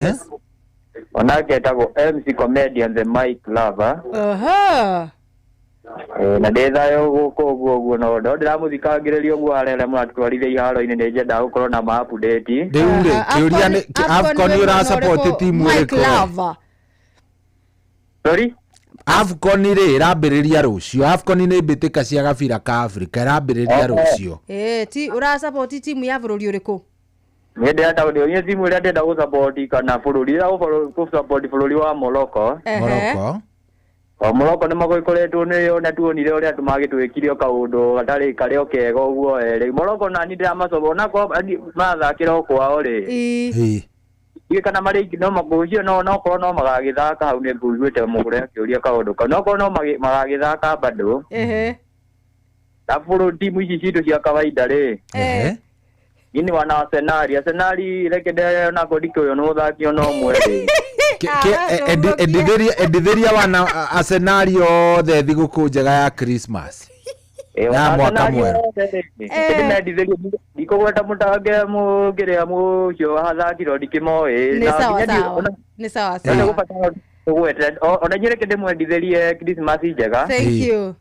Eh? Onake etagwo MC Comedian the Mike Lover. Oho. Eh, na ndĩ thayũ gũkũ ũguo ũguo no no ndĩramũthikangĩrĩria ũguo harĩa arĩa mũratũtwarithia iharo-inĩ nĩ nyendaga gũkorwo na ma update. Rĩu rĩ, Aha, kĩũria nĩ Afcon Afcon wĩ mwena ũrasupport ũrĩkũ? timu Mike ĩrĩkũ? Lava. Sorry? Afcon rĩ ĩrambĩrĩria rũciũ. Afcon nĩ mbĩtĩka cia gabira ka Afrika ĩrambĩrĩria rũciũ. Eh, ti ũrasupport timu ya bũrũri ũrĩkũ? Niĩ ndĩrenda niĩ timu ĩrĩa ndĩrenda gũsupport kana bũrũri ĩrĩa gũsupport bũrũri wa Morocco. Ehe. Morocco. O Morocco nĩ magĩkoretwo nĩ ona tuonire ũrĩa andũ magĩtwĩkire o kaũndũ gatarĩ karĩ o kega ũguo erĩ. Morocco nani ndĩramacoba onakorwo marathakĩra o kwao rĩ. Ii. Ĩĩ. Ndiũĩ kana marĩ no magũcio no no korwo no magagĩthaka hau nĩ nguiguĩte mũgũre akĩũria kaũndũ kau no korwo no magagĩthaka bado Ehe. na bũrũ timu ici citũ cia kawaida rĩ Ehe. niĩ nĩ wana Arsenal Arsenal reke ndĩrona ndikĩũyũ nĩ mũthaki ona ũmwe rĩ. Ah, Endithĩria endithĩria wana Arsenal othe thigũkũ njega ya Christmas. Ĩ, Ya wana mwaka Arsenal mwerũ. othe rĩ, Eh. ndĩmendithĩrie ndikũgweta mũtange mũkĩrĩa mũcio athakirwo ndikĩmoĩ Nĩ na sawa nginya ndiũ- sawa. ona- Nĩ sawa ona sawa. nĩgũbatara kũgweta ona inyuĩ reke ndĩmwendithĩrie Christmas njega Thank Ii. you.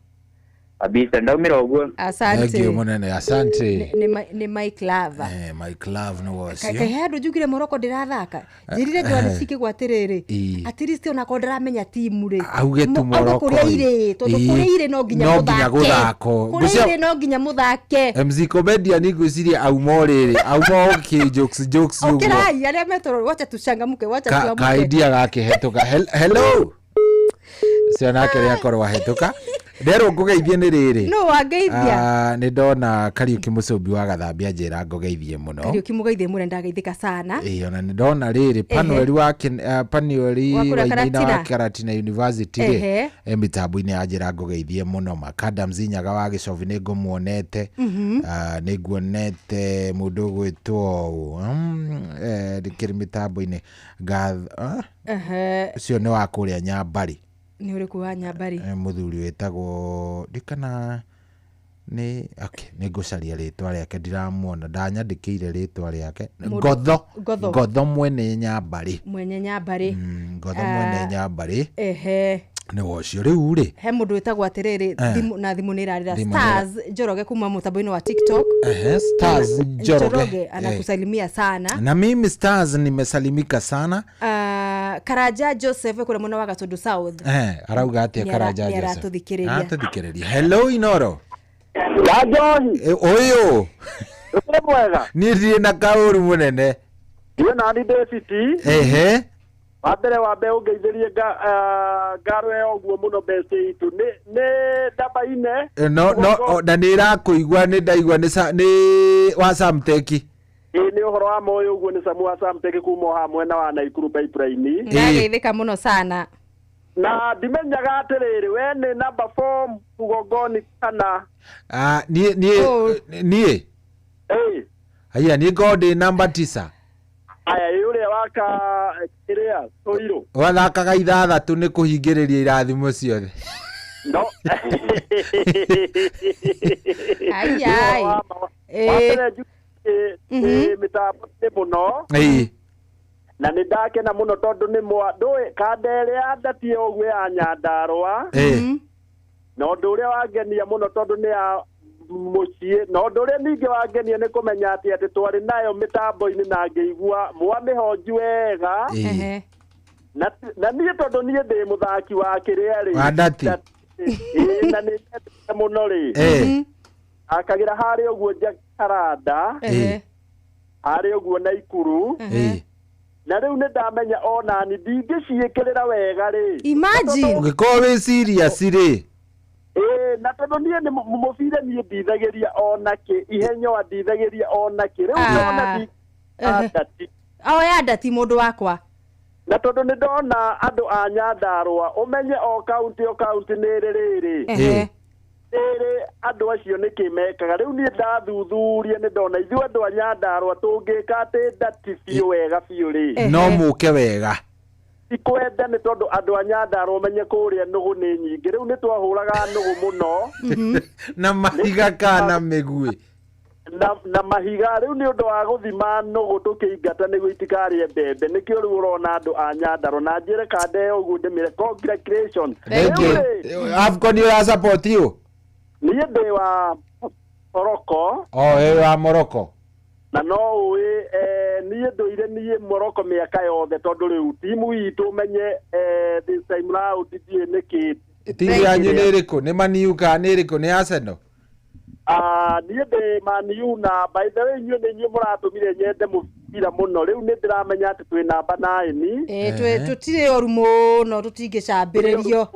kabisa ndaumĩra ũguo. Asante. Thank you mũnene, asante. Nĩ Mike Lava. Eh, Mike Love nĩ Kaĩ wocio. he handũ njugire Morocco ndĩrathaka njĩrire Joan Cikĩgwa atĩrĩrĩ Ii. at least onakorwo ndĩramenya timu rĩ Auge tu auge Morocco kũrĩa rĩ. irĩ tondũ Ii. kũrĩa irĩ no nginya No nginya mũthake gũthakwo. kũrĩa Ngwĩciria- irĩ no nginya mũthake MC Comedian ngwĩciria auma o rĩrĩ auma o kĩ jokes jokes ũguo ũkĩrai arĩa metũrwo wacha tuchangamke wacha Ka- tuamke kaidia gakĩhetũka hello ũcio nake rĩakorwo ahetũka nderwo ngũgeithie nĩ rĩrĩ no wangeithia Ah, nĩ ndona Kariũki Mũcũmbi wa Gathambia njĩra ngũgeithie mũno Kariũki mũgeithie mũno ndageithĩka sana Ĩĩ, ona nĩ ndona rĩrĩ Panueli wa Panueli Wa kũrĩa Wainaina wa Karatina. Karatina University rĩ Ehe. e mĩtambo-inĩ ya njĩra ngũgeithie mũno Makadams Nyaga wa Gĩcobi nĩ ngũmuonete Ah, nĩ nguonete mũndũ ũgwĩtwo ndĩkĩrĩ mĩtambo-inĩ Ehe, ũcio nĩ wa kũrĩa Nyambarĩ nĩ ũrĩkũ wa Nyambarĩ Eh, mũthuri wĩtagwo ndikana nĩ okay, nĩ ngũcaria rĩtwa rĩake ndiramuona ndanyandĩkĩire rĩtwa rĩake ngotho Ngotho. ngotho mwene Nyambarĩ mwenye Nyambarĩ Ngotho mwene Nyambarĩ ehe nĩ wocio rĩu rĩ he mũndũ wĩtagwo atĩrĩrĩ thimũ na thimũ nĩ ĩrarĩra Thimũ nĩ Stars Njoroge kuma mũtambo-inĩ wa TikTok ehe, Stars Njoroge Eh, anakusalimia sana na mimi Stars nimesalimika sana Ah, Karanja Joseph kũrĩa mwena wa Gatundu South eh, arauga atĩa Nĩ Karanja nĩ Joseph aratũthikĩrĩria. aratũthikĩrĩria hello Inoro Ya Njohi, Eh, ũyũ ũkĩrĩ mwega? niĩ ndirĩ na kaũru mũnene Ndiĩ nani David ehe wa mbere wambe ũngeithĩrie ngaro ĩyo ũguo mũno best itũ nĩ nĩ ndamba ine Eh, no no na nä ĩrakũigua nĩ ndaigua nĩ nĩ wa Samteki ĩ nĩ ũhoro wa moyo ũguo nĩ Samu wa Samtech kuma o haha mwena wa Naikuru pipeline ndageithĩka mũno sana na ndimenyaga atĩrĩrĩ we nĩ namba 4 mgongoni kana Ah, niĩ niĩ Oh. niĩ ĩ aya niĩ ngorwo ndĩ namba tisa aya ĩ ũrĩa waka kĩrĩa tũirũ wathakaga ithathatũ nĩ kũhingĩrĩria irathimo ciothe no Ai, ai. Wa ma- Ĩ. wa mbere njuge ĩ mĩtambo-inĩ mũno Ĩĩ. na nĩ ndakena mũno tondũ nĩ mwa ndũĩ kanda ĩrĩa ndatie ũguo ya Nyandarũa Ĩĩ. na ũndũ ũrĩa wangenia mũno tondũ nĩ ya mũciĩ na ũndũ ũrĩa ningĩ wangenia nĩ kũmenya atĩ atĩ twarĩ nayo mĩtambo-inĩ na ngĩigua mwamĩhonji wega Ĩĩ. Ehe. na na niĩ tondũ niĩ ndĩ mũthaki wa kĩrĩa rĩ Wa ndati. Ĩĩ, na nĩ nyendete mũno rĩ Ĩĩ. akagĩra harĩa ũguo Jacaranda Ehe. harĩa ũguo Naikuru Ĩĩ. na rĩu nĩ ndamenya onani ndingĩciĩkĩrĩra wega rĩ Imagine ũngĩkorwo wĩ serious rĩ Ĩĩ, na tondũ niĩ nĩ mũbira niĩ ndithagĩria ona kĩ ihenyo andithagĩria ona kĩ rĩu Ah. ndona ndi Ehe. ndati oya ndati mũndũ wakwa na tondũ nĩ ndona andũ a Nyandarũa ũmenye o kaunti o kaunti nĩ ĩrĩ rĩrĩ Ehe. rĩrĩ andũ acio nĩkĩ mekaga rĩu niĩ ndathuthuria nĩ ndona ithuĩ andũ a Nyandarũa tũngĩka atĩ ndati biũ wega biũ rĩ Ehe. no mũke wega tikwenda nĩ tondũ andũ a Nyandarũa ũmenye kũrĩa nũgũ nĩ nyingĩ rĩu nĩ twahũraga nũgũ mũno na mahiga kana mĩguĩ Na mahiga rĩu nĩ ũndũ wa gũthima nũgũ tũkĩingata nĩguo itikarĩe mbembe, nĩkĩo rĩu ũrona andũ a Nyandarua na njĩre kande ũguo ndĩmĩre congratulations. Thank Rĩu rĩ, you. AFCON ũra support you? Niĩ ndĩ wa Morocco. O wĩ wa Morocco. Na no ũĩ niĩ ndũire niĩ Morocco mĩaka yothe, tondũ rĩu timu itũ menye this time round ndiũĩ nĩkĩ. Timu yanyu nĩ ĩrĩkũ? Nĩ Man U kana nĩ ĩrĩkũ? Nĩ Arsenal? Ah, niĩ ndĩ Man U, na by the way inyuĩ nĩ inyuĩ mũratũmire nyende mũbira mũno. Rĩu nĩ ndĩramenya atĩ twĩ namba 9. Tũtirĩ oru mũno, tũtingĩcambĩrĩrio.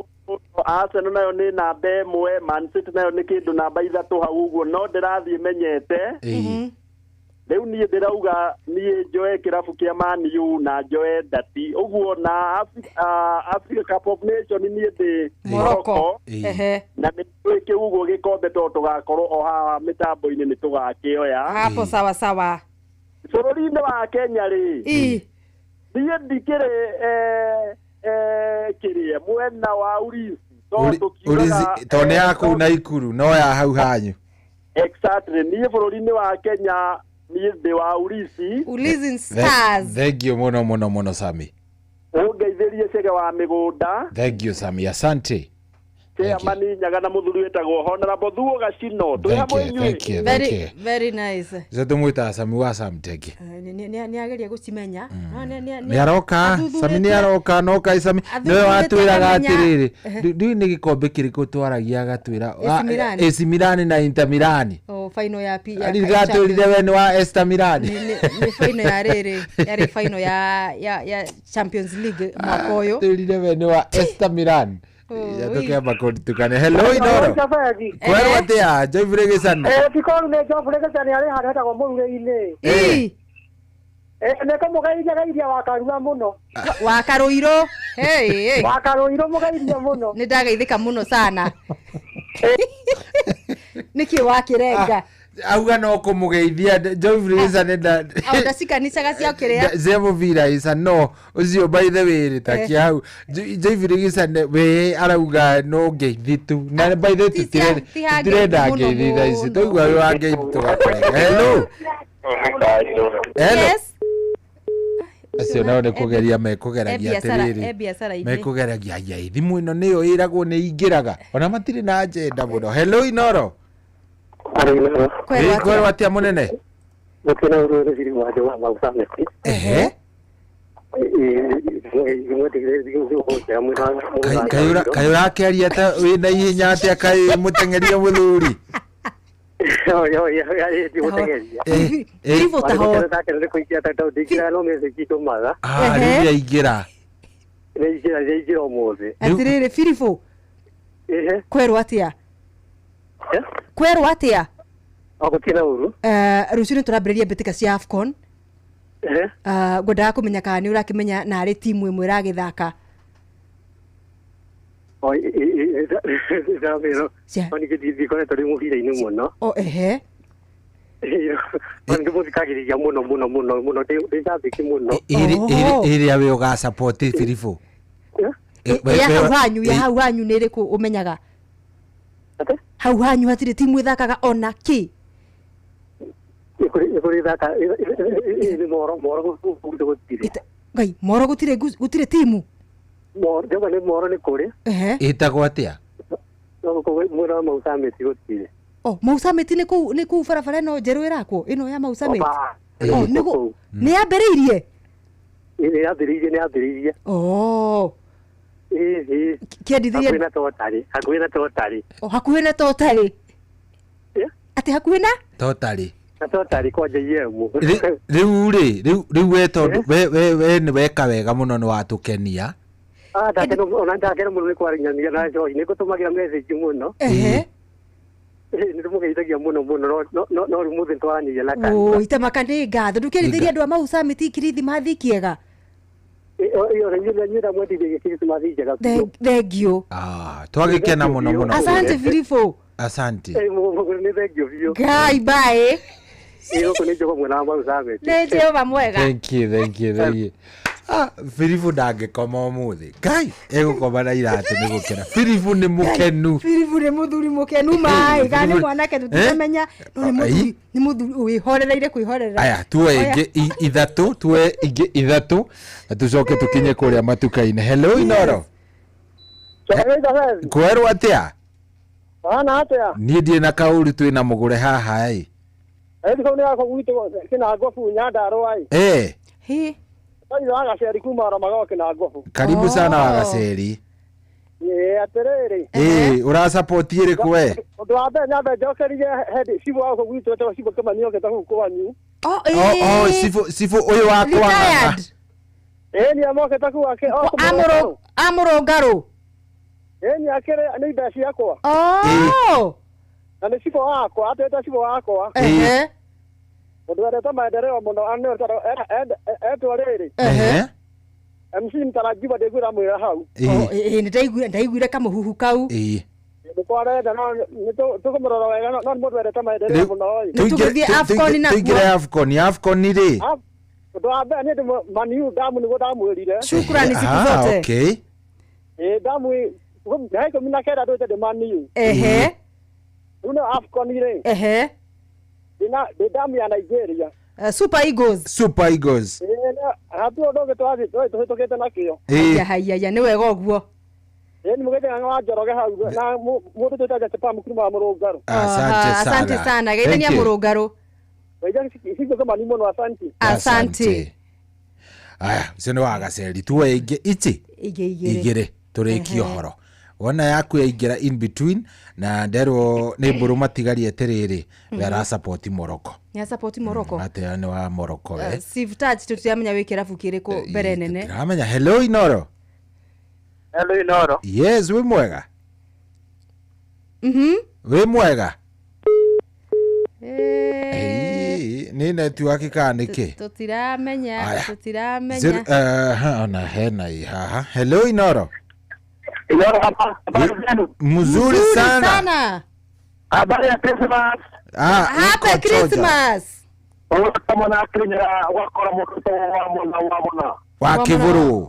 Arsenal nayo nĩ namba 1, Man City nayo nĩ kĩndũ namba 3 hau ũguo, no ndĩrathiĩ menyete. Rĩu niĩ ndĩrauga niĩ njoe kĩrabu kĩa Man U na njoe ndati ũguo na Africa Cup of Nation niĩ ndĩ Morocco. Na nĩ twĩke ũguo gĩkombe tondũ tũgakorwo o haha mĩtambo-inĩ nĩ tũgakĩoya. Hapo sawa sawa. Bũrũri-inĩ wa Kenya rĩ, niĩ ndikĩrĩ kĩrĩa mwena wa Ulinzi tondũ Ulinzi tũkiugaga, tondũ nĩ ya kũu Naikuru no ya hau hanyu. Exactly, niĩ bũrũri-inĩ wa Kenya niĩ ndĩ wa Ulinzi. Ulinzi Stars. Thank you mũno mũno mũno, Sami. Ũngeithĩrie Cege wa mĩgũnda. Thank you, Sami, asante. Chairman Nyaga na mũthuri wĩtagwo Honorable Thuo Gacino, twĩ Thank hamwe you, inyuĩ. thank you, thank Very you. very nice. Icio tũmwĩtaga Sami wa Samteki. Nĩ ageria gũcimenya. No, Nĩ aroka Sami, nĩ aroka no kai Sami nĩwe Athuthurĩte watwĩraga akamenya. atĩrĩrĩ, ndiũĩ nĩ gĩkombe kĩrĩkũ twaragia agatwĩra AC Milan. AC Milan na Inter Milan. Oh, final ya P ya Ririkatwĩrire we nĩ wa Ester Milan. Nĩ final ya rĩrĩ, yarĩ final ya Champions League mwaka ũyũ. Twĩrire we nĩ wa Ester Milan. Oi. Yatũkĩamba kũritukane. Hello, Inoro. Kwerwo atĩa Joyfrey Gĩcano? Tikoru nĩ Geoffrey Gĩcani arĩ handũ hetagwo Mũrure-inĩ. Nĩ kũmũgeithia geithia wa Karua mũno. Wa Karũirũ. Hey, hey. Wa Karũirũ mũgeithia mũno. Nĩ ndageithĩka mũno sana. Nĩkĩ wakĩrenga? Auga no kũmũgeithia Joyfrey Gĩcani nda Au ndacikanicaga cia kĩrĩa? Cia mũbira ica no ũcio by the way rĩ takia hau Joyfrey Gĩcani we arauga no ngeithi tu, na by the way Ti cia- ti ha tũtirenda ngeithi mũno ngeithi thaa ici. mũno. Twaigua wĩ wa ngeithi tũgakũrega. Hello, hello. Yes. Acio nao nĩ kũgeria mekũgeragia atĩrĩrĩ, E biacara-inĩ. mekũgeragia ai thimũ ĩno nĩyo ĩragwo nĩ ingĩraga ona matirĩ na agenda mũno. Hello, Inoro. Kwerwo Ĩ, kwerwo atĩa? atĩa mũnene? Gũkĩra ũrũ nĩ thiri wa wa Mauthameti. Ehe. Kaĩ ũrakĩaria ta wĩna ihenya atĩa, kaĩ mũteng'eria mũthuri? Iribũ ta ho. Ah, rĩu nĩaingĩra. Nĩaingĩra ũmũthĩ. Atĩrĩrĩ Biribũ, kwerwo atĩa? Kwerwo atĩa? Gũtirĩ na ũru. Rũciũ nĩ tũrambĩrĩria mbĩtĩka cia AFCON. Ngwendaga kũmenya kana nĩ ũrakĩmenya narĩ timu ĩmwe ĩragĩthaka. Ndikoretwo ndĩ mũbira-inĩ mũno. O ehe. Ndĩmũthikagĩrĩria mũno mũno mũno mũno, ndĩ cambĩki mũno. Ĩrĩa we ũgasupport, Biribũ? Ya hau hanyu, ya hau hanyu nĩ ĩrĩkũ ũmenyaga? Hau hanyu hatirĩ timu ĩthakaga ona kĩ? Nĩ thaka nĩ moro moro gũtirĩ. Ngai, moro gũtirĩ gũtirĩ timu? Ndauga nĩ moro nĩ kũrĩ. Ehe. Ĩtagwo atĩa? No gũkũ mwena wa Mau Summit gũtirĩ. O Mau Summit nĩ kũu, nĩ kũu barabara ĩno njerũ ĩrakwo ĩno ya Mau Summit? O nĩ nĩ yambĩrĩirie? Nĩ yambĩrĩirie, nĩ yambĩrĩirie. O kĩendithĩria Hakuhĩ na Totarĩ, hakuhĩ na Totarĩ. O hakuhĩ na Totarĩ? Atĩ hakuhĩ na Totarĩ. Na Totarĩ kwa JM. Rĩu rĩ, rĩu we tondũ we nĩ weka wega mũno, nĩ watũkenia. Ah, ndakena, ona ndakena mũno nĩ kwaranĩria na Joy, nĩ ngũtũmagĩra message mũno. Nĩ ndĩmũgeithagia mũno mũno, no no rĩu mũthĩ twaranĩria na kanitha. Oi tamaka nĩ ngatho, ndũkĩendithĩria andũ a Mau Summit kirithimathi kĩega. Thank you. Ah, twagĩkena mũno mũno. Asante Biribũ. Asante. Nĩ thank you biũ. Ngai, bye. Gũkũ nĩ Jehova mwena wa Mau Summit. Nĩ Jehova mwega. Thank you, thank you, thank you. Ah, Filipu ndangĩkoma ũmũthĩ. Ngai, egũkoma na iratũ nĩ gũkena. Filipu nĩ mũkenu. Filipu nĩ mũthuri mũkenu maĩ kana nĩ Filipu- mwanake tũtiramenya no nĩ mũthuri nĩ mũthuri wĩhorereire kwĩhorerera. Aya, tuoe ingĩ ithatũ, tuoe ingĩ ithatũ na tũcoke tũkinye kũrĩa matuka-inĩ. Hello Inoro. Kwerwo atĩa? Hana atia? Niĩ ndirĩ na kaũru, twĩna mũgũre haha ĩ. Ĩthi kau nĩ gakwa gwitũ Kĩnangobu Nyandarũa ĩ. Eh, Hĩ. Kaitho wa Gaceri kuma Ramago Kĩnangobu. Karibu Oh. sana wa Gaceri. Ĩ atĩrĩrĩ. Eh, ũrasupport ĩrĩkũ we? Ũndũ wa mbere nyambe njokerie head cibũ wa gũkũ gwitũ etagwo cibũ Kĩmani okĩte gũkũ kwanyu. Oh, Oh, oh, ĩ. cibũ cibũ ũyũ wa Kwang'ang'a. Retired. Ĩ nĩ amokĩte kuu ake o Amũrũ amũrũngarũ. Ĩ nĩ akĩrĩ nĩ indo ciakwa. Oh. Na nĩ cibũ wakwa, atĩte cibũ wakwa. Ehe. Mũndũ wendete maendeleo mũno etwo rĩrĩ. Ehe. MC mtarajiwa ndĩguĩra mwĩra hau. Oh, ĩ, nĩ ndaiguire kamũhuhu kau. Ĩ. Nĩkwo arenda no nĩ tũkũmũrora wega no nĩ mũndũ wendete maendeleo Rĩu- mũno ĩ. Nĩ tũgũthiĩ AFCON nakuo. Tũingĩre AFCON, AFCON rĩ. Ũndũ wa mbere niĩ ndĩ Maniu ndamu nĩguo ndamwĩrire. Shukrani siku Ah, zote. okay. Ĩ ndamu mĩaka 19 ndũĩte ndĩ Maniu. Ehe. Rĩu no AFCON rĩ Ehe. ndĩ ndamu ya Nigeria. Super Eagles. Super Eagles. Ĩ hatirĩ ũndũ ũngĩ tũrathiĩ tũhĩtũkĩte nakĩo. Ĩ. Haya haya nĩ wega ũguo. Ĩ nĩ mũgĩte wa Njoroge hau na mũndũ twĩtaga Japan kuma wa Mũrũngarũ. Asante Aha, asante sana. sana. Geithania Thank you. mũrũngarũ. Waija cibũ Kĩmani mũno asante. Asante. Aya, ũcio nĩ wa Gaceri. Tuoe ingĩ ici Ingĩ igĩrĩ. igĩrĩ tũrĩkie ũhoro. Wona yaku yaingĩra in between na nderwo nĩ mbũrũ matigarie atĩrĩrĩ, we arasupport Morocco. Nĩ support Morocco. Atĩ nĩ wa Morocco we. Steve Touch tũtiramenya wĩ kĩrabu kĩrĩkũ mbere nene. Tũtiramenya. Hello Inoro. Hello Inoro. Yes, wĩ mwega. Mhm. Wĩ mwega. Eh, Ĩĩ, nĩ network kana nĩkĩ? Tũtiramenya, Aya. tũtiramenya. Zero, ona hena ĩ haha. Hello Inoro. Inoro hapa. Habari zenu? Mzuri sana. sana. Habari ya Christmas. Ah, Happy niko choja. Christmas. Kama na Kenya wakora mũtoto wa mwana wa mwana. Wa Kĩbũrũ.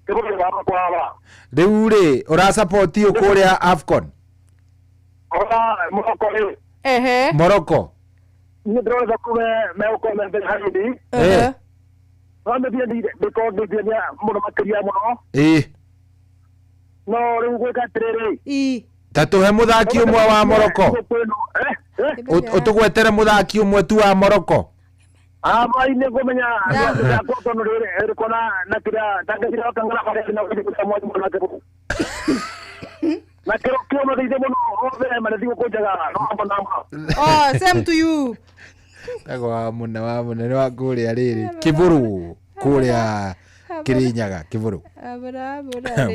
Kĩbũrũ wa kwara. Rĩu rĩ, ũrasupport ũ kũrĩa AFCON? Ora Morocco rĩ. Ehe. Morocco. Niĩ ndĩrona kume megũkorwo me mbere hanini. Ehe. No mĩthiĩ ndĩkorwo ndĩthiĩ mũno makĩria mũno. Ĩ. No rĩu gwĩka atĩrĩrĩ. I. Ta tũhe mũthaki ũmwe wa Morocco. Ũtũgwetere mũthaki ũmwe tu wa Morocco. Amai nĩ ngũmenya yakwa tondũ rĩrĩ ĩrĩkũ na na kĩrĩa ndangĩcira kangana barĩa na gũthiĩ mwanyu mũno na kĩbũrũ. Na kĩro kĩo matheithie mũno othe marĩ thigũkũ njega no hamwe na hamwe. Oh, same to you. Tagwo wa mũna wa mũnene wa kũrĩa rĩrĩ Kĩbũrũ kũrĩa Kĩrĩnyaga Kĩbũrũ.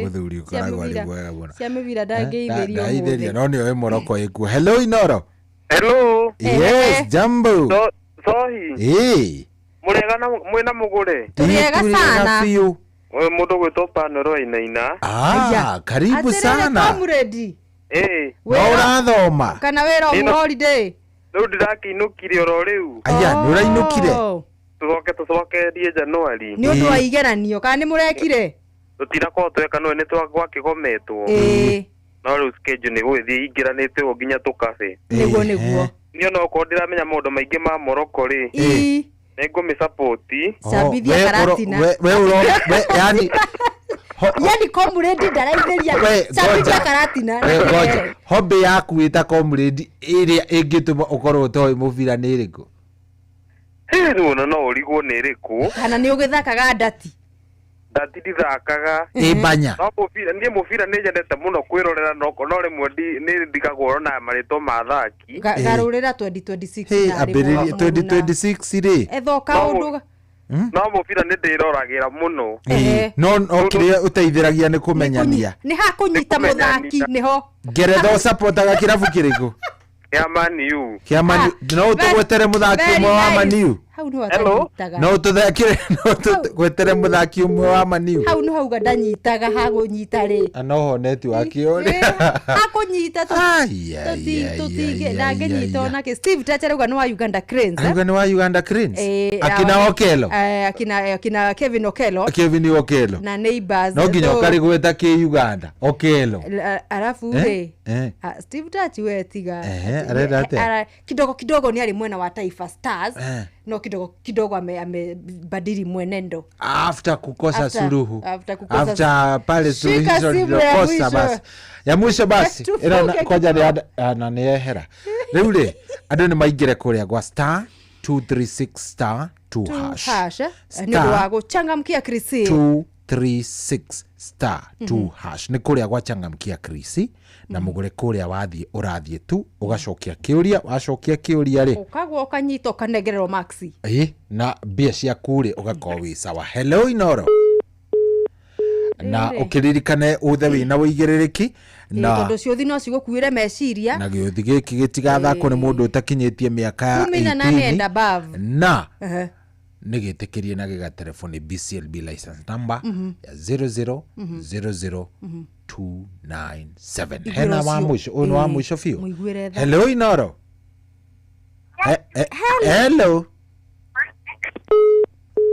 Mũthuri ũkoragwo arĩ mwega mũno. Cia mĩbira ndangĩithĩrio Ndaithĩria ũmũthĩ. no nĩoĩ Morocco ĩkuo. Hello Inoro. Hello. Yes, jambo. Sohi. Ĩ. Mũrĩega na mwĩna mũgũre. Tũrĩega sana. biũ. Ũyũ mũndũ gwĩtwo Panoro Wainaina. Ah, karibu Atĩrĩrĩ, sana. comrade. Ĩ. No ũrathoma. Kana wĩra Nĩno- holiday. Rĩu ndĩrakĩinũkire oro rĩu. Aya, nĩ ũrainũkire. Oh. Tũcoke tũcokerie Januari. Nĩ ũndũ wa igeranio kana nĩ mũrekire? Tũtirakorwo tweka no nĩ twakĩgometwo. Ĩĩ. No rĩu schedule nĩ gũgĩthiĩ ingĩranĩte ũguo nginya tũkabe. Nĩguo nĩguo. Niĩ ona okorwo ndiramenya maũndũ maingĩ ma Morocco rĩ. Ĩ. Nĩ ngũmĩsupport. Cabithia we ũro- karatina. we ũro we yani Yani comrade ndaraithĩria. We, Cabithia ngoja. karatina. we ngoja hobby yaku ĩta comrade ĩrĩa ĩngĩtũma ũkorwo ũtoĩ mũbira nĩ ĩrĩkũ? Ĩ rĩu ona no ũrigwo nĩ ĩrĩkũ. Kana nĩ ũgĩthakaga ndati. Ndati ndithakaga. Ĩ banya. No mũbira niĩ mũbira nĩ nyendete mũno kwĩrorera no no rĩmwe nĩ ndigagwo ona marĩtwa ma athaki. Garũrĩra 2026 Hĩ, narĩ ambĩrĩrie mũruna. 2026 rĩ. Etha kaũndũ No mũbira nĩ ndĩroragĩra mũno. Ehe. No no kĩrĩa ũteithĩragia nĩ kũmenyania. nĩ hakũnyita Nĩ kũmenyania. mũthaki nĩho. Ngeretha ũsapotaga kĩrabu kĩrĩkũ? Kĩa Man U. Kĩa Man U. Ah, No ũtũgwetere mũthaki very ũmwe wa nice. Man U. Hau nĩho Hello? atanyitaga. No tũthakire, no tũgwetere mũthaki ũmwe wa Maniu. Hau nĩho auga ndanyitaga, hagũnyita rĩ. No ho netiwaki ũrĩa. Hakũnyita. Ai, ai, ai, ai, Ndangĩnyita. ai, ai. Onake Steve Tache arauga nĩ wa Uganda Cranes, eh? Arauga nĩ wa Uganda Cranes. Eh, Akina Okelo. Akina Kevin Okelo. Kevin Okelo. Na neighbors. No nginya ũkarĩgweta kĩ Uganda Okelo. Arafu Eh? rĩ, Eh. Steve Tachi we tiga. Ehe, arenda atĩa? Kidogo kidogo nĩ arĩ mwena wa Taifa Stars. Eh. No kidogo kidogo amebadili mwenendo. After kukosa suluhu. After kukosa. After pale Shika suluhisho simu ya lilokosa mwisho. basi ya mwisho basi. Tufunge. Ĩno kwanja na nĩ yehera rĩu rĩ, andũ nĩ maingĩre kũrĩa gwa star 236 star 2 hash. Hash, eh? Star Nĩ ũndũ wa gũchangamkia Krisi. 236 star 2 hash nĩ kũrĩa gwa changamkia Krisi, na mũgũre kũrĩa wathiĩ ũrathiĩ tu ũgacokia kĩũria, wacokia kĩũria rĩ, Ũkagwa ũkanyita ũkanengererwo maxi. Ĩ, na mbia ciaku rĩ, ũgakorwo wĩ sawa. Hello Inoro, na Rĩrĩ. ũkĩririkane uthe wĩna wĩigĩrĩrĩki na Tondũ ciũthi no cigũkuĩre meciria. Na gĩũthi gĩkĩ gĩtigathakwo nĩ mũndũ ũtakinyĩtie mĩaka ya 18 and 18. above. Na Ehe. nĩ gĩtĩkĩrie na gĩgaterebo nĩ BCLB license number ya 0000297. Hena wa ũcio. mũico, ũyũ nĩ wa Ĩĩ, mũico biũ. Mũiguĩre tha. Hello Inoro. Hello.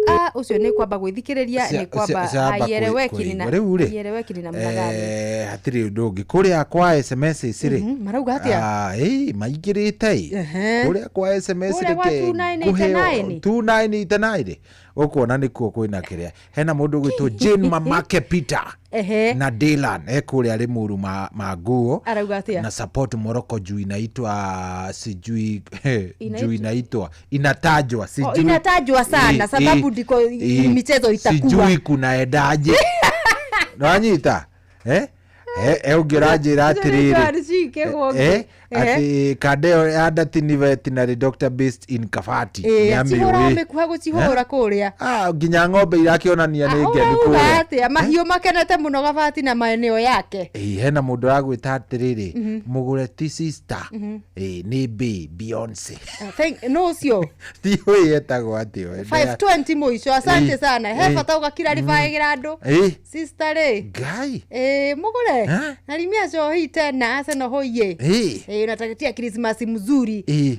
Ah, ũcio nĩ kwamba gwĩthikĩrĩria, nĩ kwamba Ciamba haieleweki ni na kũigua. Rĩu rĩ, haieleweki ni namna gani. Hatirĩ ũndũ ũngĩ kũrĩa kwa SMS rĩ. Marauga atĩa? Ah, ĩ, maingĩrĩte ĩ. Ehe. Kũrĩa kwa SMS. Kũrĩa gwa Reke 2989. ngũheo 2989 rĩ, ũkuona nĩkuo kwĩna kĩrĩa hena mũndũ ũgwĩtwo Jane Mamake Peter na Dylan e kũrĩa Limuru ma nguo. Arauga atĩa? Na support Morocco juu inaitwa sijui Inaitwa- juu inaitwa inatajwa sijui. Oh, inatajwa sana, sababu ndiko michezo itakuwa. Sijui kunaendaje, nwanyita eh eh ũngĩ ũranjĩra atĩrĩrĩ atĩrĩrĩ atĩ kanda ĩyo ya Datini veterinary doctor based in Kabati cihũra nĩamĩũĩ. mĩkuha gũcihũra kũrĩa. Ah, nginya ng'ombe irakĩonania nĩ ngenu Ũrauga kũrĩa. atĩa? Mahiũ makenete mũno Gabati na maeneo yake. Ĩ, hena mũndũ ũragwĩta atĩrĩrĩ, mũgũre ti sister, ĩ, nĩ Beyonce. Ah, no ũcio. Tiũĩ etagwo atĩ. 520 mũico, asante Ĩ, sana he ĩ. bata ũgakiraribaĩgĩra andũ. Ĩ. Sister rĩ. Ngai. Ĩ, mũgũre Eh? narimia cohi tena Arsenal hoiye. Ĩ. Ĩ, natakia Christmas mzuri. Ĩ.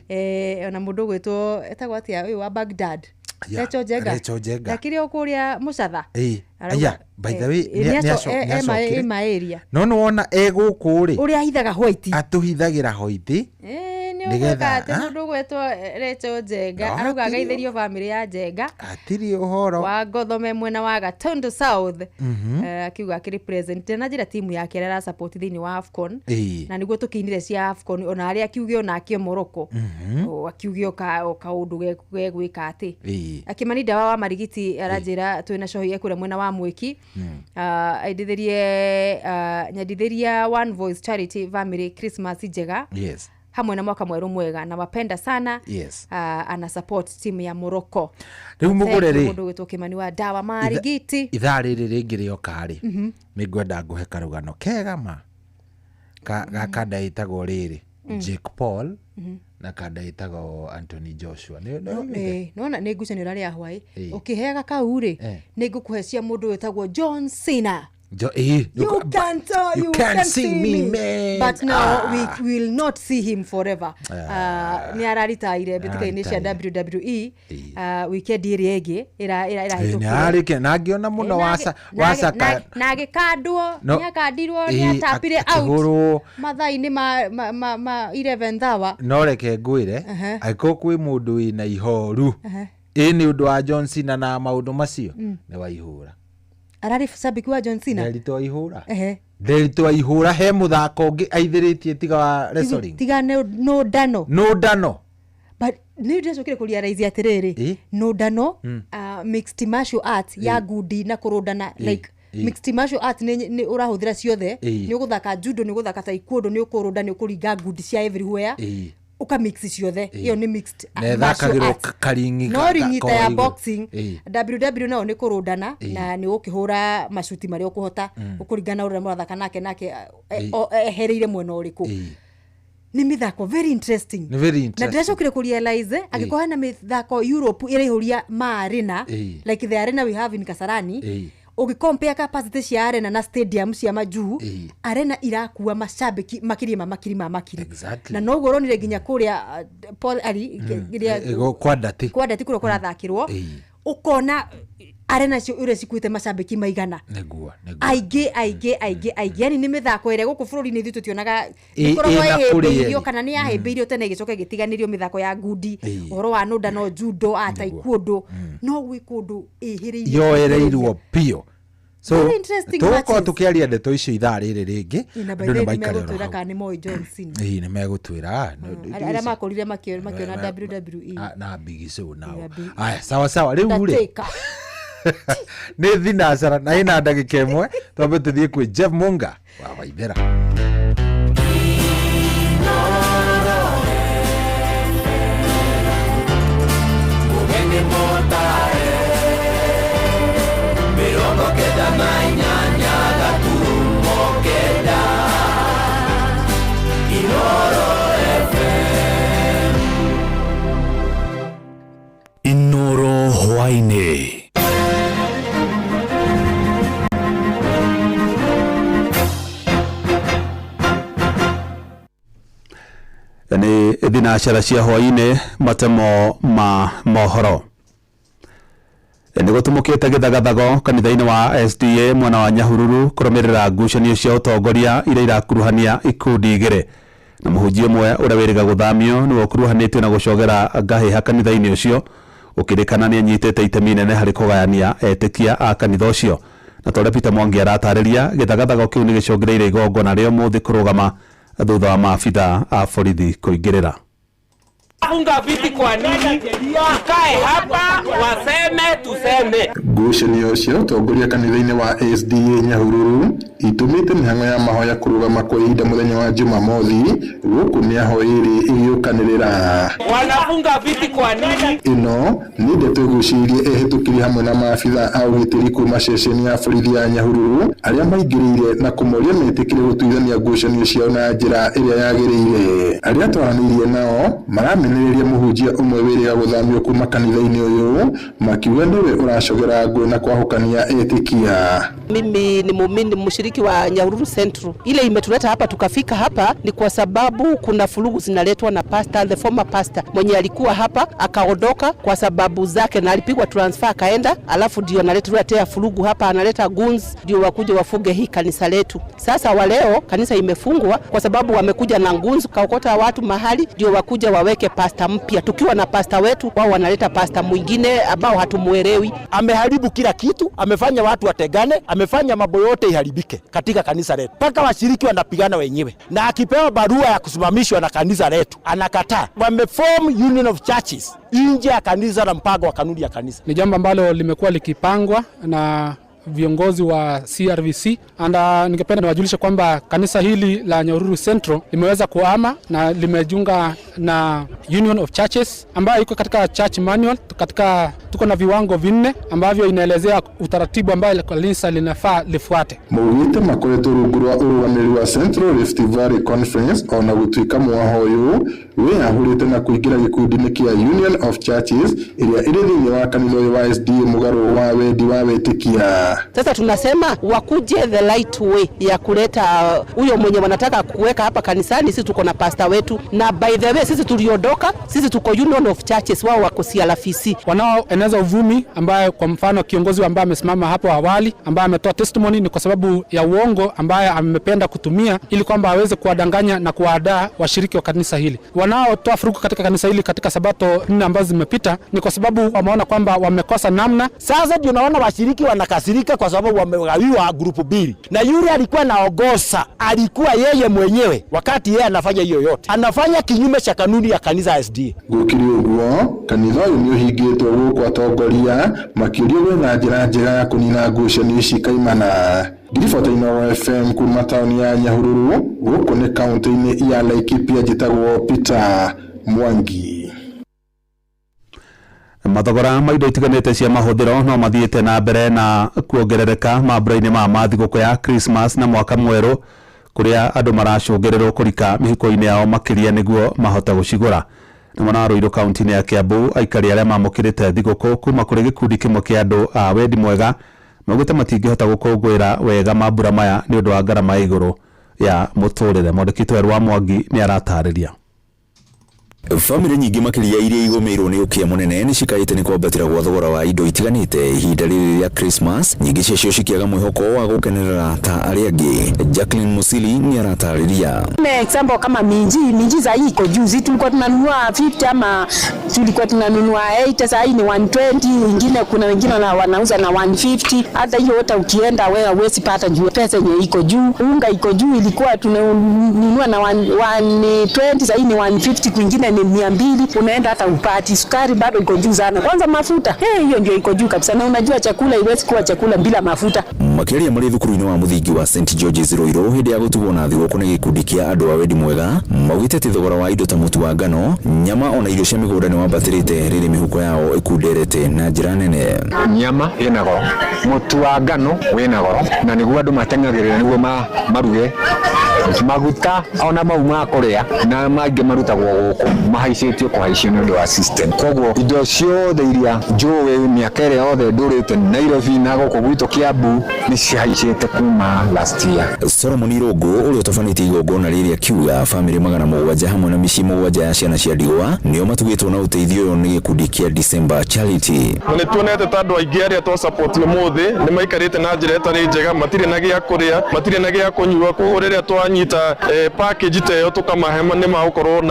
Ona mũndũ ũgwĩtwo etagwo atĩa ũyũ wa Baghdad? Ya, Recho Njenga. Recho Njenga. Ndakĩrĩ o kũrĩa Mũcatha. Ĩ, Arauga- aya, by the way, nĩacokire. Ema area. No nĩ wona e gũkũ rĩ, Ũrĩa ahithaga white. Atũhithagĩra hoiti. Nĩ Nĩgetha, ũgwĩka atĩ ah? mũndũ ũgwĩtwo Recho Njenga No, arauga hatirĩ ageithĩrio bamĩrĩ ya Njenga hatirĩ ũhoro. Wa Ngothome mwena wa Gatundu South. Akiuga akĩrĩ present na njĩra timu yake ĩrĩa arasupport thĩinĩ wa AFCON. Na nĩguo tũkĩinire cia AFCON, ona arĩa akiuge onake Morocco. O, akiuge o kaũndũ gegwĩka atĩ. Akĩmani ndawa wa marigiti aranjĩra twĩna cohi ekũrĩa mwena wa mwĩki. Ah, aendithĩrie, nyendithĩria One Voice Charity family Christmas njega hamwe na mwaka mwerũ mwega na wapenda sana. Ana support timu ya Morocco. Rĩu mũgũre rĩ, Mũndũ ũgwĩtwo Kĩmani wa ndawa marigiti. Ithaa rĩrĩ rĩngĩ rĩoka rĩ, nĩ ngwenda ngũhe karũgano kega ma ga kanda ĩtagwo rĩrĩ Jake Paul na kanda ĩtagwo Anthony Joshua. Nĩ ũiguĩte? Ĩ, nona nĩ ngucanio ĩrarĩ ya hwaĩ. Ĩ. Ũkĩheaga kau rĩ, nĩ ngũkũhe cia mũndũ wĩtagwo John Cena. You can't, You you can't can't see see me, me, man. But now Ah. we will not see him forever. Nĩ araritaire mbĩtĩka-inĩ cia Araritaire. WWE weekend ĩrĩa ĩngĩ Ĩ, nĩ ĩrahĩtũkire. ararĩkia na ngĩona mũno wacaka. Na agĩkandwo. No. Nĩ akandirwo, Ĩ, nĩ atapire out akĩhũrwo. mathaa-inĩ ma 11th hour. No reke ngwĩre, angĩkorwo kwĩ mũndũ wĩna ihoru ĩ nĩ ũndũ wa John Cena na maũndũ macio, nĩ waihũra. Ararĩ cabiki wa John Cena. Nderitũ waihũra. Nderitũ waihũra he mũthako ũngĩ aithĩrĩtie tiga wa wrestling? Tiga no ndano. No ndano. But nä ndĩracokire kå realize atĩrĩrĩ, no ndano, mixed martial arts ya ngundi na kũrũndana, like mixed martial arts nĩ ũrahũthĩra ciothe. Nĩ ũgũthaka judo, nĩ ũgũthaka taekwondo, nĩ ũkũrũnda, nĩ ũkũringa ngundi cia everywhere. Ũka mix ciothe, ĩyo nĩ mixed Na martial ĩthakagĩrwo arts. karingi No ringi ta ya ka igũrũ. boxing, WW nayo nĩ kũrũndana na nĩ ũkĩhũra macuti marĩa ũkũhota ũkũringana na ũrĩa mũrathaka nake ehereire mwena ũrĩkũ. Nĩ mĩthako very interesting. Nĩ very Na interesting. ndĩracokire kũrealize angĩkorwo hena mĩthako Europe ĩraihũria ma arena, like the arena we have in Kasarani, ũgĩcompare capacity cia arena na stadium cia majuu, arena irakua macambĩki makĩria ma makiri ma makiri. Na noguo ũronire nginya kũrĩa Paul Ali kĩrĩa Kwa ndati. Kwa ndati kũrĩa kũrathakĩrwo, ũkona arena cio ũrĩa cikuĩte macambĩki maigana. Nĩguo. Aingĩ aingĩ aingĩ aingĩ, yani nĩ mĩthako ĩrĩa gũkũ bũrũri-inĩ ithuĩ tũtionaga ĩkoragwo ĩna kũrĩa ĩhĩmbĩirio ĩrĩ. kana nĩ yahĩmbĩirio tene ĩgĩcoka ĩgĩtiganĩrio, mĩthako ya ngundi, ũhoro wa nũnda no judo a taekwondo, no gwĩ kũndũ ĩhĩrĩirio. Yoereirwo biũ, so Very interesting tũgũkorwo matches. tũkĩaria ndeto icio ithaa rĩrĩ rĩngĩ. Na by Andũ the nĩ way, maikare oro nĩmegũtwĩra hau. kana nĩ moĩ John Cena. Ĩĩ, nĩ megũtwĩra. Arĩa makorire makĩona WWE. Na Big Show nao. Na Aya, sawa sawa, rĩu rĩ Undertaker. Nĩ thinacara na ĩna ndagĩka 1, twambe tũthiĩ kwĩ Jeff Munga wa Waithera. 98.9. Inoro FM. Inoro hwaĩ-inĩ. Nĩ thinacara cia hwaĩ-inĩ, matemo ma mohoro. Nĩ gũtumũkĩte gĩthagathago kanitha-inĩ wa SDA mwena wa Nyahururu kũrũmĩrĩra ngucanio cia ũtongoria iria irakuruhania ikundi igĩrĩ, na mũhunjia ũmwe ũrĩa wĩrĩga gũthamio nĩwe ũkuruhanĩtio na gũcogera ngahĩha kanitha-inĩ ũcio, gũkĩrĩkana nĩ anyitĩte itemi inene harĩ kũgayania etĩkia a kanitha ũcio. Na ta ũrĩa Peter Mwangi aratarĩria, gĩthagathago kĩu nĩ gĩcũngĩrĩire igongona rĩa ũmũthĩ kũrũgama thutha wa maabitha a borithi kũingĩrĩra. Funga viti kwa nini? Tukae hapa waseme tuseme. Ngucanio cia ũtongoria kanitha-inĩ wa SDA Nyahururu itũmĩte mĩhang'o ya mahoya kũrũgama kwa ihinda mũthenya wa Jumamothi, gũkũ mĩaho ĩrĩ ĩgĩũkanĩrĩra. Wanafunga viti kwa nini? Ĩno nĩ ndeto ĩgucĩrĩirie ehĩtũkĩri hamwe na maabitha a ũgitĩri kuma ceceni ya borithi ya Nyahururu, arĩa maingĩrĩire na kũmoria metĩkĩre gũtuithania ngucanio ciao na njĩra ĩrĩa yagĩrĩire. Arĩa twaranĩirie nao maramenereria mũhunjia ũmwe wĩrĩga gũthamio kuma kanitha-inĩ ũyũ, makiuga nĩwe ũracogera ngũĩ na kwahũkania etĩkia. Mimi ni muumini mshiriki wa Nyahururu Central. Ile imetuleta hapa tukafika hapa ni kwa sababu kuna furugu zinaletwa na pastor, the former pastor mwenye alikuwa hapa akaondoka kwa sababu zake na alipigwa transfer akaenda, alafu ndio analeta furugu hapa, analeta guns ndio wakuja wafuge hii kanisa letu. Sasa waleo kanisa imefungwa kwa sababu wamekuja na guns kaokota watu mahali ndio wakuja waweke pastor mpya. Tukiwa na pastor wetu, wao wanaleta pastor mwingine ambao hatumuelewi. Ameharibu kila kitu, amefanya watu wategane, amefanya mambo yote iharibike katika kanisa letu. Mpaka washiriki wanapigana wenyewe. Na akipewa barua ya kusimamishwa na kanisa letu, anakataa. Wameform Union of Churches nje ya kanisa na mpango wa kanuni ya kanisa. Ni jambo ambalo limekuwa likipangwa na viongozi wa CRVC, and ningependa niwajulishe kwamba kanisa hili la Nyahururu Central limeweza kuhama na limejiunga na Union of Churches ambayo iko katika Church Manual. Katika tuko na viwango 4 ambavyo inaelezea utaratibu ambao kanisa linafaa lifuate. Maugĩte makoretwo rungu rwa ũrũgamĩrĩri wa Central Rift Valley Conference, ona gũtuĩka mwaho ũyũ wĩyahũrĩte na kũingĩra gĩkundi-inĩ kĩa Union of Churches ĩrĩa ĩrĩ thĩinĩ wa kanitha ũyũ wa SDA mũgarũ wa wendi wa wetĩkia. Sasa tunasema wakuje the right way ya kuleta huyo mwenye wanataka kuweka hapa kanisani. Sisi tuko na pastor wetu, na by the way sisi tuliondoka, sisi tuko Union of Churches, wao wako CRVC. Wanaoeneza uvumi ambaye kwa mfano kiongozi ambaye amesimama hapo awali ambaye ametoa testimony ni kwa sababu ya uongo ambaye amependa kutumia ili kwamba aweze kuwadanganya na kuwaandaa washiriki wa kanisa hili. Wanaotoa furuku katika kanisa hili katika sabato 4 ambazo zimepita ni kwa sababu wameona kwamba wamekosa namna. Sasa ndio naona washiriki wanakasirika kwa sababu wamegawiwa grupu mbili. Na yule alikuwa anaongoza, alikuwa yeye mwenyewe wakati yeye anafanya hiyo yote. Anafanya kinyume cha kanuni ya kanisa SDA. Gũkĩrĩ ũguo, kanitha ũyũ nĩ ũhingĩtwo gũkũ atongoria makĩũrio gwetha njĩra njega ya kũnina ngucanio ici kaimana. Ngiribota Inooro FM kuma taũni ya Nyahururu, gũkũ nĩ kaũntĩ-inĩ ya Laikipia, njĩtagwo Peter Mwangi. Mathogora ma indo itiganĩte cia mahũthĩro no mathiĩte na mbere na kuongerereka mambura-inĩ ma thigũkũ ya Christmas na mwaka mwerũ, Kũrĩa andũ maracũngĩrĩrwo kũrika mĩhuko-inĩ yao makĩria nĩguo mahote gũcigũra. Na mwena wa Ruiru kaunti-inĩ ya Kiambu, aikari arĩa mamũkĩrĩte thigũkũ kuma kũrĩ gĩkundi kĩmwe kĩa andũ a wendi mwega maugĩte matingĩhota gũkũngũĩra wega mambura maya nĩ ũndũ wa ngarama ya igũrũ ya mũtũrĩre. Mwandĩki Werũ wa Mwangi nĩ aratarĩria. Bamĩrĩ nyingĩ makĩria iria igũmĩirwo nĩ ũkĩa mũnene nĩ cikaĩte nĩ kwambatĩra gwa thogora wa indo itiganĩte ihinda rĩrĩ rĩa Christmas, nyingĩ ciacio cikĩaga mwĩhoko wa gũkenerera ta arĩa angĩ. Jacqueline Musili nĩ aratarĩria. Example kama minji za hii iko juu, tulikuwa tunanunua 50 ama tulikuwa tunanunua 80, sasa hii ni 120, wengine kuna wengine wanauza na 150. Hata hiyo hata ukienda wewe huwezi pata juu pesa yenye iko juu. Unga iko juu, ilikuwa tunanunua na 120, sasa hii ni 150, kwingine ni 200, unaenda hata upati. Sukari bado iko juu sana. Kwanza mafuta, hiyo ndio iko juu kabisa. Na unajua chakula iwezi kuwa chakula bila mafuta. Makĩria marĩ thukuru-inĩ wa mũthingi wa St George's Ruiru hĩndĩ ya gũtugwo na thigũkũ nĩ gĩkundi kĩa andũ a wendi mwega maugĩte atĩ thogora wa indo ta mũtu wa ngano, nyama ona irio cia mĩgũnda nĩ wambatĩrĩte rĩrĩ mĩhuko yao ĩkunderete na njĩra nene. Nyama ĩna goro, mũtu wa ngano wĩna goro, na nĩguo andũ mateng'agĩrĩra nĩguo maruge. Maguta ona mau ma kũrĩa na mangĩ marutagwo gũkũ mahaicĩtio kũhaicio nĩ ũndũ wa system. Koguo indo ciothe iria njũĩ mĩaka ĩrĩa yothe ndũrĩte Nairobi na gũkũ gwitũ Kiambu nĩ cihaicĩte kuma last year. Solomon Irũngũ ũrĩa ũtabanĩtie igongona rĩrĩ akiuga bamĩrĩ 700 hamwe na mĩciĩ 7 ya ciana cia ndigwa nĩo matugĩtwo na ũteithio ũyũ nĩ gĩkundi kĩa December Charity. Nĩ tuonete ta andũ aingĩ arĩa twa support ũmũthĩ nĩ maikarĩte na njĩra ĩtarĩ njega, matirĩ na gĩa kũrĩa, matirĩ na gĩa kũnyua, koguo rĩrĩa twanyita package ta ĩyo tũkamahe nĩ magũkorwo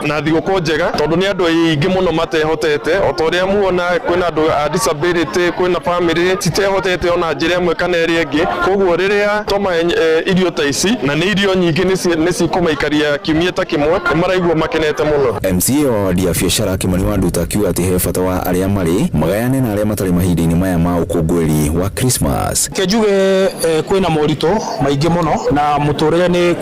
na thigũkũ njega, tondũ nĩ andũ aingĩ mũno matehotete. O ta ũrĩa muona kwĩna andũ a disability, kwĩna family citehotete ona njĩra ĩmwe kana ĩrĩa ĩngĩ, koguo rĩrĩa twamahe irio ta ici na nĩ irio nyingĩ nĩ cikũmaikaria kiumia ta kĩmwe, nĩ maraigua makenete mũno. MCA wa wadi ya biacara Kimani Wanduta akiuga atĩ he bata wa arĩa marĩ magayane na arĩa matarĩ mahinda-inĩ maya ma ũkũngũĩri wa Christmas. Njuge kwĩna moritũ maingĩ mũno na mũtũrĩre nĩ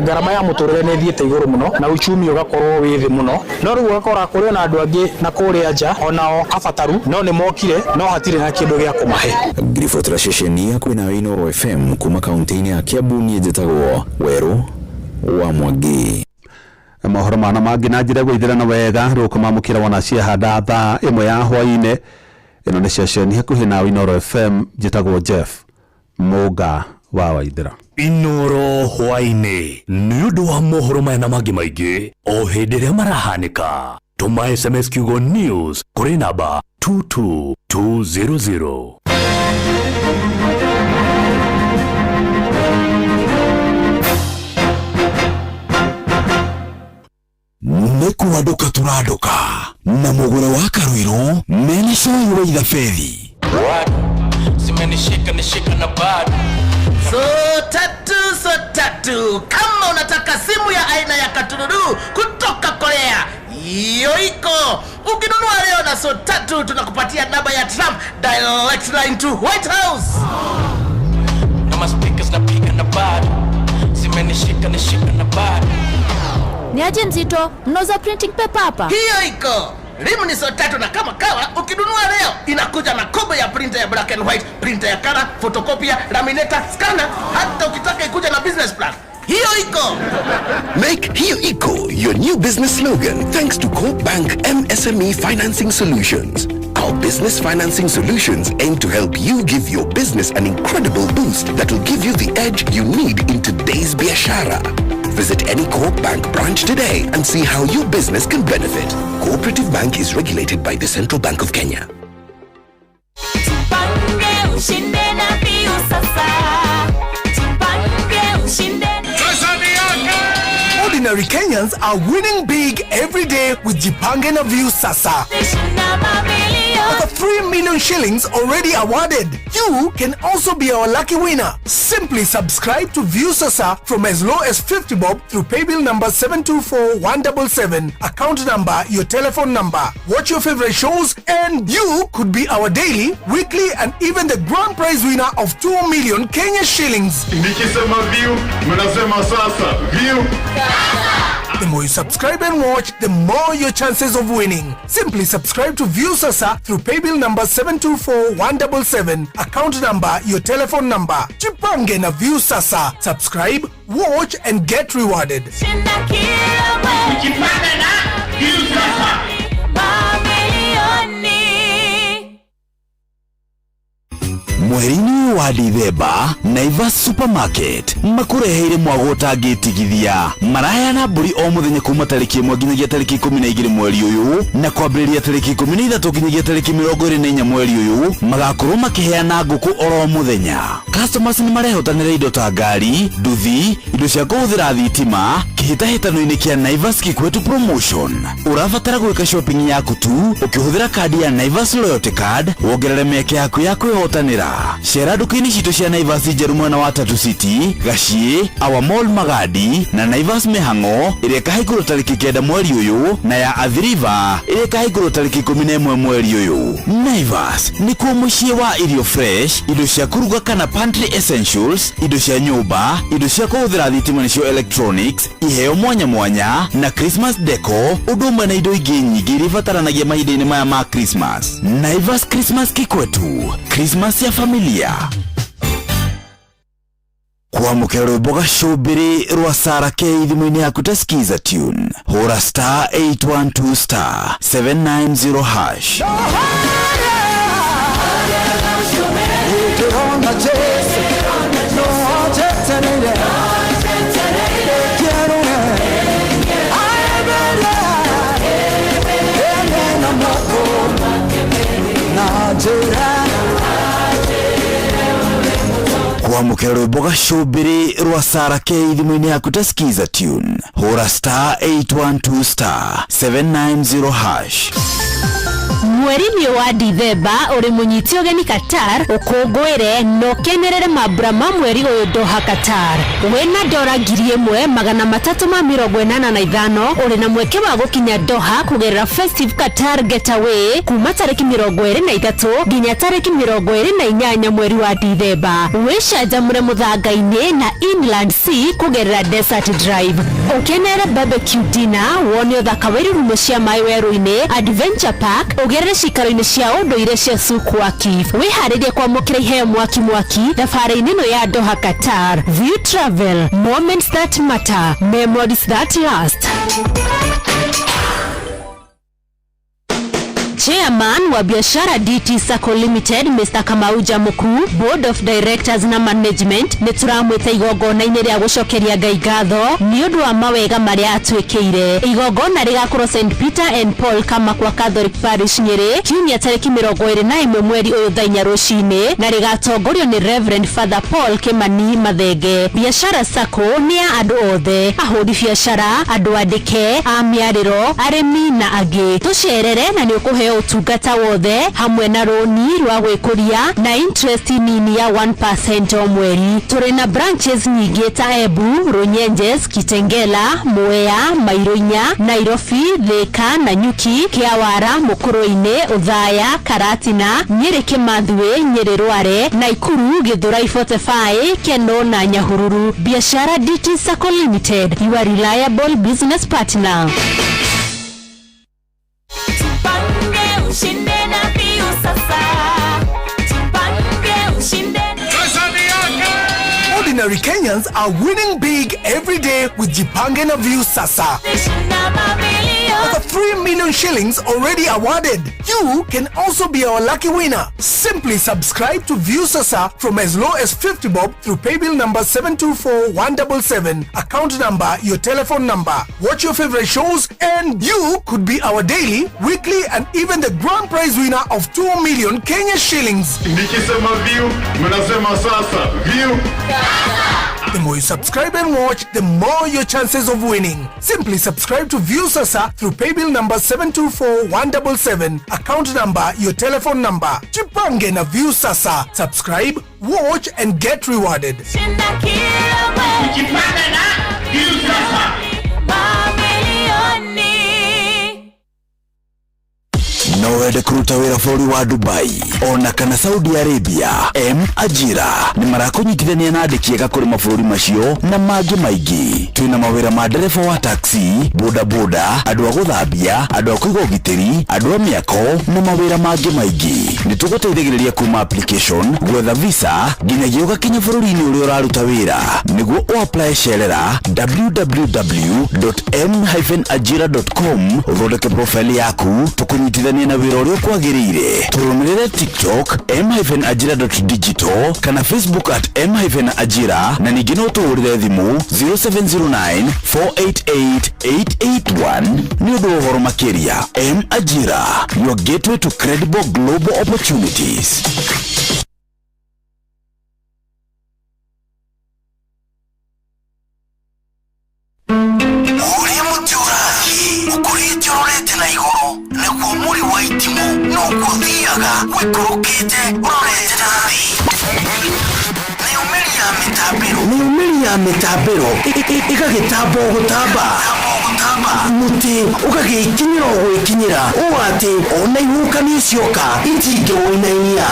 ngarama ya mũtũrĩre nĩ ĩthiĩte igũrũ mũno na uchumi ũgakorwo wĩ thĩ mũno, no rĩu ũgakora kũrĩ ona andũ angĩ na kũrĩa nja onao abataru no nĩ mokire no hatirĩ na kĩndũ gĩa kũmahe. Ngiribotera ceceni hakuhĩ na Inooro FM kuma kaunti-inĩ ya Kiambu, niĩ njĩtagwo Werũ wa Mwangi. Mohoro mana mangĩ na njĩra gũithĩrana wega rũkũmamũkĩra wona ciahanda thaa 1 ya hwaĩ-inĩ. Ĩno nĩ ceceni hakuhĩ na Inooro FM, njĩtagwo Jeff Mũnga wa Waithĩra. Inooro hwaĩ-inĩ nĩ ũndũ wa mohoro maya na mangĩ maingĩ o hĩndĩ ĩrĩa marahanĩka. Tũma SMS kiugo news kũrĩ namba 22200. Nĩ kwandũka tũrandũka na mũgũre wa Karuiru mena cai wa ithabethi. Zimenishika nishika na bado. So tatu kama unataka simu ya aina ya katururu kutoka Korea, hiyo iko. Ukinunua leo na so tatu tunakupatia namba ya Trump direct line to White House. Na ma speakers na piga na bado. Zimenishika nishika na bado. Ni aje mzito, mnauza printing paper hapa? Hiyo iko. Rimu ni so tatu na kama kawa ukinunua leo inakuja na kobo ya printer ya black and white, printer ya color, photocopier, laminator, scanner, hata ukitaka ikuja na business plan. Hiyo iko. Make Hiyo Iko your new business slogan thanks to Co-op Bank MSME Financing Solutions. Our business financing solutions aim to help you give your business an incredible boost that will give you the edge you need in today's biashara. Visit any Co-op Bank branch today and see how your business can benefit. Cooperative Bank is regulated by the Central Bank of Kenya. Ordinary Kenyans are winning big every day with Jipange na Viusasa. Over 3 million shillings already awarded. You can also be our lucky winner. Simply subscribe to Viusasa from as low as 50 bob through paybill number 724177, account number, your telephone number. Watch your favorite shows and you could be our daily, weekly and even the grand prize winner of 2 million Kenya shillings. Nikisema view, mnasema sasa. View. The more you subscribe and watch, the more your chances of winning. Simply subscribe to Viusasa through paybill number 724177, account number, your telephone number. Jipange na Viusasa. Subscribe, watch and get rewarded. Jipange na Viusasa. Mamilioni. Mweri-inĩ wa Dithemba, Naivas Supermarket makũreheire mwago ũtangĩtigithia. Maraheana mbũri o mũthenya kuma tarĩki 1 nginyagia tarĩki 12 mweri ũyũ, na kwambĩrĩria tarĩki 13 nginyagia tarĩki 24 mweri ũyũ magakorwo makĩheana ngũkũ oro mũthenya. Customers nĩ marehotanĩra indo ta ngari, nduthi, indo cia kũhũthĩra thitima kĩhĩtahĩtano-inĩ kĩa Naivas Kikwetu Promotion. Ũrabatara gwĩka shopping yaku tu ũkĩhũthĩra kandi ya Naivas Loyalty Card wongerere mĩeke yaku ya kwĩhotanĩra. Cera nduka-inĩ citũ cia Naivas njerũ mwena wa Tatu City, Gaciĩ, Our Mall Magadi na Naivas Mĩhang'o ĩrĩa ĩkahingũrwo tarĩki 9 mweri ũyũ, na ya Athi River ĩrĩa ĩkahingũrwo tarĩki 11 mweri ũyũ. Naivas nĩkuo mũciĩ wa irio fresh, indo cia kũruga kana pantry essentials, indo cia nyũmba, indo cia kũhũthĩra thitima nĩcio electronics, iheo mwanya mwanya na Christmas deco, ũndũ ũmwe na indo ingĩ nyingĩ iria ibataranagia mahinda-inĩ maya ma Christmas. Naivas Christmas Kikwetu, Christmas ya familia. Kwamũkĩra rwĩmbo gacũmbĩrĩ rwa Sarah K thimũ-inĩ yaku ta Skiza Tune, hũra star 812 star 790 hash. Kwamũkĩra rwĩmbo gacũmbĩrĩ rwa Sarah K thimũ-inĩ yaku ta Skiza Tune, hũra star 812 star 790 hash. Mweri-inĩ wa Dithemba ũrĩ mũnyiti ũgeni Qatar, ũkũngũĩre na ũkenerere mambura ma mweri ũyũ Doha Qatar. Wĩna dora 1385 ũrĩ na mweke wa gũkinya Doha kũgerera Festive Qatar Getaway kuma tarĩki 23 nginya tarĩki 28 mweri wa Dithemba. Wĩcanjamũre mũthanga-inĩ na Inland Sea kũgerera Desert Drive. Ũkenere barbecue dinner, wone ũthaka wa irurumo cia maĩ werũ-inĩ, Adventure Park, ũgerere cikaro-inĩ cia ũndũire cia Souk Waqif. Wĩharĩrie kwamũkĩra iheo mwaki mwaki thabarĩ-inĩ ĩno ya Doha Qatar. View Travel, moments that matter, memories that last. Chairman wa biashara DT Sacco Limited Mr. Kamau Jamuku, Board of Directors na Management nĩ tũramwĩta igongona-inĩ rĩa gũcokeria Ngai ngatho nĩ ũndũ wa mawega marĩa atwĩkĩire. Igongona rĩgakorwo St. Peter and Paul Kamakwa Catholic Parish Nyĩrĩ kiumia tarĩki 21 mweri ũyũ thaa 4 rũcinĩ, na rĩgatongorio nĩ Reverend Father Paul Kimani Mathenge. Biashara Sacco nĩ ya andũ othe, ahũri biashara, andũ andĩke, a mĩarĩro, arĩmi na angĩ. Tũcerere na nĩ ũkũheo ũtungata wothe hamwe na rũni rwa gwĩkũria na interest nini ya 1% o mweri. Tũrĩ na branches nyingĩ ta Embu, Runyenjes, Kitengela, Mwea, Mairoinya, Nairobi, Thika, Nanyuki, Kĩawara, Mũkũrũ-inĩ, Ũthaya, Karatina, Nyĩrĩ Kĩmathue, Nyĩrĩ Rware, Naikuru, Gĩthũrai 45, Keno na Nyahururu. Biashara DT Sacco Limited, your reliable business partner. Ordinary Kenyans are winning big every day with Jipange na Viusasa. Over 3 million shillings already awarded. You can also be our lucky winner. Simply subscribe to Viusasa from as low as 50 bob through paybill number 724177, account number, your telephone number. Watch your favorite shows and you could be our daily, weekly and even the grand prize winner of 2 million Kenya shillings. Nikisema view, mnasema sasa. View. The more you subscribe and watch, the more your chances of winning. Simply subscribe to Viusasa through paybill number 724177, account number, your telephone number. Jipange na Viusasa. Subscribe, watch and get rewarded. Jipange na Viusasa. No wende kũruta wĩra bũrũri wa Dubai ona kana Saudi Arabia? M Ajira nĩ marakũnyitithania na andĩki ega kũrĩ mabũrũri macio na mangĩ maingĩ. Twĩna mawĩra ma ndereba wa taxi, bodaboda, andũ a gũthambia, andũ a kũiga ũgitĩri, andũ a mĩako na mawĩra mangĩ maingĩ. Nĩ tũgũteithagĩrĩria kuma application, gwetha visa nginyagia ũgakinya bũrũri-inĩ ũrĩa ũraruta wĩra. Nĩguo ũapply cerera www.m-ajira.com ũthondeke profile yaku tũkũnyitithanie na wĩra ũrĩa ũkwagĩrĩire. Tũrũmĩrĩre TikTok m-ajira.digital kana Facebook at m-ajira na ningĩ no tũhũrĩre thimũ 0709 488 881 nĩ ũndũ wa ũhoro makĩria. M Ajira, your gateway to credible global opportunities. Ũrĩa mũtĩ ũrathiĩ ũkũrĩte ũrorete na igũrũ nĩguo mũri wa itimũ noguo ũthiaga wĩkũrũkĩte ũrorete na thĩ. Nayo mĩri ya mĩtambĩro, nayo mĩri ya mĩtambĩro ĩgagĩtamba o gũtamba, mũtĩ ũgagĩkinyĩra o gwĩkinyĩra ũũ atĩ ona ihuhũkanio cioka itingĩwũinainia.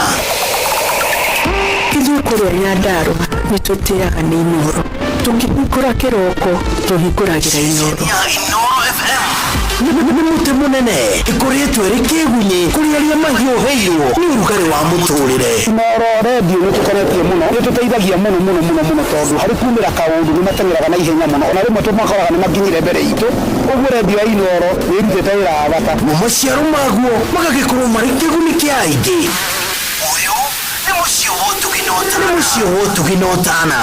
Ithuĩ kũrĩa Nyandarũa nĩ tũtĩaga nĩ Inooro. Tũkĩhingũra kĩroko tũhingũragĩra Inooro. Inooro FM nĩ mũtĩ mũnene ĩkũrĩtwo ĩrĩ kĩgunyĩ kũrĩ arĩa mahiũhĩirwo nĩ ũrugarĩ wa mũtũrĩre. Inooro redio nĩ tũkonetie mũno, nĩ tũteithagia mũno mũno mũno mũno tondũ harĩ kumĩra kaũndũ nĩ mateng'eraga na ihenya mũno, ona rĩmwe tũmakoraga nĩ makinyire mbere itũ. Ũguo redio ya Inooro nĩ ĩrutĩte wĩra wa bata. Mo maciaro maguo magagĩkorwo marĩ kĩguni kĩa aingĩ. Ũyũ nĩ mũciĩ wa ũtugi na ũtana. Nĩ mũciĩ wa ũtugi na ũtana.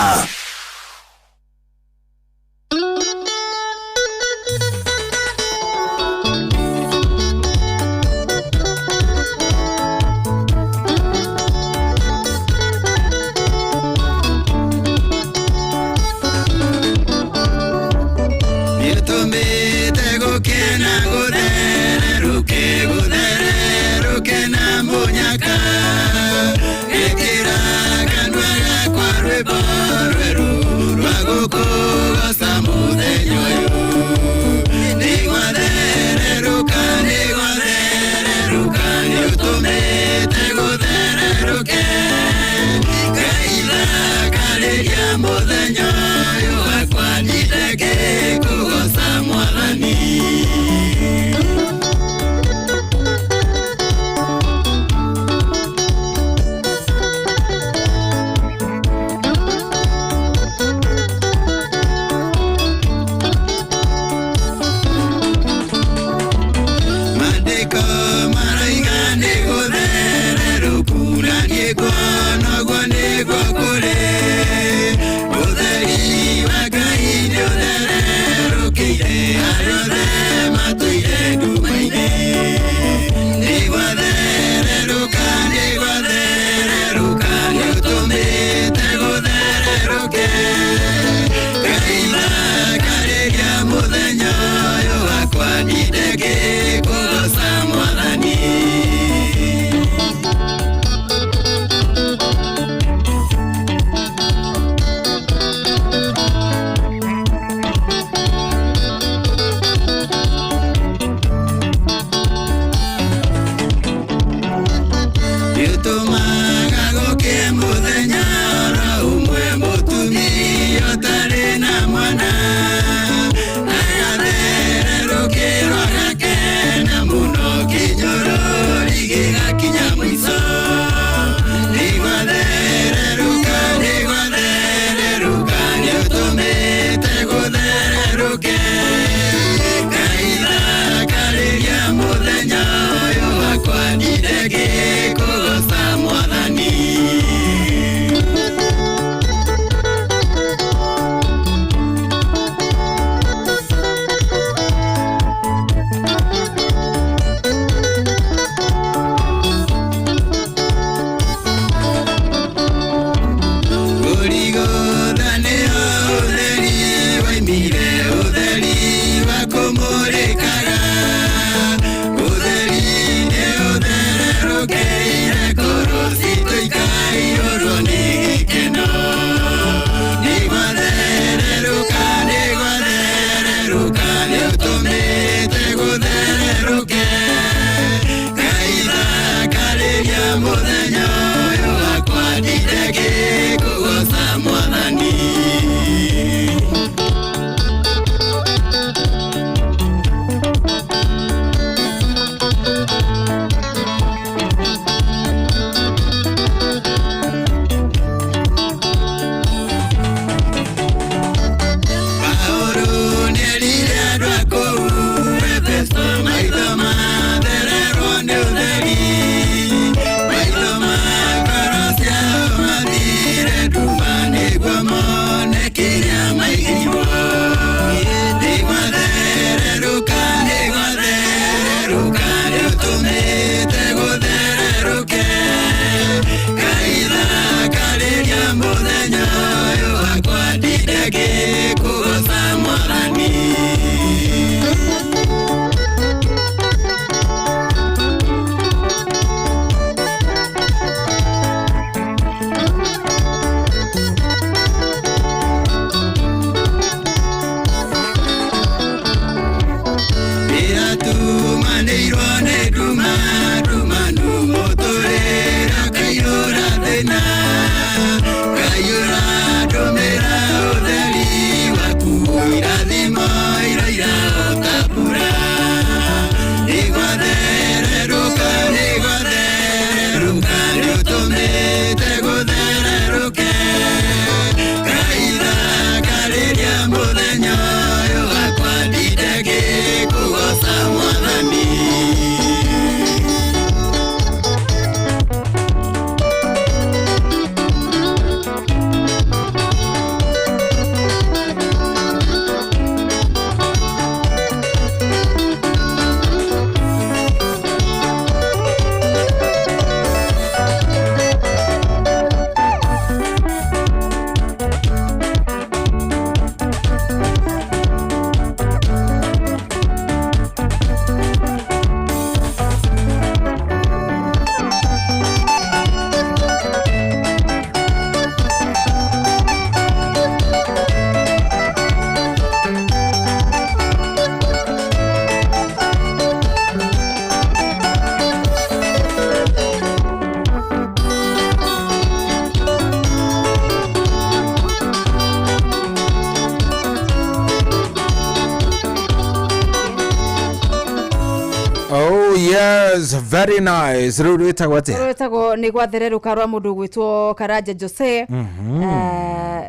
Nĩtũmĩte gũkena gũthererũke gũthererũke na mũnyaka ĩkĩra kanua gakwa rwĩmbo rwerũ rwa gũkũgoca mũthenya ũyũ. Nĩgwathererũka, nĩgwathererũka, nĩũtũmĩte gũthererũke. Ngai thakarĩria mũthenya ũyũ wakwa ndinde ngĩkũgoca Mwathani. Maandĩko maraiga nĩ gũthererũku na niĩ nguona ũguo nĩguo kũrĩ. Ũtheri Yes, very nice. Rĩu rwĩtagwo atĩa? Rwĩtagwo nĩ gwathererũka rwa mũndũ ũgwĩtwo Karanja Jose.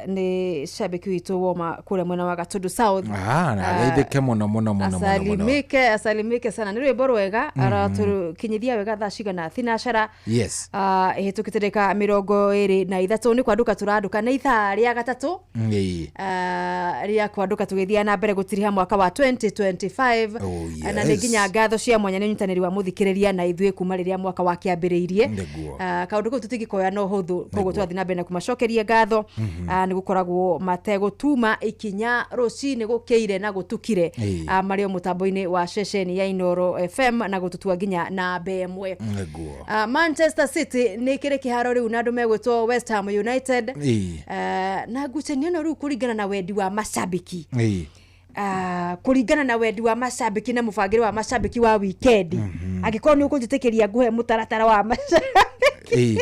Nĩ shabiki witũ woma kũrĩa mwena wa Gatundu South. Ah, na ageithĩke mũno mũno mũno mũno mũno. Asalimike, asalimike sana. Nĩ rwĩmbo rwega, aratũkinyithia wega thaa cigana thinacara. Ĩhĩtũkĩte ndagĩka 23, nĩ kwandũka tũrandũka, nĩ ithaa rĩa gatatũ. Rĩa kwandũka tũgĩthiaga na mbere gũtiriha mwaka wa 2025. Oh, Na nĩ nginya ngatho cia mwanya nĩ ũnyitanĩri wa mũthikĩrĩria na ithuĩ kuma rĩrĩa mwaka wakĩambĩrĩirie. Kaũndũ kau tũtingĩkoya no hũthũ, koguo twathiĩ na mbere na kũmacokeria ngatho. Nĩ gũkoragwo mategũtuma ikinya rũcinĩ gũkĩire na gũtukire. Marĩ o mũtambo-inĩ wa ceceni ya Inooro FM na gũtũtua nginya namba ĩmwe. Manchester City nĩ kĩrĩ kĩharo rĩu na andũ megwĩtwo West Ham United. Na ngucanio ĩno rĩu kũringana na wendi wa macambĩki, kũringana na wendi wa macambĩki na mũbangĩre wa macambĩki wa wikendi, angĩkorwo nĩ ũkũnjĩtĩkĩria ngũhe mũtaratara wa macambĩki.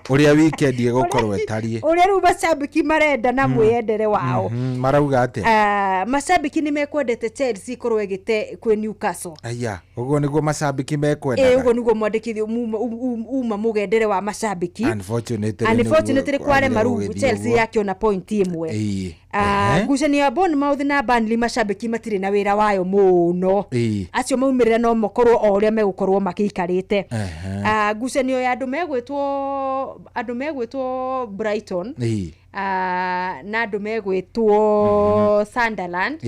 Ũrĩa weekend ĩgũkorwo ĩtariĩ. Ũrĩa rĩu macambĩki marenda na mwĩyendere wao. Marauga atĩa? Macambĩki nĩ mekwendete Chelsea ĩkorwo ĩgĩte kwĩ Newcastle. Aya, ũguo nĩguo macambĩki mekwendaga. Ũguo nĩguo mwandĩkithio uma mũgendere wa macambĩki. Unfortunately, nĩguo Unfortunately kwarema kwagĩrĩire rĩu gũgĩthiĩ Chelsea ũguo. yakĩona point ĩmwe. Ngucanio ya Bournemouth na Burnley, macambĩki matirĩ na wĩra wayo mũno. Acio maumĩrĩra no makorwo o ũrĩa megũkorwo makĩikarĩte. Ngucanio ya andũ megwĩtwo Brighton na andũ megwĩtwo Sunderland,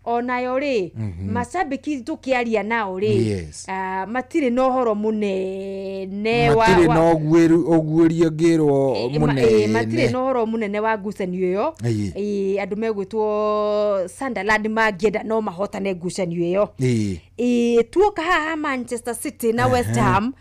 onayo rĩ, macambĩki tũkĩaria nao rĩ, matirĩ na ũhoro mũnene wa Matirĩ na ũguĩrio ngĩrwo matirĩ mũnene. Na ũhoro mũnene wa ngucanio ĩyo. Andũ megwĩtwo Sunderland mangĩenda no mahotane ngucanio ĩyo. Tuoka haha Manchester City na West Ham,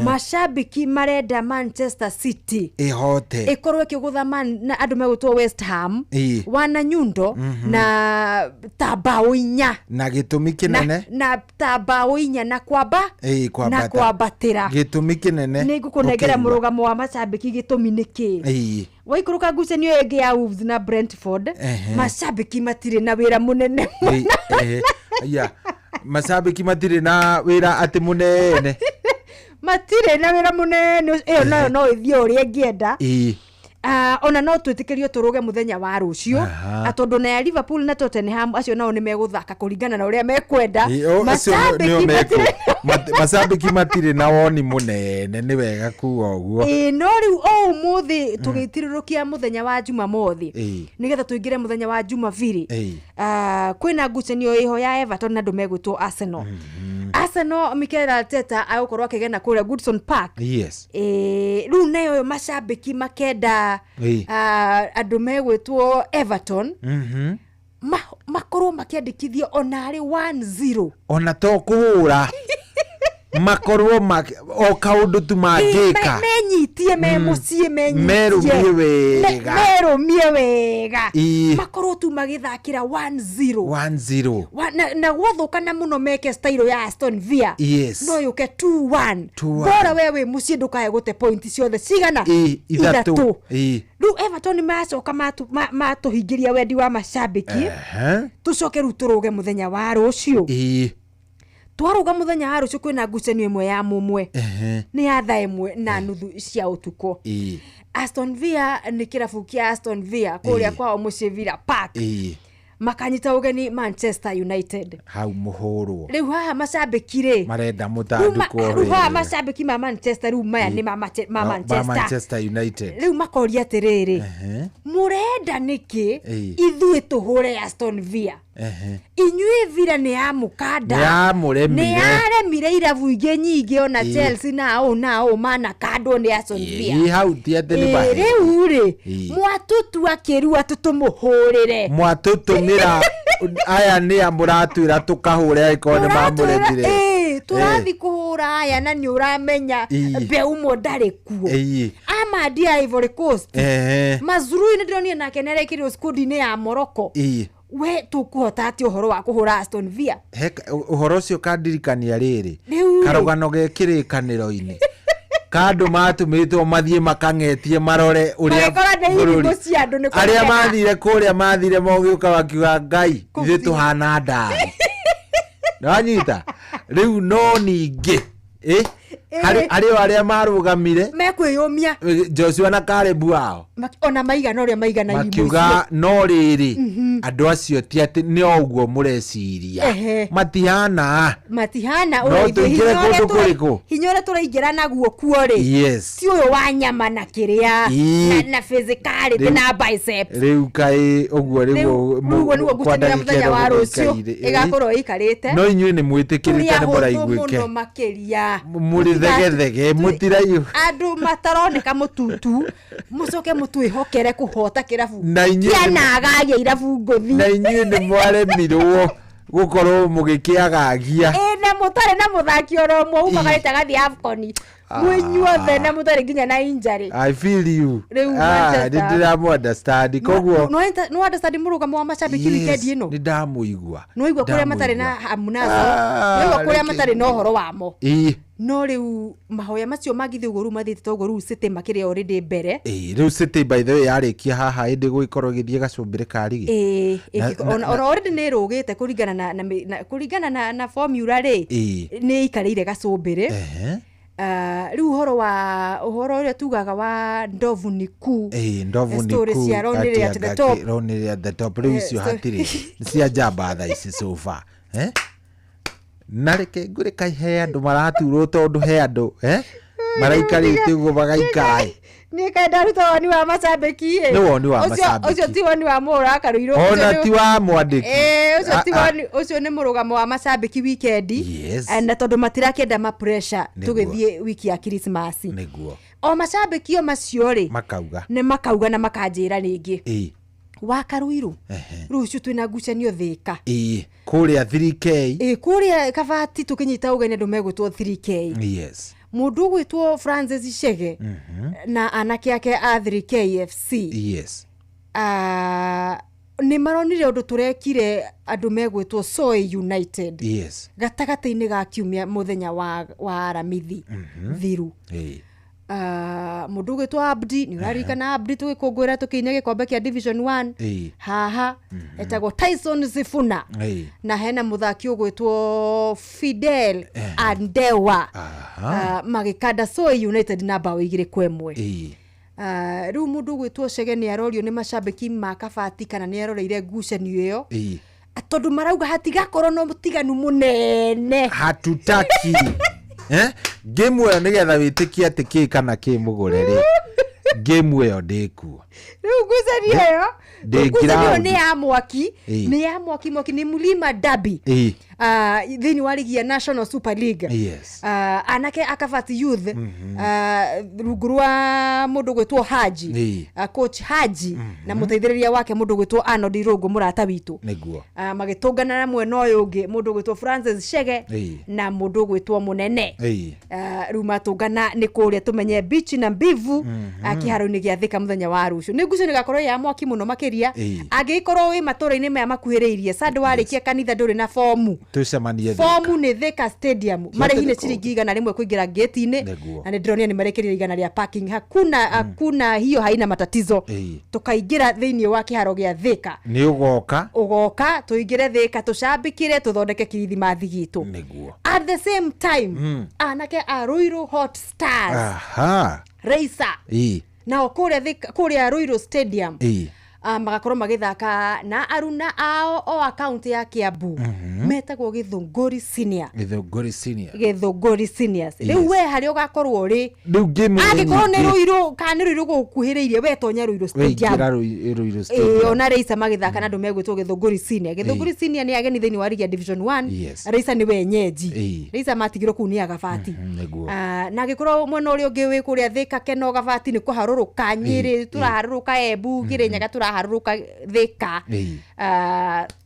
macambĩki marenda Manchester City Ĩhote. Ĩkorwo ĩkĩgũtha na andũ megwĩtwo West Ham wana nyundo na ta mbaũ 4. Na gĩtũmi kĩnene. Na ta mbaũ 4 na kwamba Ĩĩ, na kwambata. kwambatĩra. Gĩtũmi kĩnene. Nĩ ngũkũnengera ũkĩigua. Mũrũgamo wa macambĩki, gĩtũmi nĩ kĩ? Waikũrũka ngucanio ĩngĩ ya Wolves na Brentford, macambĩki matirĩ na wĩra mũnene. Ĩĩ, ehe. Aya, macambĩki matirĩ na wĩra atĩ mũnene. Matirĩ na wĩra mũnene, ĩyo nayo no ĩthiĩ ũrĩa ĩngĩenda. Ona no twĩtĩkĩrio tũrũge mũthenya wa rũciũ. Tondũ na ya Liverpool na Tottenham, acio nao nĩ megũthaka kũringana na ũrĩa mekwenda. Ĩĩ, acio nĩo Macambĩki matirĩ macambĩki matirĩ na woni mũnene, nĩ wega kuga ũguo. Ĩĩ, no rĩu o ũmũthĩ tũgĩtirũrũkia mũthenya wa Jumamothi, nĩgetha tũingĩre mũthenya wa Jumabiri, kwĩna ngucanio ĩho ya Everton na andũ megwĩtwo Arsenal. Arsenal, Mikel Arteta agũkorwo akĩgena kũrĩa Goodson Park. Ĩĩ, rĩu nayo macambĩki makenda andũ megwĩtwo Everton makorwo makĩandĩkithio ona arĩ 1-0. Ona to kũhũra, makorwo o kaũndũ tu mangĩka. Menyitie me mũciĩ, menyitie. Merũmie wega. Merũmie wega. Makorwo tu magĩthakĩra 1-0. 1-0. Na gwathũkana mũno meke style ya Aston Villa, no yũke 2-1. 2-1. Bora we wĩ mũciĩ ndũkae gũte point ciothe cigana? Ĩĩ, ithatũ. Rĩu Everton macoka matũhingĩria wendi wa macambĩki. Tũcoke rĩu tũrũge mũthenya wa rũciũ. Twarũga mũthenya wa rũciũ, kwĩna ngucanio ĩmwe ya mũmwe, nĩ ya thaa 1:30 cia ũtukũ. Aston Villa, nĩ kĩrabu kĩa Aston Villa kũrĩa kwao mũciĩ Villa Park, makanyita ũgeni Manchester United. Hau mũhũrwo. Rĩu haha macambĩki rĩ marenda rĩu mũtandũkwo rĩu haha wega. Macambĩki ma Manchester rĩu maya nĩ ma Ma Manchester Manchester United. Rĩu makoria atĩrĩrĩ, mũrenda nĩkĩ ithuĩ tũhũre Aston Villa? Inyuĩ Villa nĩ ya mũkanda. Nĩ yamũremire. Nĩ yaremire irabu ingĩ nyingĩ ona Chelsea na ũ na ũ manakandwo nĩ Aston Villa. Ĩĩ, hau ti atĩ nĩ Ĩĩ, mahe. rĩu rĩ, mwatũtua kĩrua tũtũmũhũrĩre. Mwatũtũmĩra aya nĩ a mũratwĩra tũkahũre angĩkorwo nĩ mamũremire. Ĩĩ, tũrathi kũhũra aya na nĩ ũramenya Mbeumo ndarĩ kuo, Amad ya Ivory Coast, Mazrui nĩ ndĩronire nake nĩ arekĩrirwo skundi-inĩ ya Morocco. We tũkũhota atĩ ũhoro wa kũhũra Aston Villa? Ũhoro ũcio kandirikania rĩrĩ, Rĩu rĩ. Karũgano ge kĩrĩkanĩro-inĩ ka andũ matũmĩtwo mathiĩ makang'etie marore ũrĩa Magĩkora nĩ bũrũri. irimũ cia andũ nĩ Arĩa kũrega. Mathire kũrĩa, mathire mogĩũka makiuga, "Ngai, ithuĩ tũhana ndari." Nĩwanyita rĩu, no ningĩ Ĩ, harĩ o arĩa marũgamire Mekwĩyũmia. Joshua na Caleb ao. Ona maigana ũrĩa maigana irimũ Makiuga no rĩrĩ, andũ acio ti atĩ nĩ o ũguo mũreciria. Matihana. Matihana No ũrĩa ithuĩ tũingĩre hinya ũrĩa kũndũ kũrĩkũ? Hinya ũrĩa tũraingĩra naguo kuo rĩ, ti ũyũ wa nyama na kĩrĩa na physicality na biceps. Rĩu kaĩ ũguo Rĩu rĩu ũguo nĩguo kwa ngucanio ya ndagĩka mũthenya ĩno wa rũciũ gũgĩikaire. ĩgakorwo ĩikarĩte. No inyuĩ nĩ mwĩtĩkĩrĩte Tũrĩ nĩ ahũthũ mũraiguĩke. mũno makĩria. Mũrĩ thegethege mũtiraihu. Andũ mataroneka mũtutu mũcoke mũtwĩhokere kũhota kĩrabu Na inyuĩ kĩanagagia irabu ngũthi. Na inyuĩ nĩ mwaremirwo gũkorwo mũgĩkĩagagia. Ĩ, na mũtarĩ na mũthaki oro ũmwe umagarĩte agathiĩ AFCON mwĩnyuothe na mũtarĩ nginya na injury. I feel you. Rĩu Ah, Manchester. nĩ ndĩramũ understand koguo. No understand mũrũgamo wa macambĩki weekend ĩno. Nĩ ndamũigua. Nĩwaigua kũrĩa matarĩ na hamu nazo. Nĩwaigua kũrĩa matarĩ na ũhoro wamo. No rĩu mahoya macio mangĩthiĩ ũguo rĩu mathiĩte toguo rĩu City makĩrĩ already mbere. Ĩ, rĩu City by the way yarĩkia haha ĩndĩ gũgĩkorwo ĩgĩthiĩ gacũmbĩrĩ ka rigi. Ĩ, ona already nĩ ĩrũgĩte kũringana na, na, na kũringana na formula rĩ, nĩ ĩikarĩire gacũmbĩrĩ. Rĩu ũhoro wa ũhoro ũrĩa tugaga wa ndovu ni kuu. Ĩ, ndovu ni Story kuu, cia Ronĩrĩ at the top. Ronĩrĩ at the top rĩu icio hatirĩ nĩ cia njamba thaa ici so far. Eh? Na reke ngwĩre kaĩ he andũ maraturwo tondũ he andũ maraikarĩte ũguo magaikara. Niĩ kaĩ ndaruta woni wa macambĩki ĩ. Nĩ woni wa macambĩki. Ũcio ti woni wa mũrakarũirũ. Ona ti wa mwandĩki. Ũcio ti woni, ũcio nĩ mũrũgamo wa macambĩki weekend. Na tondũ matirakĩenda ma pressure tũgĩthiĩ wiki ya Christmas. Nĩguo. O macambĩki o macio rĩ, Makauga. nĩ makauga na makanjĩra rĩngĩ. Wa Karuiru rũciũ twĩna ngucanio Thĩka. Ĩ, kũrĩa 3K. Ĩ, kũrĩa Kabati tũkĩnyita ũgeni andũ megwĩtwo 3K. Mũndũ ũgwĩtwo Francis Chege na anake ake a 3K FC. Nĩ maronire ũndũ tũrekire andũ megwĩtwo Soy United. Gatagatĩ-inĩ ga kiumia mũthenya wa Aramithi thiru. Mũndũ ũgwĩtwo Abdi, nĩ ũraririkana Abdi tũgĩkũngũĩra tũkĩinia gĩkombe kĩa Division 1 haha etagwo Tyson Sifuna. Na hena mũthaki ũgwĩtwo Fidel Andewa. Magĩkanda Soy United na mbaũ 2-1. Rĩu mũndũ ũgwĩtwo Chege nĩ arorio nĩ macambĩki ma Kabati kana nĩ aroreire ngucanio ĩyo. Tondũ marauga hatigakorwo na mũtiganu mũnene. Hatutaki. Game ĩyo nĩgetha wĩtĩkie atĩ kĩ kana kĩ mũgũre rĩ. Game ĩyo ndĩkuo. Rĩu ngucanio ĩyo, Ndĩ ngucanio ĩyo ground. nĩ ya mwaki, nĩ ya mwaki mwaki, nĩ Mlima Derby. Thĩinĩ wa ligi ya National Super League. Anake a Kabati Youth, rungu rwa mũndũ ũgwĩtwo Haji, coach Haji na mũteithĩrĩria wake mũndũ ũgwĩtwo Arnold Irũngũ mũrata witũ. Magĩtũngana na mwena ũyũ ũngĩ mũndũ ũgwĩtwo Francis Chege na mũndũ ũgwĩtwo Mũnene. Rĩu matũngana nĩ kũrĩa tũmenye mbichi na mbivu, kĩharo-inĩ gĩa Thĩka mũthenya wa rũciũ. Nĩ ngucanio ĩgakorwo ya mwaki mũno makĩria. Angĩgĩkorwo wĩ matũra-inĩ maya makuhĩrĩirie, Sandũ warĩkia kanitha ndũrĩ na fomu. Tũcemanie Thĩka. Fomu nĩ Thĩka Stadium. Marĩhi nĩ ciringi 100 kũingĩra gate-inĩ. Na nĩ ndĩronire nĩ marekĩrire 100 rĩa parking. Hakuna, hakuna hiyo haina matatizo. Tũkaingĩra thĩinĩ wa kĩharo gĩa Thĩka. Nĩ ũgoka. Ũgoka, tũingĩre Thĩka, tũcambĩkĩre, tũthondeke kirithimathi gitũ. At the same time, anake a Ruiru Hot Stars. Racer. Nao kũrĩa Thĩka, kũrĩa Ruiru Stadium. Magakorwo magĩthaka na aruna ao o akaunti ya Kiambu. Metagwo Gĩthũngũri Senior. Gĩthũngũri Senior. Gĩthũngũri Seniors. Rĩu we harĩa ũgakorwo ũrĩ, Rĩu game nĩ angĩkorwo nĩ nyingĩ. Ruiru kana nĩ Ruiru gũkuhĩrĩirie, we tonya Ruiru Stadium. Wĩingĩra Ruiru Stadium. Ona Racer magĩthaka na andũ megwĩtwo Gĩthũngũri Senior. Gĩthũngũri Senior nĩ ageni thĩinĩ wa ligi ya Division 1. Racer nĩ wenyeji. Racer matigirwo kũu nĩ Agabati. Na angĩkorwo mwena ũrĩa ũngĩ wĩ kũrĩa Thĩka Keno Gabati nĩ kũharũrũka Nyĩrĩ, tũraharũrũka Embu, Kĩrĩnyaga, tũraharũrũka Thĩka.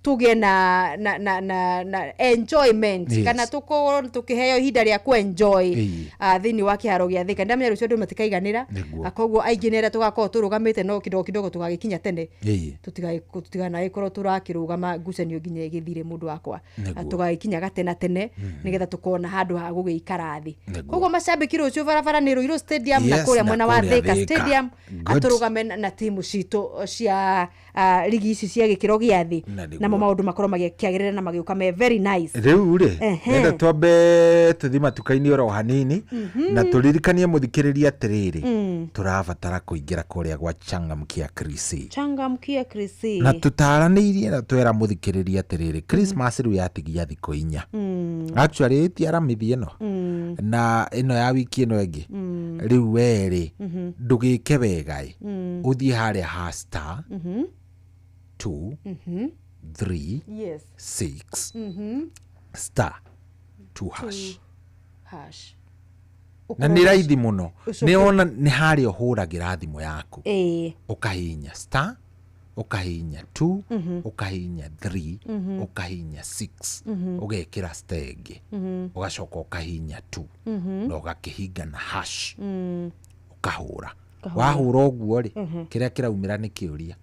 Tũgĩe na enjoyment. Kana tũkorwo tũkĩheo ihinda rĩa kũ-enjoy, thĩinĩ wa kĩharo gĩa Thĩka. Ndamenya rũciũ andũ matikaiganĩra. Koguo aingĩ nĩ arĩa tũgakorwo tũrũgamĩte no kidogo kidogo tũgagĩkinya tene. Tũtiganagĩkorwo tũrakĩrũgama ngucanio nginya ĩgĩthire mũndũ wakwa. Tũgagĩkinya gatena tene nĩgetha tũkona handũ ha gũgĩikara thĩ. Koguo macambĩki rũciũ barabara nĩ Ruiru Stadium na kũrĩa Na mwena wa kũrĩa Thĩka Thĩka. Stadium. Atũrũgame na timu citũ cia ligi ici cia gĩkĩro gĩa thĩ. Na nĩguo. Na Namo maũndũ makorwo magĩkĩagĩrĩra na magĩũka me very nice. Rĩu rĩ, nenda twambe tũthi matuka-inĩ oro hanini na tũririkanie mũthikĩrĩria atĩrĩrĩ, tũrabatara kũingĩra kũrĩa gwa Changamkia Krisi. Changamkia Krisi. Na tũtaranĩirie na twera mũthikĩrĩria atĩrĩrĩ, Christmas rĩu yatigia thikũ 4. Actually ti aramithi ĩno na ĩno ya wiki ĩno ĩngĩ. Rĩu werĩ, ndũgĩke wega ĩ, ũthiĩ harĩa ha star 2 3 6 star 2 hash. Hash. Na nĩ raithi mũno. Ũcoke- Nĩ ona nĩ harĩa ũhũragĩra thimũ yaku, ũkahihinya star, ũkahihinya 2, ũkahihinya 3, ũkahihinya 6, ũgekĩra star ĩngĩ, ũgacoka ũkahihinya 2, na ũgakĩhinga na hash, ũkahũra. Wahũra ũguo rĩ, kĩrĩa kĩraumĩra nĩ kĩũria.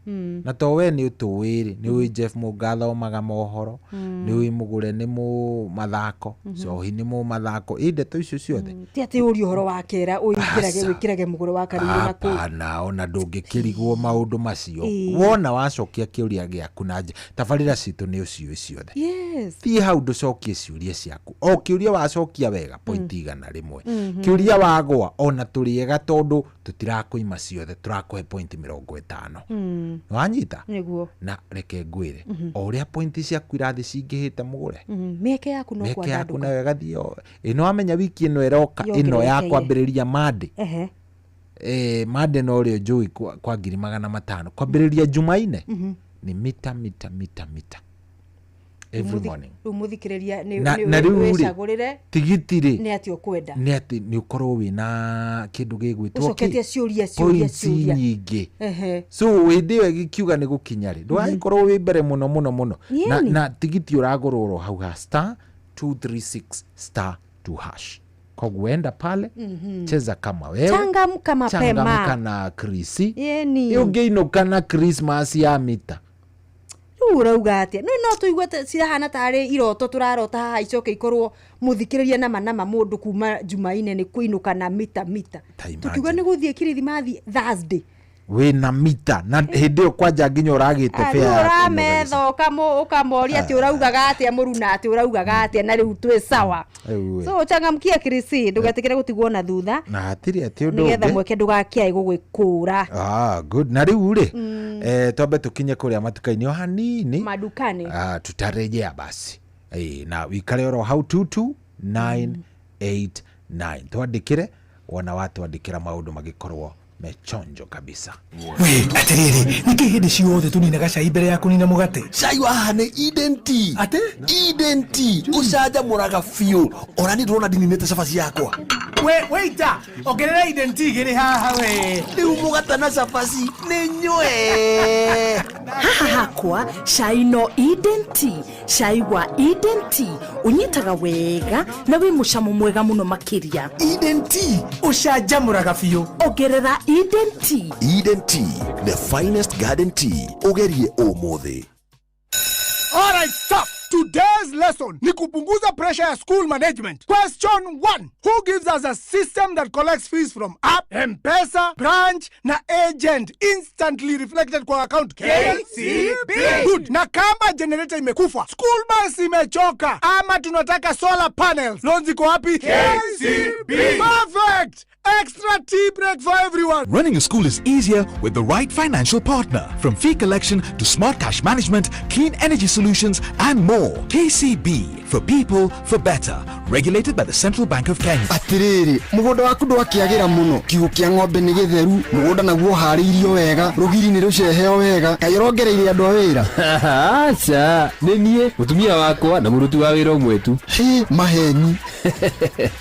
Na to we nĩ ũtũĩ rĩ, nĩ ũĩ Jeff Mũnga athomaga mohoro, nĩ ũĩ Mũgũre nĩ mũ mathako, Cohi nĩ mũ mathako, ĩ ndeto icio ciothe. Ti atĩ ũrie ũhoro wa kera ũingĩrage Aca. wĩkĩrage mũgũre wa karĩirũ na kũu. Hapana, ona ndũngĩkĩrigwo maũndũ macio. Wona wacokia kĩũria gĩaku na tabarĩra citũ nĩ ũciũĩ ciothe. Thiĩ hau ndũcokie ciũria ciaku. O kĩũria wacokia wega, point 100. Kĩũria wagwa, ona tũrĩ ega tondũ tũtirakũima ciothe, tũrakũhe point 50. Nĩwanyita? Nĩguo. Na reke ngwĩre, o ũrĩa point ciaku irathiĩ cingĩhĩte mũgũre, Mĩeke yaku no mĩeke yaku kwandandũka. nayo ĩgathiĩ o ĩno. Wamenya wiki ĩno ĩroka ĩno ya Yongererekeire. kwambĩrĩria Monday, Monday no rĩo njũĩ kwa 500,000 kwambĩrĩria Jumaine nĩ mita mita mita mita every morning. Rĩu mũthikĩrĩria nĩ Na rĩu rĩ, wĩcagũrĩre tigiti rĩ, nĩ atĩ ũkwenda. Nĩ atĩ nĩ ũkorwo wĩna kĩndũ gĩgwĩtwo Ũcoketie kĩ? ciũria ciũria Points ciũria. nyingĩ. So hĩndĩ ĩyo ĩgĩkiuga nĩ gũkinya rĩ, ndũgagĩkorwo wĩ mbere mũno mũno mũno. Na, na tigiti ũragũrwo oro hau ha star 236 star 2 hash. Koguo enda pale, cheza kama wewe. Changamka mapema. Changamka na Krisi. Yeni. Ũngĩinũka na Christmas ya mita. Rĩu ũrauga atĩa? No tũigue cirahana tarĩ iroto tũrarota haha, icoke ikorwo mũthikĩrĩria nama nama mũndũ kuma Jumaine nĩ kũinũka na mita mita. Tũkiuga nĩ gũthiĩ kirithimathi Thursday. Wĩna mita na hĩndĩ ĩyo kwanja nginya ũragĩte Ah, fare rĩu ya kũinũka. ũrametha ũkamoria atĩ ũraugaga atĩa mũruna, atĩ ũraugaga atĩa, na rĩu twĩ sawa. Rĩu ĩ. So changamkia Krisi, ndũgetĩkĩre gũtigwo na thutha, Na hatirĩ atĩ ũndũ nĩgetha ũngĩ. mweke ndũgakĩae gũgwĩkũra. Ah, good. Na rĩu rĩ, twambe tũkinye kũrĩa matuka-inĩ o hanini. Madukani. Ah, tutarejea basi. Na wikare oro hau 22989 twandĩkĩre, wona watwandĩkĩra maũndũ magĩkorwo mechonjo kabisa. We atiriri, nĩkĩ hĩndĩ ciothe tũninaga cai mbere ya kũnina mũgate? Cai wa haha nĩ Eden Tea. Atĩ? Eden Tea ũcanjamũraga biũ, ona niĩ ndĩrona ndininĩte cabaci yakwa. We waiter, ongerera Eden Tea igĩrĩ haha we. Rĩu mũgate na cabaci nĩ nywe. Haha hakwa cai no Eden Tea. Cai wa Eden Tea ũnyitaga wega na wĩ mũcamo mwega mũno makĩria. Eden Tea ũcanjamũraga biũ. Ongerera Eden Tea. Eden Tea, the finest garden tea. Ũgerie ũmũthĩ. All right, stop. Today's lesson ni kupunguza pressure ya school management. Question 1. Who gives us a system that collects fees from app, M-Pesa, branch na agent instantly reflected kwa account? KCB. Good. Na kama generator imekufa, school bus imechoka, ama tunataka solar panels, loans iko wapi? KCB. Perfect. Extra tea break for everyone. Running a school is easier with the right financial partner. From fee collection to smart cash management, clean energy solutions, and more. KCB, for people, for better. Regulated by the Central Bank of Kenya. Atiriri, mũgũnda waku ndwakĩagĩra mũno, kiugũ kĩa ng'ombe nĩ gĩtheru, mũgũnda naguo ũharĩirio wega, rũgiri nĩ rũceheo wega, kaĩ ũrongereire andũ a wĩra? Aca, nĩ niĩ, mũtumia wakwa na mũruti wa wĩra ũmwe tu. Hĩ, maheni.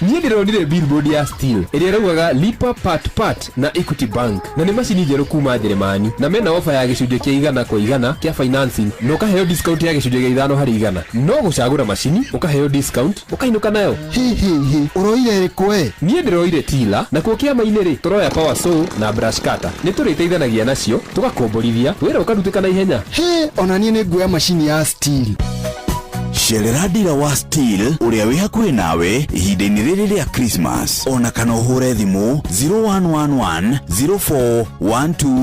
Niĩ ndĩronire billboard ya Steel ĩrĩa ĩraugaga lipa part part na Equity Bank, na nĩ macini njerũ kuma Njeremani, na mena ofa ya gĩcunjĩ kĩa 100% kĩa financing, na ũkaheo discount ya gĩcunjĩ gĩa 5%. No gũcagũra macini ũkaheo discount ũkainũka nayo. Hĩ hĩ hĩ, ũroire ĩrĩkũ we? Niĩ ndĩroire tila, nakuo kĩama-inĩ rĩ, tũroya power saw na brush cutter. Nĩ tũrĩteithanagia nacio tũgakomborithia wĩra ũkarutĩka na ihenya. Hĩ, ona niĩ nĩ nguoya macini ya Steel. Cerera ndira wa Steel ũrĩa wĩ hakuhĩ nawe ihinda-inĩ rĩrĩ rĩa Christmas, ona kana ũhũre thimũ 0111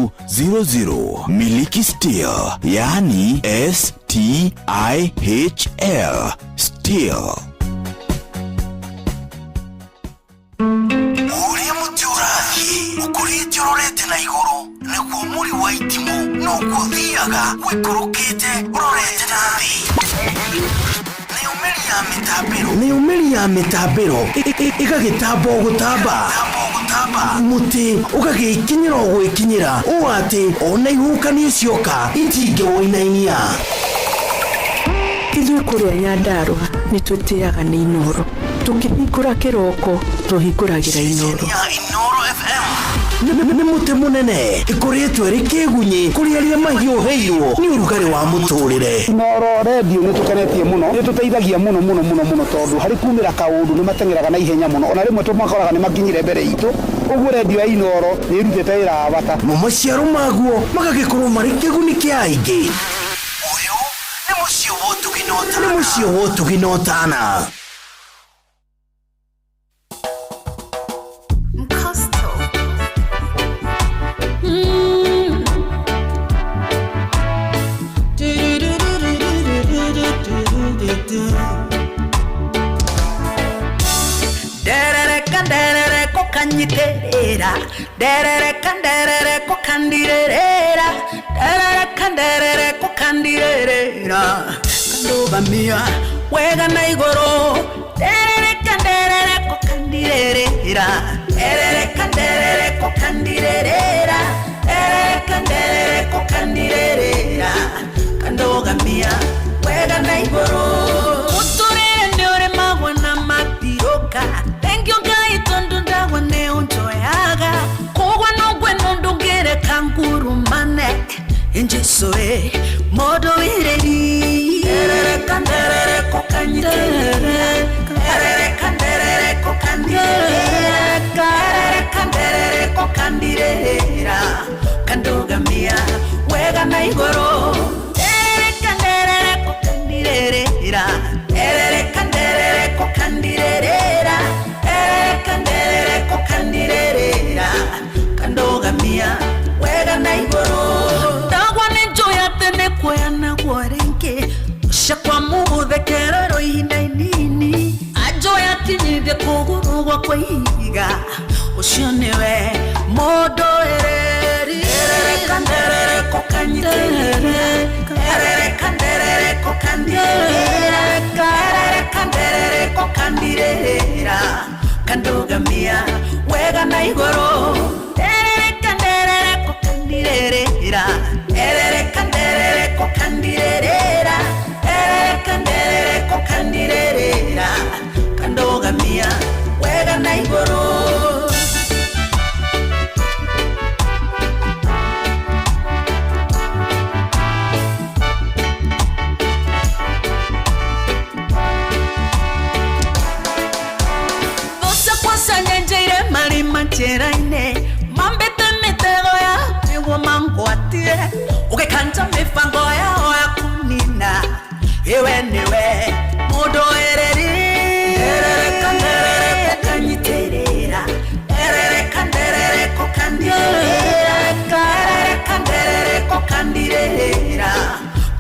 041200. Miliki Steel, yaani S T I H L, Stihl. Ũrĩa mũtĩ ũrathiĩ ũkũrĩte ũrorete na igũrũ nĩguo mũri wa itimũ noguo ũthiaga ũikũrũkĩte ũrorete na thĩ. Nayo mĩri ya mĩtambĩro ĩgagĩtamba o gũtamba, mũtĩ ũgagĩkinyĩra o gwĩkinyĩra ũũ atĩ ona ihuhũkanio cioka itingĩwũinainia. Ithuĩ kũrĩa Nyandarũa nĩ twĩtĩaga nĩ Inooro. Tũkĩhingũra kĩroko tũhingũragĩra Inooro. Inooro FM nĩ mũtĩ mũnene ĩkũrĩtwo ĩrĩ kĩgunyĩ kũrĩ arĩa mahiũhĩirwo nĩ ũrugarĩ wa mũtũrĩre. Inooro redio nĩ tũkenetie mũno, nĩ tũteithagia mũno mũno mũno mũno tondũ harĩ kumĩra kaũndũ nĩ mateng'eraga na ihenya mũno, ona rĩmwe tũmakoraga nĩ makinyire mbere itũ, ũguo redio ya Inooro nĩ ĩrutĩte wĩra wa bata. Mo maciaro maguo magagĩkorwo marĩ kĩguni kĩa aingĩ. Ũyũ nĩ mũciĩ wa ũtugi na ũtana. Nĩ mũciĩ wa ũtugi na ũtana. Nderereka nderereko kanyiterera, nderereka nderereko kandirerera, nderereka nderereko kandirerera, kandugamia wega na igũrũ. Nderereka nderereko kandirerera, nderereka nderereko kandirerera, nderereka nderereko kandirerera, kandugamia wega na igũrũ. Mũtũrĩre nĩ ũrĩmagwo na matiũka, thengio Ngai tondũ ndagwa nĩ ũnjoyaga, kũgwa no ngwe no ndũngĩreka ngurumane, Jesũ ĩ mũndũ wĩrĩri. Nderereka nderereko kanyitĩrĩra, nderereka nderereko kandirĩrĩra, nderereka nderereko kandirĩrĩra, kandugamia wega na igũrũ. Nderereka nderereko kandirĩrĩra, nderereka nderereko kandirĩrĩra, nderereka nderereko kandirĩrĩra, kandugamia wega na igũrũ. Ndagwa nĩ njũĩ atĩ nĩ kuoya naguo rĩngĩ, ũcakwa mũgũthekererwo ihinda inini, anjũĩ akinyithie kũgũrũ gwakwa ihiga, ũcio nĩwe mũndũ ĩrĩri. Nderereka nderereko kanyitĩrĩra, nderereka nderereko kandirĩrĩra, nderereka nderereko kandirĩrĩra, kandugamia wega na igũrũ. Nderereka nderereko kandirĩrĩra, nderereka nderereko kandirĩrĩra, nderereka nderereko kandirĩrĩra, kandugamia wega na igũrũ. Njenjeire marima njĩra-inĩ, mambĩte mĩtego ya nĩguo mangwatie, ũgĩkanja mĩbango yao ya kũnina, ĩwe nĩwe mũndũ ĩrĩri. Nderereka nderereko kanyitĩrĩra, nderereka nderereko kandirĩrĩra, nderereka nderereko kandirĩrĩra,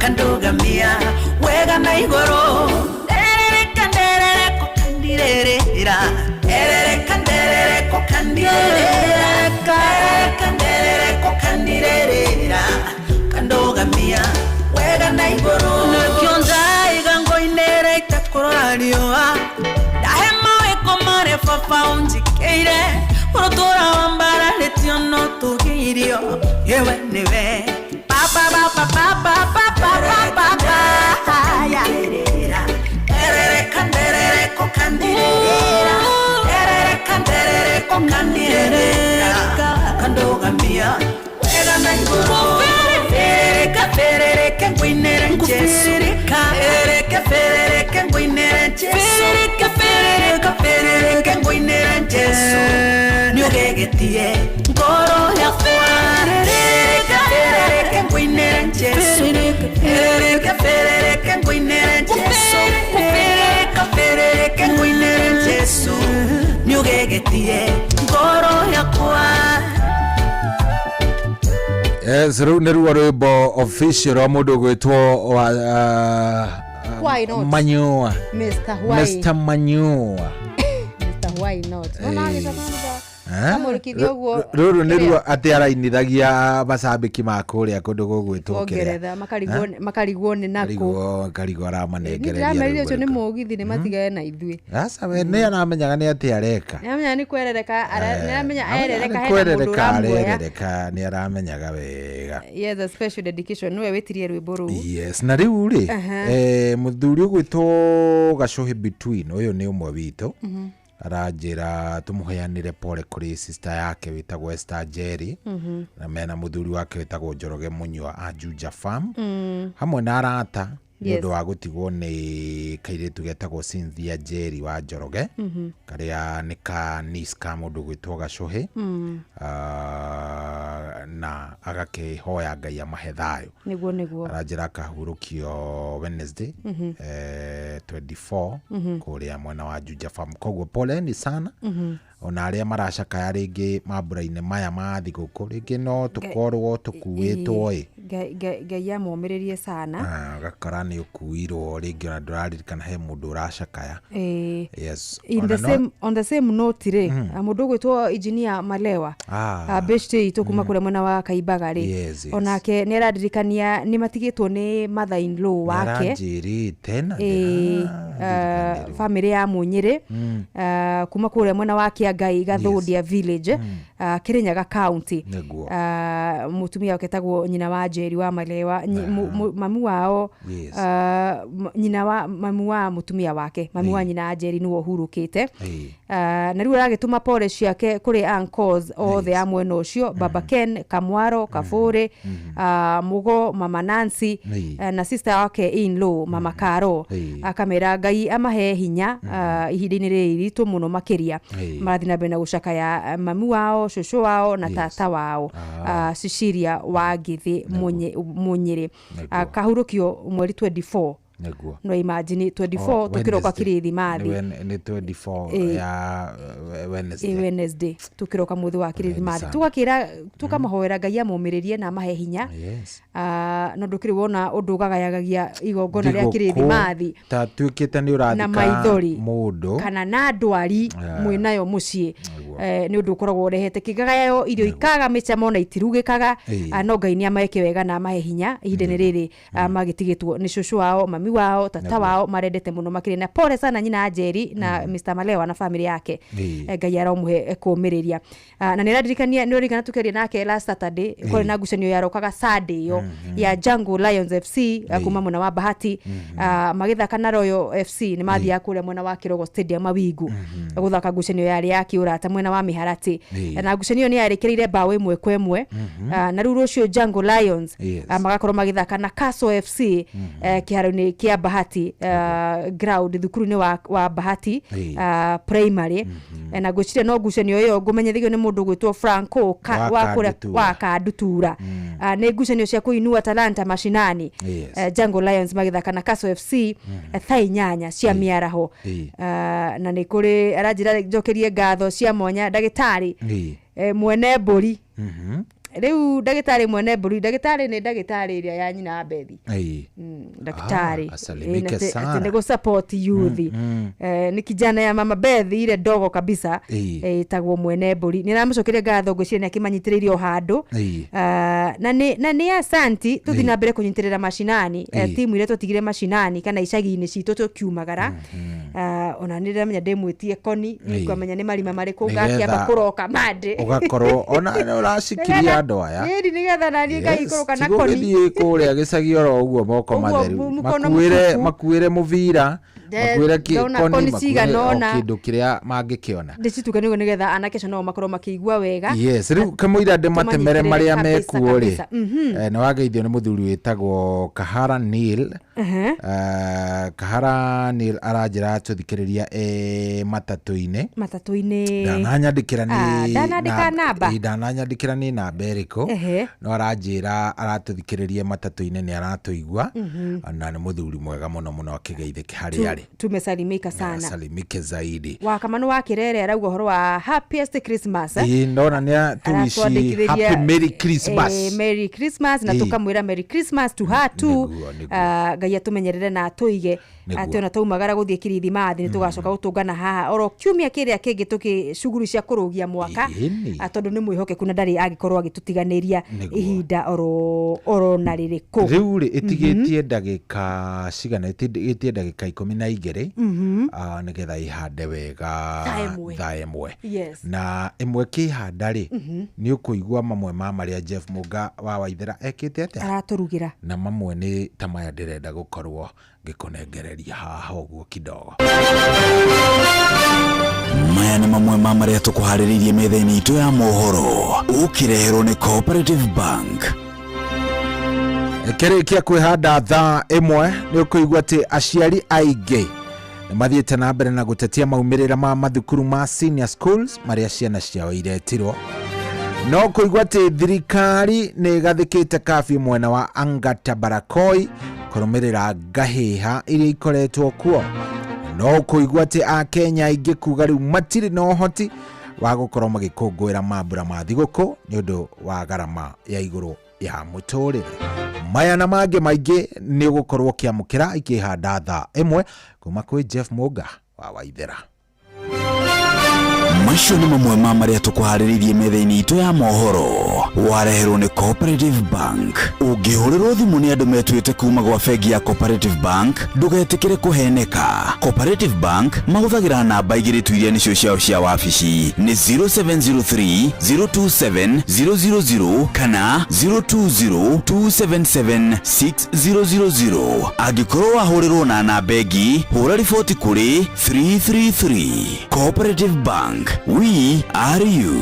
kandugamia wega na igũrũ. Nderereka nderereko kandirĩrĩra, nderereka nderereko kandirĩrĩra, nderereka nderereko kandirĩrĩra, kandugamia wega na igũrũ. Nĩkĩo ndaiga ngoinĩre itekũrora riũa, ndahe mawĩko marĩa baba ũnjĩkĩire, ũrũtũra wa mbararĩtio no tũgĩirio, yewe nĩwe baba baba baba baba baba ya. Nderereka nderereko kandirĩrĩra, nderereka nderereko kandirĩrĩra, kandugamia wega na igũrũ. Ferereka ferereke ngũinĩre Jesũ, ferereke ferereke ngũinĩre Jesũ, ferereke ferereke ferereke ngũinĩre Jesũ, nĩũgegetie ngoro yakwa. Ferereka ferereke ngũinĩre Jesũ, ferereke ferereke ngũinĩre Jesũ, ferereka ferereke ngũinĩre Jesũ, nĩũgegetie ngoro yakwa. Yes, rĩu nĩruo rwĩmbo official rwa mũndũ ũgwĩtwo wa Why not? Manyua. Mr. Why? Mr. Manyua. Mr. Why not? Nona agĩcoka Eh? amũrĩkithia ũguo Rũrũ nĩruo atĩ arainithagia macambĩki ma kũrĩa kũndũ gũgwĩtwo kĩrĩa. Ngeretha makarigwo nĩ nakũ. Karigwo karigwo aramanengereria. Ndĩramerire rwĩmbo ũcio nĩ rũu. mũgithi nĩ matigane na ithuĩ. Aca we nĩ aramenyaga nĩ atĩ areka. Nĩaramenya nĩ kwerereka, nĩaramenya erereka Nĩ hena mũndũ kwerereka ũramuoya. arerereka nĩ aramenyaga wega. Yes, a special dedication nĩwe wĩtirie rwĩmbo rũu. Yes, na rĩu rĩ Aha. mũthuri ũgwĩtwo Gacohi Between ũyũ nĩ ũmwe witũ aranjĩra tũmũheanĩre pole kũrĩ sister yake wĩtagwo Esther Njeri na mena mũthuri wake wĩtagwo Njoroge Mũnyua a Juja Farm hamwe na arata nĩ ũndũ wa gũtigwo nĩ kairĩtu getagwo Cynthia Njeri wa Njoroge karĩa nĩ ka niece ka mũndũ gwĩtwo Gacohi na agakĩhoya Ngai amahe thayũ. Nĩguo nĩguo. Aranjĩra akahurũkio Wednesday 24 kũrĩa mwena wa Juja Farm. Koguo poleni sana ona arĩa maracakaya rĩngĩ mambura-inĩ maya ma thigũkũ rĩngĩ no tũkorwo tũkuĩtwo ĩ. Ngai Ngai amomĩrĩrie sana. Ah, ũgakora nĩ ũkuirwo rĩngĩ ona ndũraririkana he mũndũ ũracakaya. Yes. In Ona the no- same, on the same note rĩ, mũndũ ũgwĩtwo engineer Malewa beshte itũ kuma kũrĩa mwena wa Kaimbaga rĩ, Yes, yes. onake nĩ aradirikania nĩ matigĩtwo nĩ mother in law wake. Nĩaranjĩrĩte na Bamĩrĩ ya Mũnyĩrĩ kuma kũrĩa mwena wa Kĩangai Gathũndia village, Kĩrĩnyaga county. Nĩguo. Mũtumia wake etagwo nyina wa Njeri wa Malewa, mamu wao, nyina wa mamu wa mũtumia wake, mamu wa nyina wa Njeri nĩwe ũhurũkĩte. Na rĩu aragĩtũma pole ciake kũrĩ uncles othe a mwena ũcio, Baba Ken Kamwaro Kabũrĩ, Mũgo, Mama Nancy, na sister wake in law Mama Karo, akamera Ngai amahe hinya ihinda-inĩ rĩrĩ iritũ mũno makĩria marathiĩ na mbere na gũcakaya mamu wao, cũcũ wao na tata wao, Cecilia wa Ngĩthĩ Mũnyĩrĩ, akahurũkio mweri 24. Nĩguo. No imagine 24 Oh, tũkĩroka Wednesday. kĩrĩthimathi. Nĩ 24 ya Wednesday. Wednesday tũkĩroka mũthĩ wa kĩrĩthimathi sana. tũgakĩra tũkamahoera Ngai amomĩrĩrie na amahe hinya. No ndũkĩrĩ wona ũndũ ũgagayagagia igongona rĩa Thigũkũ kĩrĩthimathi ta tuĩkĩte nĩ na ũrathika maithori mũndũ kana na ndwari mwĩnayo mũciĩ, nĩ ũndũ ũkoragwo ũrehete kĩgagayo, irio ikaga mĩcamo na itirugĩkaga. No Ngai nĩ ameke wega na amahe hinya ihinda-inĩ rĩrĩ magĩtigĩtwo nĩ cũcũ wao, mami wao, tata wao marendete mũno makĩria. Na pole sana nyina Njeri na Mr. Malewa na family yake. Ngai aromũhe kũmĩrĩria. Na nĩ araririkania nĩ ũririkana tũkĩaria nake last Saturday kwarĩ na ngucanio yarokaga Sunday ĩyo ya Jungle Lions FC kuma mwena wa Bahati magĩthaka na Royal FC nĩ mathiaga kũrĩa mwena wa Kĩrogo Stadium Mawingu gũthaka ngucanio yarĩ ya kĩũrata mwena wa Mĩharatĩ na ngucanio ĩyo nĩ yarĩkĩrĩire mbaũ 1-1. Na rĩu rũciũ Jungle Lions magakorwo magĩthaka na Castle FC kĩharo-inĩ kĩa Bahati ground thukuru-inĩ wa Bahati primary. Na ngwĩciria no ngucanio ĩyo ngũmenyithagio nĩ mũndũ ũgwĩtwo Franco Wa wa kũrĩa Kandutura. wa Kandutura. Nĩ ngucanio cia kũinua talanta mashinani. Jungle Lions magĩthaka na Castle FC thaa 8 cia mĩaraho. Na nĩ kũrĩ aranjĩra njokerie ngatho cia mwanya ndagĩtarĩ mwene mbũri. Rĩu ndagĩtarĩ mwene mbũri, ndagĩtarĩ nĩ ndagĩtarĩ ĩrĩa ya nyina wa Bethi. Daktari. Asalimike Atĩ sana. nĩ gũ-support youth. Nĩ kijana ya mama Beth ile ndogo kabisa ĩtagwo mwene mbũri. Nĩ aramũcokeria ngatho ngwĩciria nĩ akĩmanyitĩrĩire o handũ. Na nĩ asanti tũthiĩ na mbere kũnyitĩrĩra macinani, timu iria twatigire macinani kana icagi-inĩ citũ tũkiumagara. Ona nĩ ndĩramenya ndĩmwĩtie koni nĩngwamenya nĩ marima marĩkũ ngakĩamba kũroka Monday. Ũgakorwo ona nĩ ũracikiria andũ aya. Ĩni nĩgetha naniĩ ngaikũrũka na koni. Tigũgĩthiĩ kũrĩa gĩcagi oro ũguo moko Ũguo matheru. mũkono Makuĩre mũtupu. makuĩre mũbira, makuĩre Ndona koni, koni makuĩre cigana o ũna. kĩndũ kĩrĩa mangĩkĩona. Ndĩcitukanie ũguo nĩgetha anake acio nao makorwo makĩigua wega. Yes, rĩu kamũira ndĩmatemere Tũmanyitĩrĩre marĩa kabisa, mekuo rĩ. kabisa. Nĩ wageithio nĩ mũthuri wĩtagwo Kahara Neil. Kahara Neil aranjĩra tũthikĩrĩria matatũ-inĩ. Matatũ-inĩ. Ndananyandĩkĩra nĩ Ndanandĩka namba. Ĩ, ndananyandĩkĩra nĩ namba ĩrĩkũ. No aranjĩra aratũthikĩrĩria matatũ-inĩ, nĩ aratũigua na nĩ mũthuri mwega mũno mũno, akĩgeithĩke harĩa arĩ. Tumesalimika sana. Salimike zaidi. Wa Kamano wa Kirere arauga ũhoro wa happiest Christmas, eh? Ĩĩ, ndona nĩ atũwici Aratwandĩkithĩria, happy merry Christmas. Merry Christmas na tũkamwĩra merry Christmas to her too. Ah, Ngai atũmenyerere na atũige atĩ ona twaumagara gũthiĩ kirithimathi nĩ tũgacoka gũtũngana haha oro kiumia kĩrĩa kĩngĩ tũkĩ cuguri cia kũrũgia mwaka. Ah, tondũ nĩ mwĩhokeku na ndarĩ angĩkorwo agĩtũtiganĩria ihinda oro na rĩrĩkũ. Rĩu rĩ, ĩtigĩtie ndagĩka cigana? Ĩtigĩtie ndagĩka 12 ah, nĩgetha ĩhande wega Thaa 1. Thaa 1. Na 1 kĩhanda rĩ, nĩ ũkũigua mamwe ma marĩa Jeff Mũnga wa Waithera ekĩte atĩa aratũrugĩra. Na mamwe nĩ ta maya ndĩrenda gũkorwo ngĩkũnengereria haha ũguo kidogo. Maya nĩ mamwe ma marĩa tũkũharĩrĩirie metha-inĩ itũ ya mohoro, ũkĩreherwo nĩ Cooperative Bank. Kĩrĩkia kwĩhanda thaa 1, nĩ ũkũigua atĩ aciari aingĩ nĩ mathiĩte na mbere na gũtetia maumĩrĩra ma mathukuru ma senior schools marĩa ciana ciao iretirwo. No kũigua atĩ thirikari nĩ ĩgathĩkĩte kabiũ mwena wa Angata Barakoi kũrũmĩrĩra ngahĩha iria ikoretwo kuo. No kũigua atĩ akenya aingĩ kuga rĩu matirĩ na ũhoti wa gũkorwo magĩkũngũĩra mambura ma thigũkũ nĩ ũndũ wa garama ya igũrũ ya mũtũrĩre. Maya na mangĩ maingĩ nĩ ũgũkorwo ũkĩamũkĩra ikĩhanda thaa 1 kuma kwĩ Jeff Mũnga wa Waithera. Macio nĩ mamwe ma marĩa tũkũharĩrĩirie metha-inĩ itũ ya mohoro, wareherwo nĩ Cooperative Bank. Ũngĩhũrĩrwo thimũ nĩ andũ metuĩte kuma gwa bengi ya Cooperative Bank, ndũgetĩkĩre kũheneka. Cooperative Bank mahũthagĩra namba 2 tu iria nĩcio ciao cia wabici, nĩ 0703 027 000 kana 020 277 6000. Angĩkorwo wahũrĩrwo na namba ĩngĩ, hũra riboti kũrĩ 333. Cooperative Bank, we are you.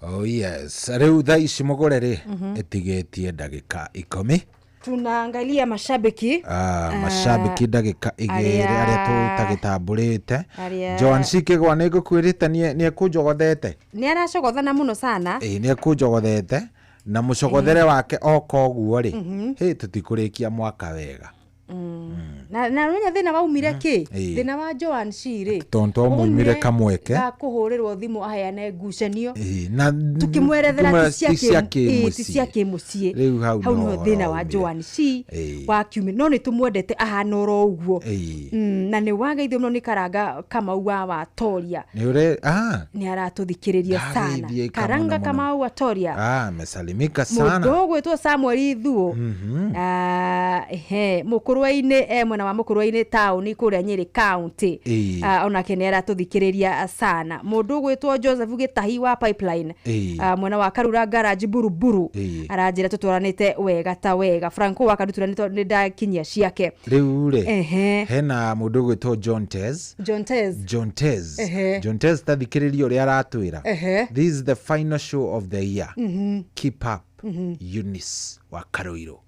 Oh yes, rĩu thaa ici mũgũre rĩ, ĩtigĩtie ndagĩka 10. Tunaangalia mashabiki. Ah, mashabiki ndagĩka 2 arĩa tũtagĩtambũrĩte. Joan Cikĩgwa nĩ ngũkwĩrĩte nĩ ekũnjogothete. Nĩ aracogothana mũno sana. Ĩĩ, nĩ ekũnjogothete na mũcogothere wake oka ũguo rĩ, hĩ, tũtikũrĩkia mwaka wega. Na ũmenya thĩna waumire kĩ? Thĩna wa Joan Shi rĩ, Tondũ twamũimire kamweke. Ga kũhũrĩrwo thimũ aheane ngucanio, Ĩĩ, na tukĩmwerethera ti ti cia cia ti cia kĩmũciĩ. kĩmũciĩ. Rĩu hau Hau nĩho nĩho thĩna wa ũraumire. Joan Shi wa kiumia, no nĩ tũmwendete ahana oro ũguo. Na nĩ wageithio mũno nĩ Karanga Kamau wa Watoria. Nĩ ũre ah Nĩ aratũthikĩrĩria sana. Ndageithia Karanga mũno mũno. Kamau Watoria. Ah, amesalimika sana. Mũndũ ũgwĩtwo Samuel Ithuo, ah, ehe, mũkũrwe-inĩ, mwena wa mũkũrwe-inĩ taũni kũrĩa Nyĩrĩ county. Ah, onake nĩ aratũthikĩrĩria sana. Mũndũ ũgwĩtwo Joseph Gĩtahi wa Pipeline, ah, mwena wa Karura garage Buruburu, aranjĩra tũtwaranĩte wega ta wega. Franco wa Karutura nĩ ndakinyia ciake. Rĩu rĩ, hena mũndũ ũgwĩtwo John Tez. John Tez. John Tez. John Tez, tathikĩrĩria ũrĩa aratwĩra. "This is the final show of the year. Keep up." Eunice wa Karoiro.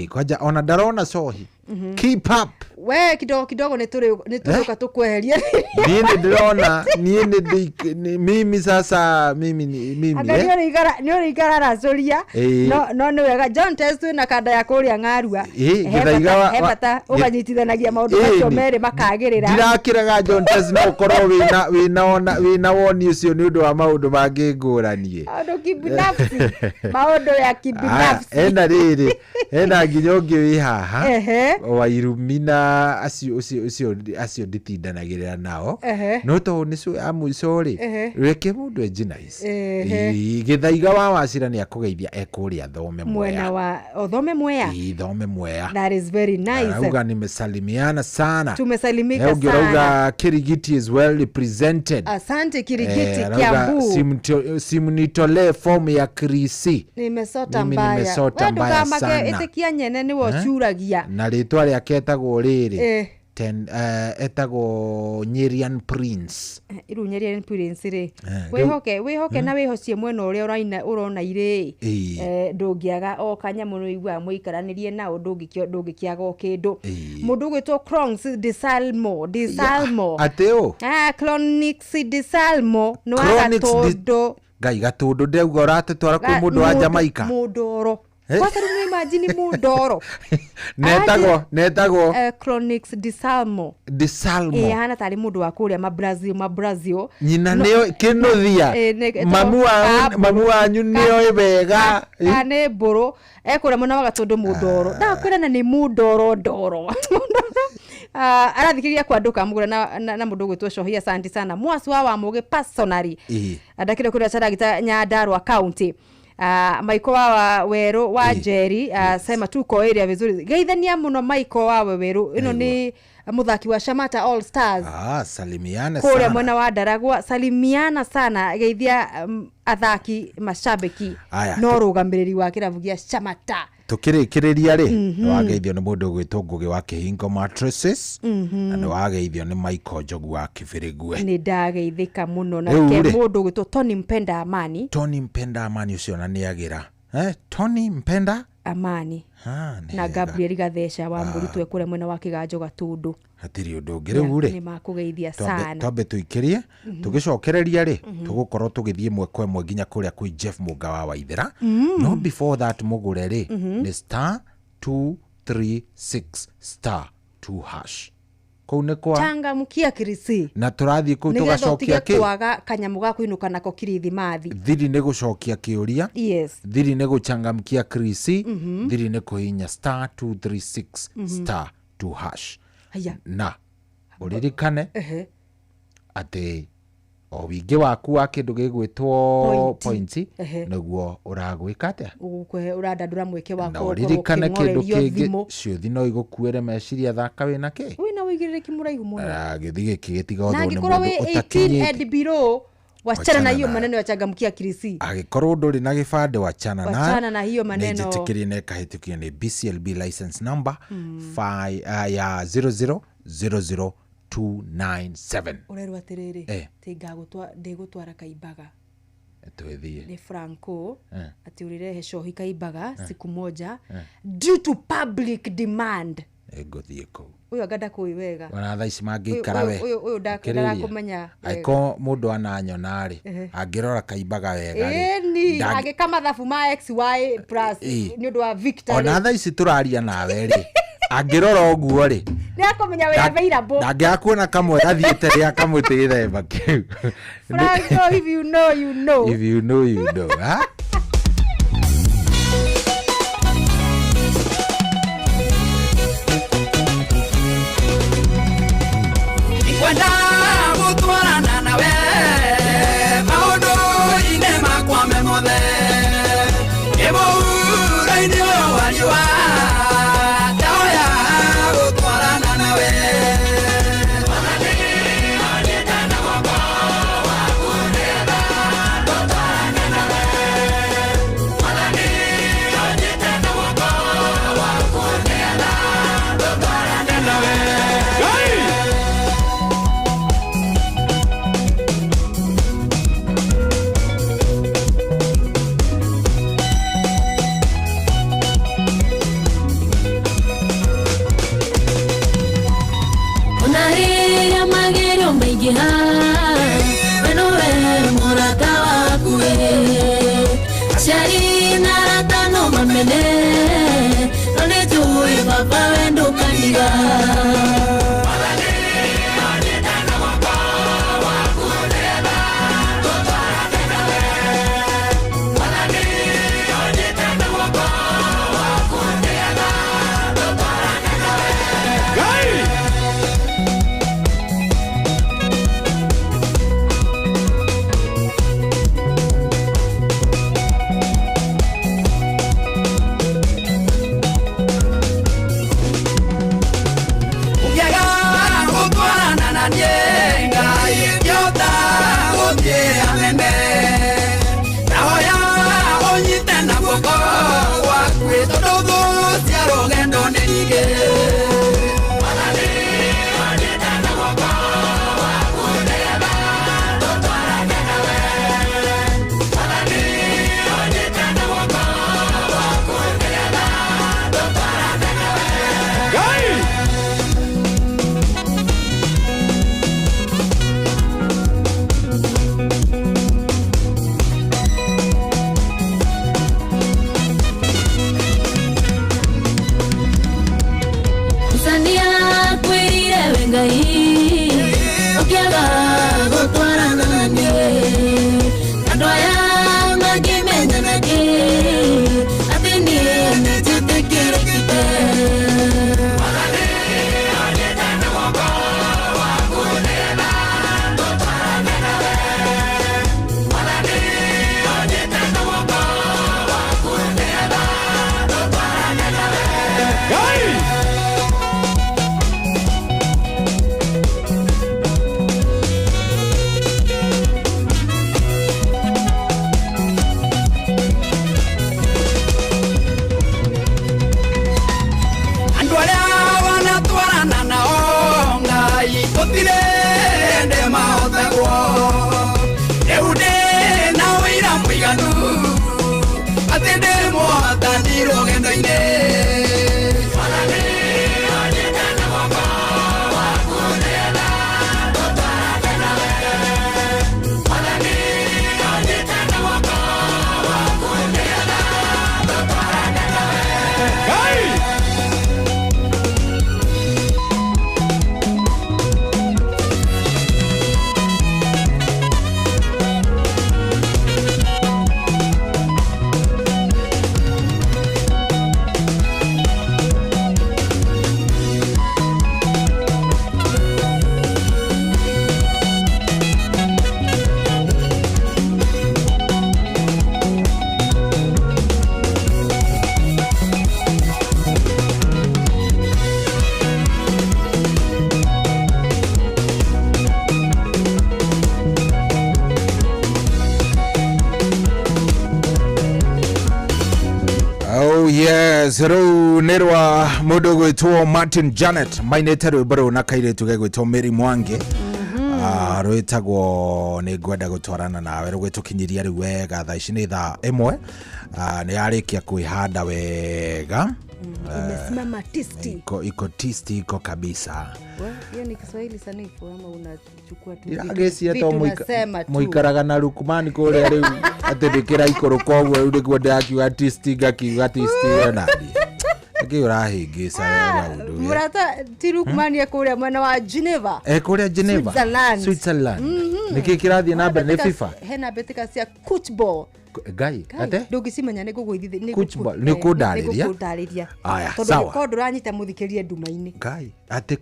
Kwanja ona ndarona cohi. Keep up. We kidogo kidogo nĩ tũrĩũka tũkweheria. Niĩ nĩ ndĩrona niĩ nĩ mimi sasa mimi ni mimi Anga nĩ ũrĩikara aracũria. No nĩ wega John Tez, twĩna kanda ya kũrĩa ng'arua. Gĩthaiga He bata ũganyitithanagia maũndũ macio merĩ makagĩrĩra. Ndirakĩrega John Tez, no ũkorwo wĩna ona wĩna woni ũcio nĩ ũndũ wa maũndũ mangĩ ngũranie. Maũndũ kibinafsi, maũndũ ya kibinafsi. Ena rĩrĩ, hena nginya ũngĩ wĩ haha wa irumi na acio ũcio ũcio acio nditindanagĩrĩra nao. No tondũ nĩ show ya mũico rĩ, reke mũndũ enji nice. Gĩthaiga wa Wacira nĩ akũgeithia ekũrĩa thome Mwena Mwea. Wa othome Mwea. Ĩĩ, thome Mwea. That is very nice. Arauga nimesalimiana sana. Tumesalimika Eh, ũngĩ sana. ũrauga Kirigiti is well represented. Asante Kirigiti. Arauga, Kiambu. "Simnitolee fomu ya krisi." Nimesota Mimi mbaya. nimesota We mbaya ndũkamake, sana. ĩtĩkia nyene nĩwe ũcuragia. Na rĩtwa rĩake etagwo rĩrĩ, etagwo Nyerian Prince. Rĩu Nyerian Prince rĩ, Rĩu- wĩhoke na wĩhocie mwena ũrĩa ũraina ũrona irĩ. Ndũngĩaga o kanyamũ nĩ ũiguaga mũikaranĩrie nao, ndũngĩkĩaga o kĩndũ. Mũndũ ũgwĩtwo Cronx de Salmo de Salmo. Atĩ ũ? Ah, Clonix de Salmo nĩ Chronics wa Gatũndũ. Ngai gatũndũ ndĩrauga ũratũtwara kwĩ mũndũ wa Jamaica. Mũndoro. Eh? Kwanza rĩu nĩ imagine mũndoro. Netagwo netagwo Chronics de Salmo. Disalmo. Ĩ ahana tarĩ mũndũ wa kũrĩa ma Brazil ma Brazil. Nyina No- nĩo kĩnũthia. Eh, nĩ- Mamu ĩtagwo wa mamu wanyu nĩoĩ wega. Ka nĩ mbũrũ ekũrĩa mwena wa gatũndũ mũndoro ndakwĩra na nĩ mũndoro ndoro. Ah, arathikĩrĩria kwandũka mũgũra na mũndũ ũgwĩtwo cohi asante sana mwasi wa wamũgĩ personally. Ĩĩ. Ndakĩrĩ kũrĩa caragita Nyandarua county. Maiko wa werũ wa Njeri, sema tuko area vizuri geithania mũno Maiko wa werũ ĩno nĩ mũthaki wa Shamata All Stars. Ah, salimiane kũrĩa sana. mwena wa Ndaragwa salimiana sana geithia athaki mashabiki Aya, no rũgamĩrĩri wa kĩrabu gĩa Shamata. Tukĩrĩkĩrĩria rĩ, nĩwageithio nĩ mũndũ ũgwĩtwo Ngũgĩ wa Kĩhingo Mattresses, na nĩwageithio nĩ Michael Njogu wa Kĩbĩrĩgwe. Nĩ ndageithĩka mũno na Rĩu ke rĩ. mũndũ ũgwĩtwo Tony Mpenda Amani. Tony Mpenda Amani ũcio ona nĩagĩra Tony Mpenda Amani. Ah, nĩ na hega. Gabriel Gatheca wa mũrutwo kũrĩa mwena wa Kĩganjo Gatũndũ. Hatirĩ ũndũ ũngĩ rĩu rĩ. Nĩ makũgeithia sana. Twambe tũikĩrie tũgĩcokereria rĩ, tũgũkorwo tũgĩthiĩ ĩmwe kwa ĩmwe nginya kũrĩa kwĩ Jeff Mũnga wa Waithera. No before that mũgũre rĩ, nĩ star 236 star 2 hash kũu nĩ kwa changamkia kirisi na tũrathiĩ kũu nĩgetha tũgacokia ũtige kĩ kwaga kanyamũ ga kũinũka nako kirithimathi. Thiri nĩ gũcokia kĩũria. Yes. Thiri nĩ gũchangamkia krisi. Thiri nĩ kũhihinya star 236 star 2 hash. Haya. Na ũririkane Ehe. atĩ o wingĩ waku wa kĩndũ gĩgwĩtwo Pointi. points Ehe. nĩguo ũragwĩka atĩa. Ũgũkũhe ũrandandũra mweke wa Na gũkorwo ũririkane kĩndũ ũkĩng'orerio kĩngĩ thimũ. ciũthi no igũkuĩre meciria thaka wĩna kĩ. Wĩna ũigĩrĩrĩki mũraihu mũno. Gĩthi gĩkĩ Na gĩtigothwo nĩ angĩkorwo mũndũ wĩ 18 ũtakinyĩte. and below wachana na Wachana hiyo nayo. maneno ya changamkia kirisi. Angĩkorwo ndũrĩ na gĩbandĩ wachana nayo. Wachana na hiyo maneno. Nĩnjĩtĩkĩrie na ĩkahĩtũkio nĩ BCLB license number ya 0000297. Ũrerwo atĩrĩrĩ, Eh. atĩ ndĩgũtwara kaimbaga. Twĩthiĩ. Nĩ Franco. Eh. Atĩ ũrĩrehe cohi kaimbaga Eh. siku moja Eh. due to public demand. Ngũthiĩ kũu. Ũyũ anga ndakũĩ wega. Ona thaa ici mangĩikara we. Ũyũ Ũkĩrĩria. ndarakũmenya wega. Angĩkorwo mũndũ ananyona rĩ, Ehe. angĩrora kaimbaga wega rĩ, Ĩni agĩka mathabu ma xy plus Ĩ. nĩ ũndũ wa Victor ona rĩ thaa ici tũraria nawe rĩ, angĩrora ũguo rĩ, nĩ akũmenya wĩ available. ndangĩaga kuona kamwe gathiĩte rĩa kamũtĩ gĩthemba kĩu. Franco, if you know, you know. If you know, you know, ha? Ndikwenda gũtwarana nawe maũndũ-inĩ makwa me mothe ĩmũhuro-inĩ ũyũ wa riũa ndahoya gũtwarana nawe. Ona rĩrĩa magerio maingĩha, we nowe mũrata waku ĩ. Aciari na arata no mamene, no nĩnjũĩ baba we ndũkandiga. Oh yes, rĩu nĩ rwa mũndũ ũgwĩtwo Martin Janet mainĩte rwĩmbo rũu na kairĩtu gegwĩtwo Mary Mwangi. Ah, rwĩtagwo nĩ ngwenda gũtwarana nawe, rũgĩtũkinyiria rĩu wega thaa ici nĩ 1:00. Ah, nĩ yarĩkia kwĩhanda wega. Imesimama tisti. Iko tisti, iko kabisa. Hiyo ni Kiswahili sanifu ama unachukua tu vitu- Ndĩragĩciria vitu to unasema tu? mũikaraga na rukumani kũrĩa rĩu atĩ ndĩkĩraikũrũka ũguo rĩu nĩguo ndĩrakiuga tisti ngakiuga tisti nani nĩkĩ ũrahĩngĩca we maũndũ we? Mũrata ti Lukman e kũrĩa mwena wa Geneva. Eh, kũrĩa Geneva. Switzerland. Switzerland. Nĩkĩ kĩrathiĩ na mbere nĩ Hena FIFA? Hena mbĩtĩka cia football. Ngai ate Ndũngĩcimenya nĩ ngũgũithithia. Football, nĩ ũkũndarĩria? Nĩngũkũndarĩria. Aya, Tondũ sawa. korwo ndũranyita mũthikĩrie nduma-inĩ. Ngai atĩ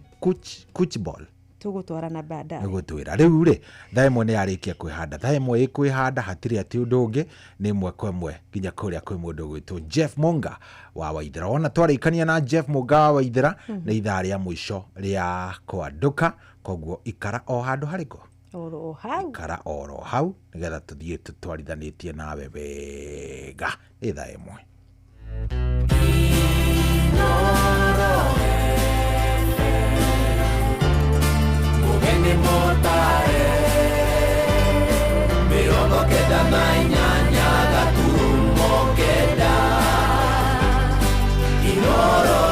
kuchball Tũgũtwarana baadaye. Nĩgũtwĩra rĩu rĩ 1:00 nĩ yarĩkia kwĩhanda, 1:00 ĩkwĩhanda hatirĩ atĩ ũndũ ũngĩ, nĩ 1 kwa 1 nginya kũrĩa kwĩ mũndũ ũgwĩtwo Jeff Monga wa Waithera. Wona twarĩkania na Jeff Monga wa Waithera nĩ ithaa rĩa mũico rĩa kwandũka, koguo ikara o handũ harĩkũ? Oro hau. Ikara oro hau nĩgetha tũthiĩ tũtwarithanĩtie nawe wega. Nĩ 1:00. Mũgeni mũtare 98.9 Inoro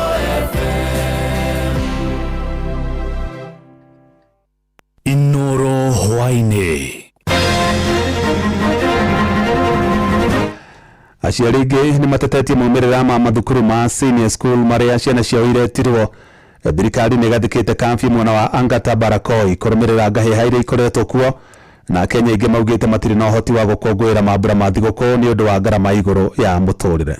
FM. Inoro hwaĩ-inĩ. Aciari aingĩ nĩ matetetie maumĩrĩra ma mathukuru ma senior school marĩa ciana ciao iretirwo. Thirikari nĩ ĩgathĩkĩte kambi mwena wa Angata Barakoi kũrũmĩrĩra ngahĩha iria ikoretwo kuo, na Kenya aingĩ maugĩte matirĩ na ũhoti wa gũkũngũĩra mambura ma thigũkũ nĩ ũndũ wa ngarama igũrũ ya mũtũrĩre.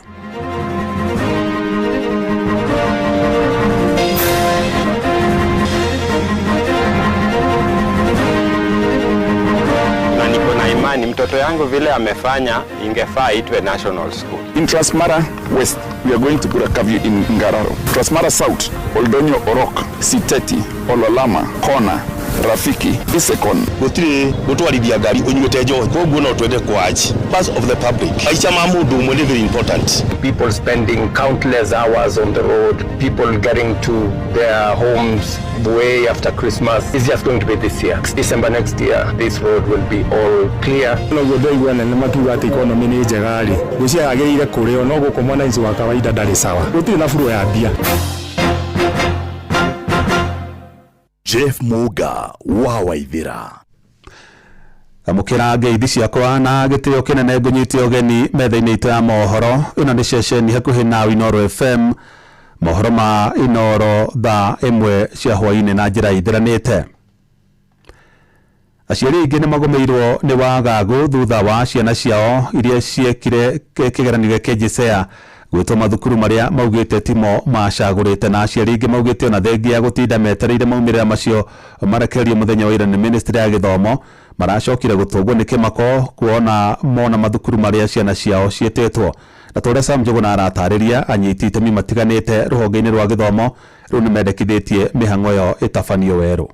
Na niko na imani mtoto yangu vile amefanya ingefaa itwe national school. In Transmara West, we are going to put a curfew in Ngararo. Transmara South, Oldonyo Orok, Siteti, Ololama, Kona, Rafiki, Isekon. Gutiri gutwarithia ngari unyuite njohi, koguo no twende kwaji parts of the public. Maica ma mundu umwe ni very important. People spending countless hours on the road, people getting to their homes way after Christmas. It's just going to be this year. December next year, this road will be all clear. Noguo ndaigua nene makiuga atĩ economy nĩ njega rĩ, ngwĩciria yagĩrĩire kũrĩo, no gũkũ mwananchi wa kawaida ndarĩ sawa, gũtirĩ na buro ya mbia. Jeff Muga wa Waithera. Amũkĩra ngeithi ciakwa na gĩtĩo kĩnene, ngũnyite ũgeni metha-inĩ itũ ya mohoro. Ĩno nĩ ceceni hakuhĩ na Inoro FM, mohoro ma Inoro 1:00 cia hwaĩ-inĩ na njĩra ithĩranĩte. Aciari aingĩ nĩ magũmĩirwo nĩ wagagu thutha wa ciana ciao iria ciekire kĩgeranio gĩa KJSEA gwĩtwo mathukuru marĩa maugĩte timo macagũrĩte, na aciari aingĩ maugĩte ona thengia ya gũtinda metereire maumĩrĩra macio marekererio mũthenya wa ira nĩ ministry ya gĩthomo, maracokire gũtũngwo nĩ kĩmako kuona mona mathukuru marĩa ciana ciao ciĩtĩtwo. Na ta ũrĩa Sam Njũgũna aratarĩria, anyiti itemi matiganĩte rũhonge-inĩ rwa gĩthomo rĩu nĩ mendekithĩtie mĩhang'o ĩyo ĩtabanio werũ.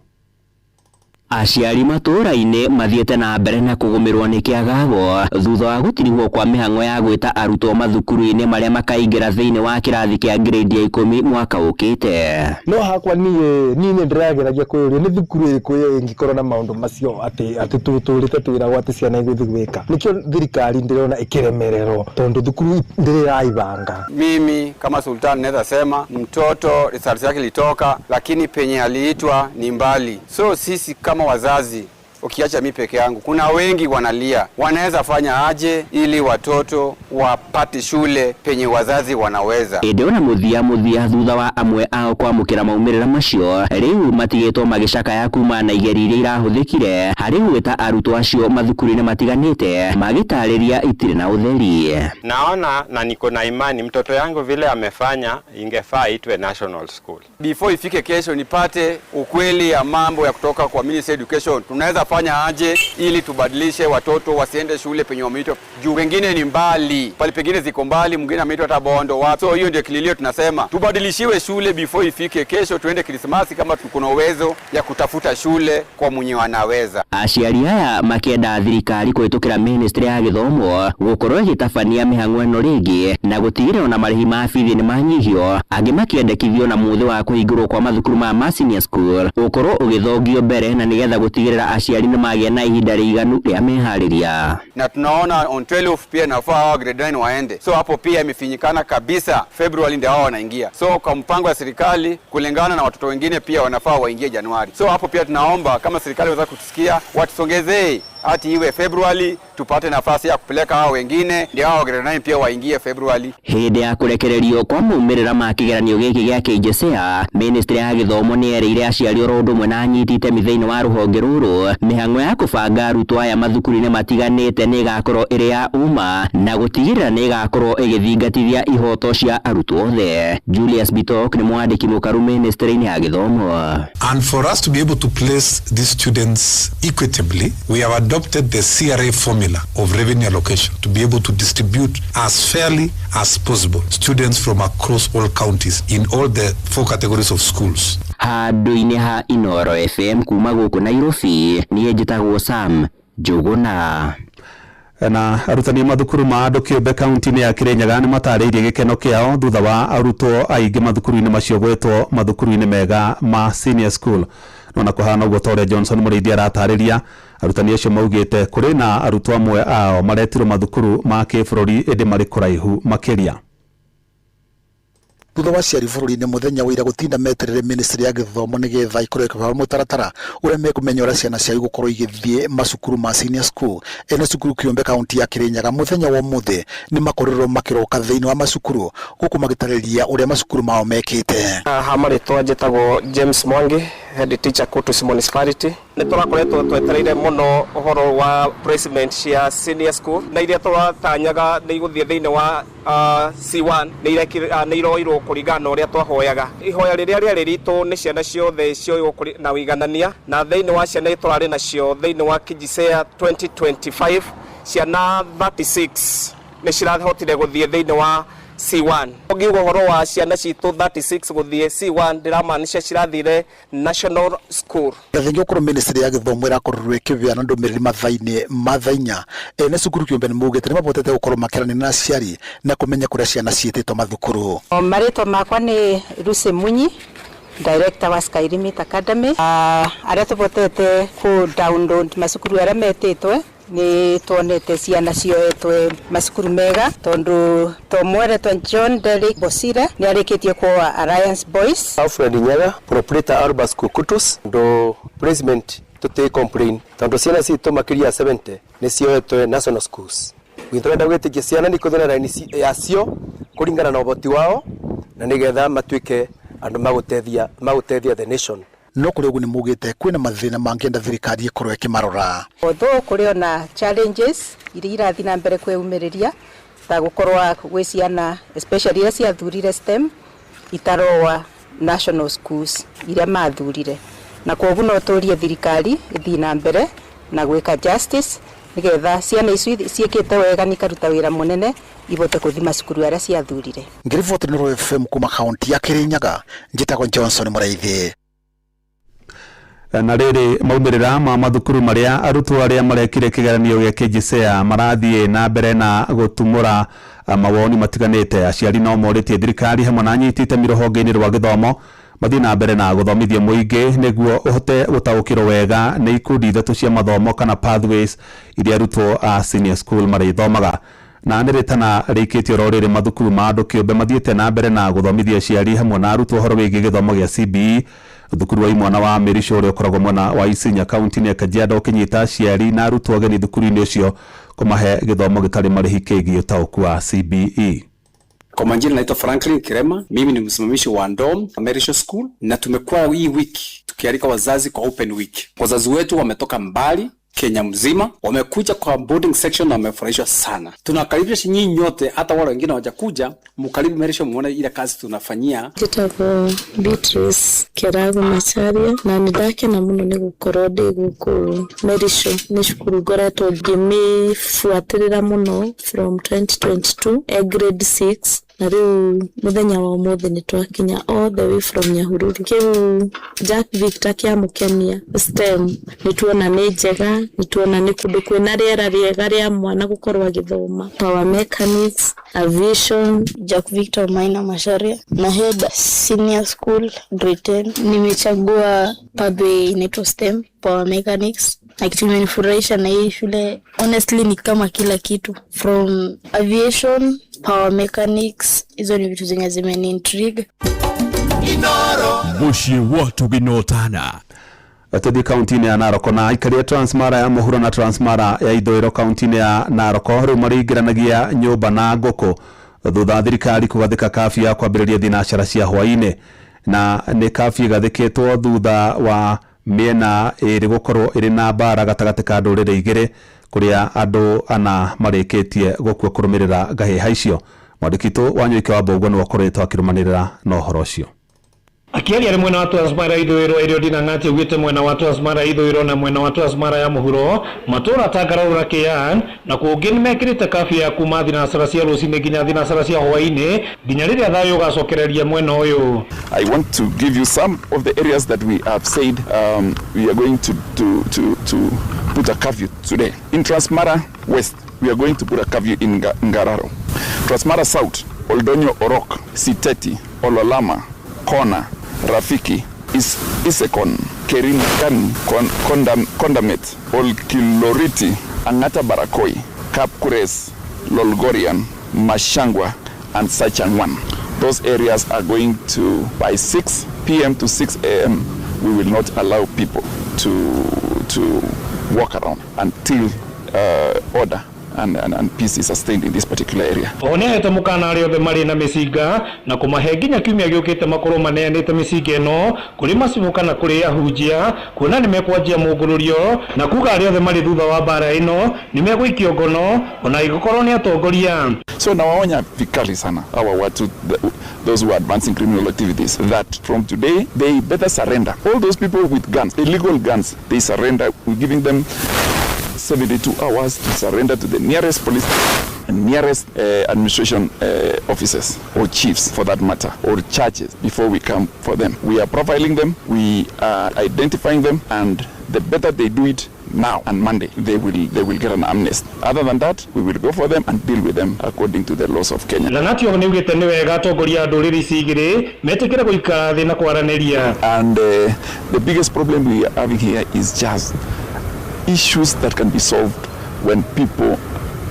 Aciari matũũra-inĩ mathiĩte na mbere na kũgũmĩrwo nĩ kĩagago thutha wa gũtirihwo kwa mĩhang'o ya gwĩta arutwo mathukuru-inĩ marĩa makaingĩra thĩinĩ wa kĩrathi kĩa grade ya 10 mwaka ũkĩte. No hakwa niĩ nĩ ndĩrageragia kwĩyũria nĩ thukuru ĩrĩkũ ĩngĩkorwo na maũndũ macio atĩ tũtũrĩte twĩragwo atĩ ciana igũthiĩ gwĩka. Nĩkĩo thirikari ndĩrona ĩkĩremererwo tondũ thukuru ndĩrĩ ĩraibanga. Mimi kama Sultan naweza sema mtoto results yake ilitoka, lakini penye aliitwa ni mbali. So sisi kama wazazi, ukiacha mi peke yangu, kuna wengi wanalia, wanaweza fanya aje ili watoto wapate shule penye wazazi wanaweza. Ĩndĩ ona mũthia thutha wa amwe ao kwamũkĩra maumĩrĩra macio, rĩu matigĩtwo magĩcakaya kuma na igerio iria irahũthĩkire harĩ gwĩta arutwo acio mathukuru-inĩ matiganĩte magĩtarĩria itirĩ na ũtheri. Naona na niko na imani mtoto yangu vile amefanya ingefaa itwe national school. Before ifike kesho nipate ukweli ya mambo ya kutoka kwa Ministry Education, tunaweza Tutafanya aje ili tubadilishe watoto wasiende shule penye wameitwa juu, wengine ni mbali, pale pengine ziko mbali, mwingine ameitwa hata Bondo wapi. So hiyo ndio kililio, tunasema tubadilishiwe shule before ifike kesho, tuende Krismasi kama kuna uwezo ya kutafuta shule kwa mwenye wanaweza. Aciari aya makĩenda thirikari kũhĩtũkĩra ministry ya gĩthomo gũkorwo ĩgĩtabania mĩhang'o ĩno rĩngĩ na gũtigĩrĩra ona marĩhi ma bithi nĩ manyihio. Angĩ makĩendekithio na mũthĩ wa kũhingũrwo kwa mathukuru ma senior school ũkorwo ũgĩthongio mbere na nĩgetha gũtigĩrĩra aciari nĩ magĩa na ihinda rĩiganu rĩa meharĩria. Na tunaona on 12 pia nafaa hawa grade 9 waende, so hapo pia imefinyikana kabisa. February ndio hao wanaingia, so kwa mpango wa serikali kulingana na watoto wengine pia wanafaa waingie Januari. So hapo pia tunaomba kama serikali waweza kutusikia, watusongezee hati iwe February tupate nafasi ya kupeleka hao wengine, ndio hao grade 9 pia waingie February. Hĩndĩ ya kũrekererio kwa maumĩrĩra ma kĩgeranio gĩkĩ gĩa KJSEA, ministry ya gĩthomo nĩ yerĩire aciari oro ũndũ ũmwe na anyiti itemi thĩinĩ wa rũhonge rũrũ mĩhang'o ya kũbanga arutwo aya mathukuru-inĩ matiganĩte nĩ ĩgakorwo ĩrĩ ya ũma na gũtigĩrĩra nĩ ĩgakorwo ĩgĩthingatithia ihoto cia arutwo othe. Julius Bitok nĩ mwandĩki mũkaru ministry-inĩ ya gĩthomo. And for us to be able to place these students equitably, we have adopted the CRA formula of revenue allocation to be able to distribute as fairly as possible students from across all counties in all the 4 categories of schools. Handũ-inĩ ha Inoro FM kuma gũkũ Nairobi, niĩ njĩtagwo Sam Njũgũna. Na arutani mathukuru ma andũ kĩũmbe kaunti-inĩ ya Kirinyaga nĩ matarĩirie gĩkeno kĩao thutha wa arutwo aingĩ mathukuru-inĩ macio gwĩtwo mathukuru-inĩ mega ma senior school. No na kũhana ũguo ta ũrĩa Johnson Mũrĩithi aratarĩria, arutani acio maugĩte kũrĩ na arutwo amwe ao maretirwo mathukuru ma kĩbũrũri ĩndĩ marĩ kũraihu makĩria. Thutha wa aciari bũrũri-inĩ mũthenya wa ira gũtinda meterere ministry ya gĩthomo nĩgetha ĩkorwo ĩkĩbanga mũtaratara ũrĩa mekũmenya ũrĩa ciana ciao igũkorwo igĩthiĩ macukuru ma senior school. Ene cukuru kĩũmbe kaunti ya Kirinyaga mũthenya wa ũmũthĩ nĩ makorirwo makĩroka thĩinĩ wa macukuru gũkũ magĩtarĩria ũrĩa macukuru mao mekĩte. Ha marĩtwa njĩtagwo James Mwangi, head teacher Kutus Municipality. Nĩ tũrakoretwo twetereire mũno ũhoro wa placement cia senior school na iria tũratanyaga nĩ igũthiĩ thĩinĩ wa C1 nĩ iroirwo kũringana na ũrĩa twahoyaga. Ihoya rĩrĩa rĩarĩ ritũ nĩ ciana ciothe cioywo na ũiganania, na thĩinĩ wa ciana iria tũrarĩ nacio thĩinĩ wa KJSEA 2025 ciana 36 nĩ cirahotire gũthiĩ thĩinĩ wa C1. Ũngiuga ũhoro wa ciana citũ 36 gũthiĩ C1 ndĩramaanisha cirathire national school. Thengia gũkorwo ministry ya gĩthomo ĩrakorirwo ĩkĩheana ndũmĩrĩri mathaa-inĩ ma thaa inya, ene cukuru kĩũmbe nĩ maugĩte nĩ mabotete gũkorwo makĩaranĩria na aciari na kũmenya kũrĩa ciana ciĩtĩtwo mathukuru. Marĩtwa makwa nĩ Lucy Munyi, director wa Sky Limit Academy. Arĩa tũbotete kũ download macukuru arĩa metĩtwe nĩ tuonete ciana cioetwe macukuru mega tondu to mweretwo John Derrick Bosire nĩ arĩkĩtie kuoa Alliance Boys. Alfred Nyaga, proprietor Alba School Kutus, ndo placement tũtĩ complain tondu ciana citũ makĩria 70 nĩ cioetwe national schools. Gwitũrenda gwĩtĩkia ciana nĩ ikũthĩ na raini yacio kũringana na ũhoti wao na nĩgetha matuĩke andũ magũteithia the nation. No kũrĩ ũguo nĩ maugĩte kwĩna mathĩna mangĩenda thirikari ĩkorwo ĩkĩmarora. Although kũrĩ ona challenges iria irathiĩ na mbere kwĩyumĩrĩria ta gũkorwo gwĩ ciana especially iria ciathurire STEM itaroa national schools iria mathurire, na kwoguo no tũrie thirikari ĩthiĩ na mbere na gwĩka justice nĩgetha ciana icio ciĩkĩte wega na ikaruta wĩra mũnene ibote kũthi macukuru arĩa ciathurire. Ngĩriboti Nuru FM kuma kaunti ya Kirinyaga, njĩtagwo Johnson Mũraithi. Na rĩrĩ maumĩrĩra ma mathukuru marĩa arutwo arĩa marekire kĩgeranio gĩa KJSEA marathiĩ na mbere na gũtumũra mawoni matiganĩte. Aciari no morĩtie thirikari hamwe na anyiti itemi rũhonge-inĩ rwa gĩthomo mathiĩ na mbere na gũthomithia mũingĩ nĩguo ũhote gũtaũkĩrwo wega nĩ ikundi ithatũ cia mathomo kana pathways iria arutwo a senior school marĩthomaga. Na nĩ rĩtana rĩikĩtio oro rĩrĩ mathukuru ma andũ kĩũmbe mathiĩte na mbere na gũthomithia aciari hamwe na arutwo ũhoro wĩgiĩ gĩthomo gĩa CBE. Thukuru wa imwana wa Mĩricũ ũrĩa ũkoragwo mwena wa Isinya kaunti-inĩ ya Kajiado ũkĩnyita aciari na arutwo ageni thukuru-inĩ ũcio kũmahe gĩthomo gĩtarĩ marĩhi kĩgiĩ ũtaũku wa CBE. Kwa majina naitwa Franklin Kirema, mimi ni msimamishi wa Ndom Merisho School, na tumekuwa hii wiki tukialika wazazi kwa open week. Wazazi wetu wametoka mbali Kenya mzima wamekuja kwa boarding section na wamefurahishwa sana. Tunakaribisha nyinyi nyote, hata wale wengine hawajakuja, mkaribu Merisho muone ile kazi tunafanyia. Njĩtagwo Beatrice Kĩrago Macharia na nĩ ndakena mũno nĩ gũkorwo ndĩ gũkũ Merisho. Nĩ cukuru ngoretwo ngĩmĩbuatĩrĩra mũno from 2022 e grade 6 na rĩu mũthenya wa ũmũthĩ nĩ twakinya all the way from Nyahururu. Kĩu Jack Victor kĩamũkenia STEM nĩ tuona nĩ njega, nĩ tuona nĩ kũndũ kwĩna rĩera rĩega rĩa mwana gũkorwo agĩthoma. Power mechanics, aviation. Jack Victor Maina Macharia na head senior school grade 10. Nimechagua pathway inaitwa STEM power mechanics, na kitu imenifurahisha na hii shule honestly ni kama kila kitu from aviation, power mechanics, hizo ni vitu zenye zimeni intrigue. Mũciĩ wa Tũginotana. Tũthiĩ kaunti-inĩ ya Narok na aikari a Transmara ya mũhuro na Transmara ya ithũĩro kaunti-inĩ ya Narok rĩu marĩingĩranagia nyũmba na ngũkũ thutha wa thirikari kũgathĩka kabiũ ya kwambĩrĩria thinacara cia hwaĩ-inĩ, na nĩ kabiũ ĩgathĩkĩtwo thutha wa mĩena ĩrĩ gũkorwo ĩrĩ na mbara gatagatĩ ka ndũrĩrĩ igĩrĩ kũrĩa andũ ana marĩkĩtie gũkua kũrũmĩrĩra ngahĩha icio. Mwandĩki witũ Wanyoike wa Mbũgua nĩwe ũkoretwo akĩrũmanĩrĩra na ũhoro ũcio. Akĩaria arĩ mwena wa Transmara ithũĩro Eliud Nang'ati augĩte mwena wa Transmara ithũĩro na mwena wa Transmara ya mũhuro matũra ta Ngararũ na Kĩan na kũngĩ nĩmekĩrĩte kabiũ ya kuma thinacara cia rũcinĩ nginya thinacara cia hwaĩ-inĩ nginya rĩrĩa thayũ ũgacokereria mwena ũyũ. I want to give you some of the areas that we have said we are going to put a curfew today. In Transmara West, we are going to put a curfew in Ngararo. Transmara South, Oldonyo Orok, Siteti, Ololama, Kona, Rafiki, Isekon, Kerinkan, Kondamet, Olkiloriti, Angata Barakoi, Kapkures, Lolgorian, Mashangwa, and Sachangwan. Those areas are going to, by 6 p.m. to 6 a.m., we will not allow people to walk around until order and peace is sustained in this particular area. Oho nĩahete mũkana arĩa othe marĩ na mĩcinga na kũmahe nginya kiumia gĩũkĩte makorwo maneanĩte mĩcinga ĩno kũrĩ macibũ kana kũrĩ ahunjia kuona nĩ mekwanjia mũngũrũrio na kuga arĩa othe marĩ thutha wa mbara ĩno nĩ megũikio ngono ona ingĩkorwo nĩ atongoria. So nawaonya vikali sana hawa watu, those who are advancing criminal activities, that from today they better surrender. All those people with guns, illegal guns, they surrender. We're giving them 72 hours to surrender to the nearest police and nearest administration officers or chiefs for that matter, or churches, before we come for them. We are profiling them, we are identifying them, and the better they do it now and Monday, they will get an amnesty. Other than that, we will go for them and deal with them according to the laws of Kenya. Lang'ati oho nĩaugĩte nĩ wega atongoria a ndũrĩrĩ ici igĩrĩ metĩkĩre gũikara thĩ na kwaranĩria. And the biggest problem we are having here is just issues that can be solved when people,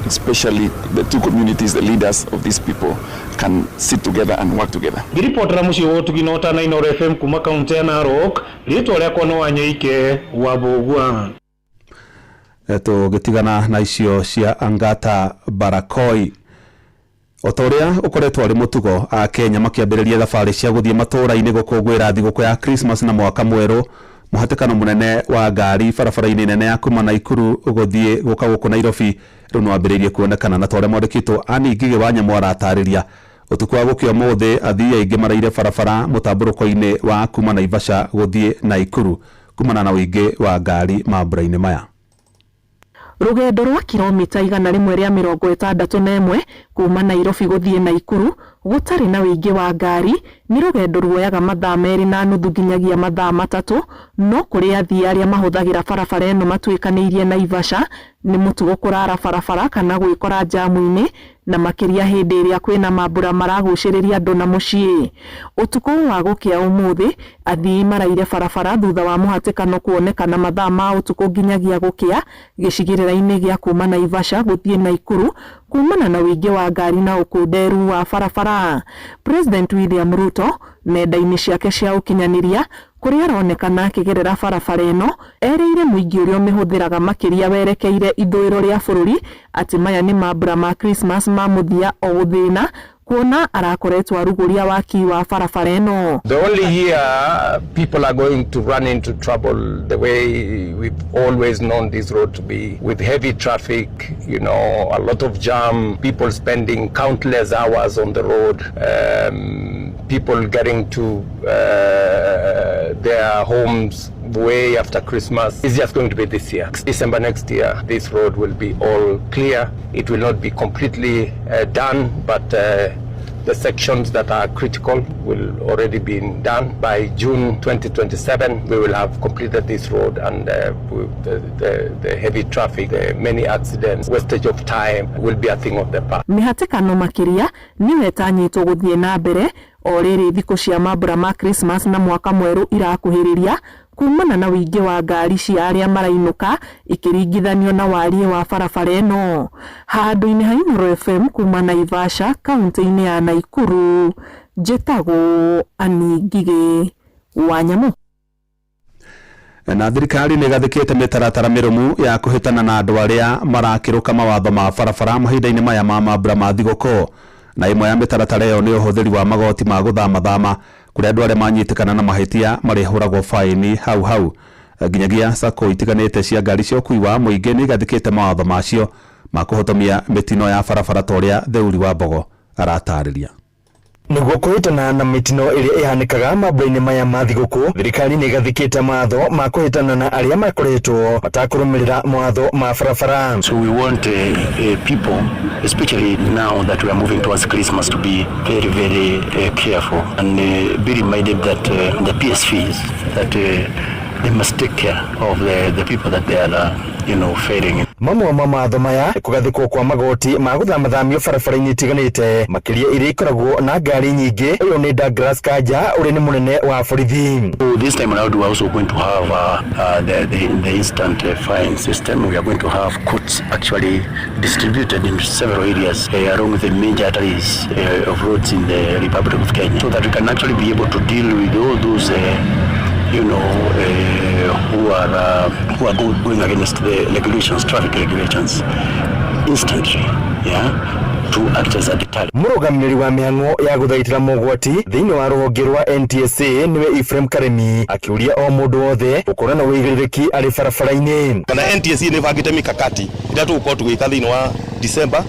especially the two communities, the leaders of these people, can sit together and work together. Ngĩribotera mũciĩ wa Ũtugi na Ũtana Inooro FM kuma kaunti ya Narok, rĩtwa rĩakwa nĩ Wanyoike wa Mbũgua. Tũgĩtigana na icio cia Angata Barakoi. O ta ũrĩa ũkoretwo arĩ mũtugo, Akenya makĩambĩrĩria thabarĩ cia gũthiĩ matũũra-inĩ gũkũngũĩra thigũkũ ya Christmas na mwaka mwerũ, mũhatĩkano mũnene wa ngari barabara-inĩ nene ya kuma Naikuru gũthiĩ gũka gũkũ Nairobi rĩu nĩwambĩrĩirie kuonekana, na ta ũrĩa mwandĩkĩtwo Annie Ngigĩ wa Nyamũ aratarĩria, ũtukũ wa gũkĩa ũmũthĩ athii aingĩ maraire barabara mũtambũrũko-inĩ wa kuma Naivasha gũthiĩ Naikuru kumana na ũingĩ wa ngari mambura-inĩ maya. Rũgendo rwa kilomita 161 kuma Nairobi gũthiĩ Naikuru gũtarĩ na ũingĩ wa ngari nĩ rũgendo ruoyaga mathaa 2.5 nginyagia mathaa 3, no kũrĩ athii arĩa mahũthagĩra barabara ĩno matuĩkanĩirie Naivasha nĩ mũtugo kũrara barabara kana gwĩkora njamu-inĩ, na makĩria hĩndĩ ĩrĩa kwĩna mambura maragucĩrĩria andũ na mũciĩ. Ũtukũ wa gũkĩa ũmũthĩ athii maraire barabara thutha wa mũhatĩkano kuonekana mathaa ma ũtukũ nginyagia gũkĩa gĩcigĩrĩra-inĩ gĩa kuma Naivasha gũthiĩ Naikuru kumana na ũingĩ wa ngari na ũkunderu wa barabara. President William Ruto nenda-inĩ ciake cia ũkinyanĩria kũrĩa aronekana akĩgerera barabara ĩno erĩire mũingĩ ũrĩa ũmĩhũthĩraga makĩria werekeire ithũĩro rĩa bũrũri atĩ maya nĩ mambura ma Christmas ma mũthia o gũthĩna Kuona arakoretwo arugũria waki wa barabara ĩno. The only year people are going to run into trouble the way we've always known this road to be, with heavy traffic, a lot of jam, people spending countless hours on the road, people getting to their homes way after Christmas. It's just going to be this year. December next year, this road will be all clear. It will not be completely done, but the sections that are critical will already be done. By June 2027, we will have completed this road, and the heavy traffic, the many accidents, wastage of time will be a thing of the past. Mĩhatĩkano makĩria nĩyo ĩtanyĩtwo gũthiĩ na mbere o rĩrĩ thikũ cia mambura ma Christmas na mwaka mwerũ irakuhĩrĩria kumana na ũingĩ wa ngari cia arĩa marainũka ikĩringithanio na wariĩ wa barabara ĩno. Handũ-inĩ ha Inooro FM kuma Naivasha kaunti-inĩ ya Naikuru, njĩtagwo Annie Ngigĩ wa Nyamu. Na thirikari nĩ ĩgathĩkĩte mĩtaratara mĩrũmu ya kũhĩtana na andũ arĩa marakĩrũka mawatho ma barabara mahinda-inĩ maya ma mambura ma thigũkũ, na ĩmwe ya mĩtaratara ĩyo nĩ ũhũthĩri wa magoti ma gũthamathama kũrĩa andũ arĩa manyitĩkana na mahĩtia marĩhũragwo faini hau hau. Nginyagia sacco itiganĩte cia ngari cia ũkui wa mũingĩ nĩ igathĩkĩte mawatho macio ma kũhotomia mĩtino ya barabara ta ũrĩa Theuri wa Mbogo aratarĩria. Nĩguo kũhĩtana na mĩtino ĩrĩa ĩhanĩkaga mambura-inĩ maya ma thigũkũ, thirikari nĩ ĩgathĩkĩte mawatho ma kũhĩtana na arĩa makoretwo matakũrũmĩrĩra mawatho ma barabara. So we want people, especially now that we are moving towards Christmas, to be very, very careful and be reminded that the PSVs, that they must take care of the people that they are failing. Mamwe ma mawatho maya nĩ kũgathĩkwo kwa magoti ma gũthamathamio barabara-inĩ itiganĩte makĩria iria ikoragwo na ngari nyingĩ. Ũyũ nĩ Douglas Kanja ũrĩa nĩ mũnene wa borithi. So this time around we are also going to have the instant fine system. We are going to have courts actually distributed in several areas along the major arteries of roads in the Republic of Kenya, so that we can actually be able to deal with all those who are going against the regulations, traffic regulations, instantly, yeah, to act as a deterrent. Mũrũgamĩrĩri wa mĩhang'o ya gũthaitĩra mogwati thĩinĩ wa rũhonge rwa NTSA nĩwe Ephraim Karemi akĩũria o mũndũ wothe gũkorwo na ũigĩrĩrĩki arĩ barabara-inĩ. Kana NTSA nĩ ĩbangĩte mikakati ĩrĩa tũgũkorwo tũgĩka thĩinĩ wa December,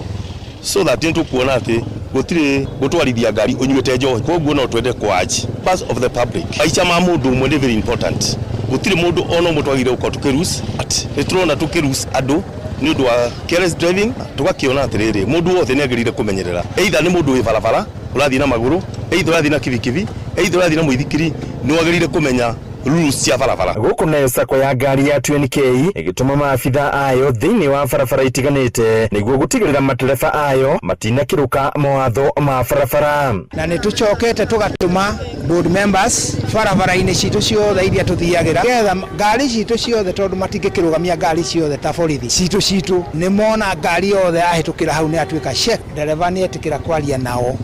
so that nĩ tũkuona atĩ gũtirĩ gũtwarithia ngari ũnyuĩte njohi, koguo no twende kwanji part of the public. Maica ma mũndũ ũmwe nĩ very important. Gũtirĩ mũndũ ona ũmwe twagĩrĩire gũkorwo tũkĩrus at nĩ tũrona tũkĩrus andũ nĩ ũndũ wa careless driving, tũgakĩona atĩrĩrĩ mũndũ wothe nĩ agĩrĩire kũmenyerera, either nĩ mũndũ wĩ barabara ũrathiĩ na magũrũ, either ũrathiĩ na kibikibi, either ũrathiĩ na mũithikiri, nĩ wagĩrĩire kũmenya rules cia barabara. Gũkũ nayo sacco ya ngari ya 2NK ĩgĩtũma maabitha ayo thĩinĩ wa barabara itiganĩte nĩguo gũtigĩrĩra matereba ayo matinakĩrũka mawatho ma barabara. Na nĩ tũcokete tũgatũma board members barabara-inĩ citũ ciothe iria tũthiagĩra getha ngari citũ ciothe, tondũ matingĩkĩrũgamia ngari ciothe ta borithi citũ nĩ mona ngari yothe yahĩtũkĩra hau nĩ atuĩka check. Ndereba nĩ etĩkĩra kwaria nao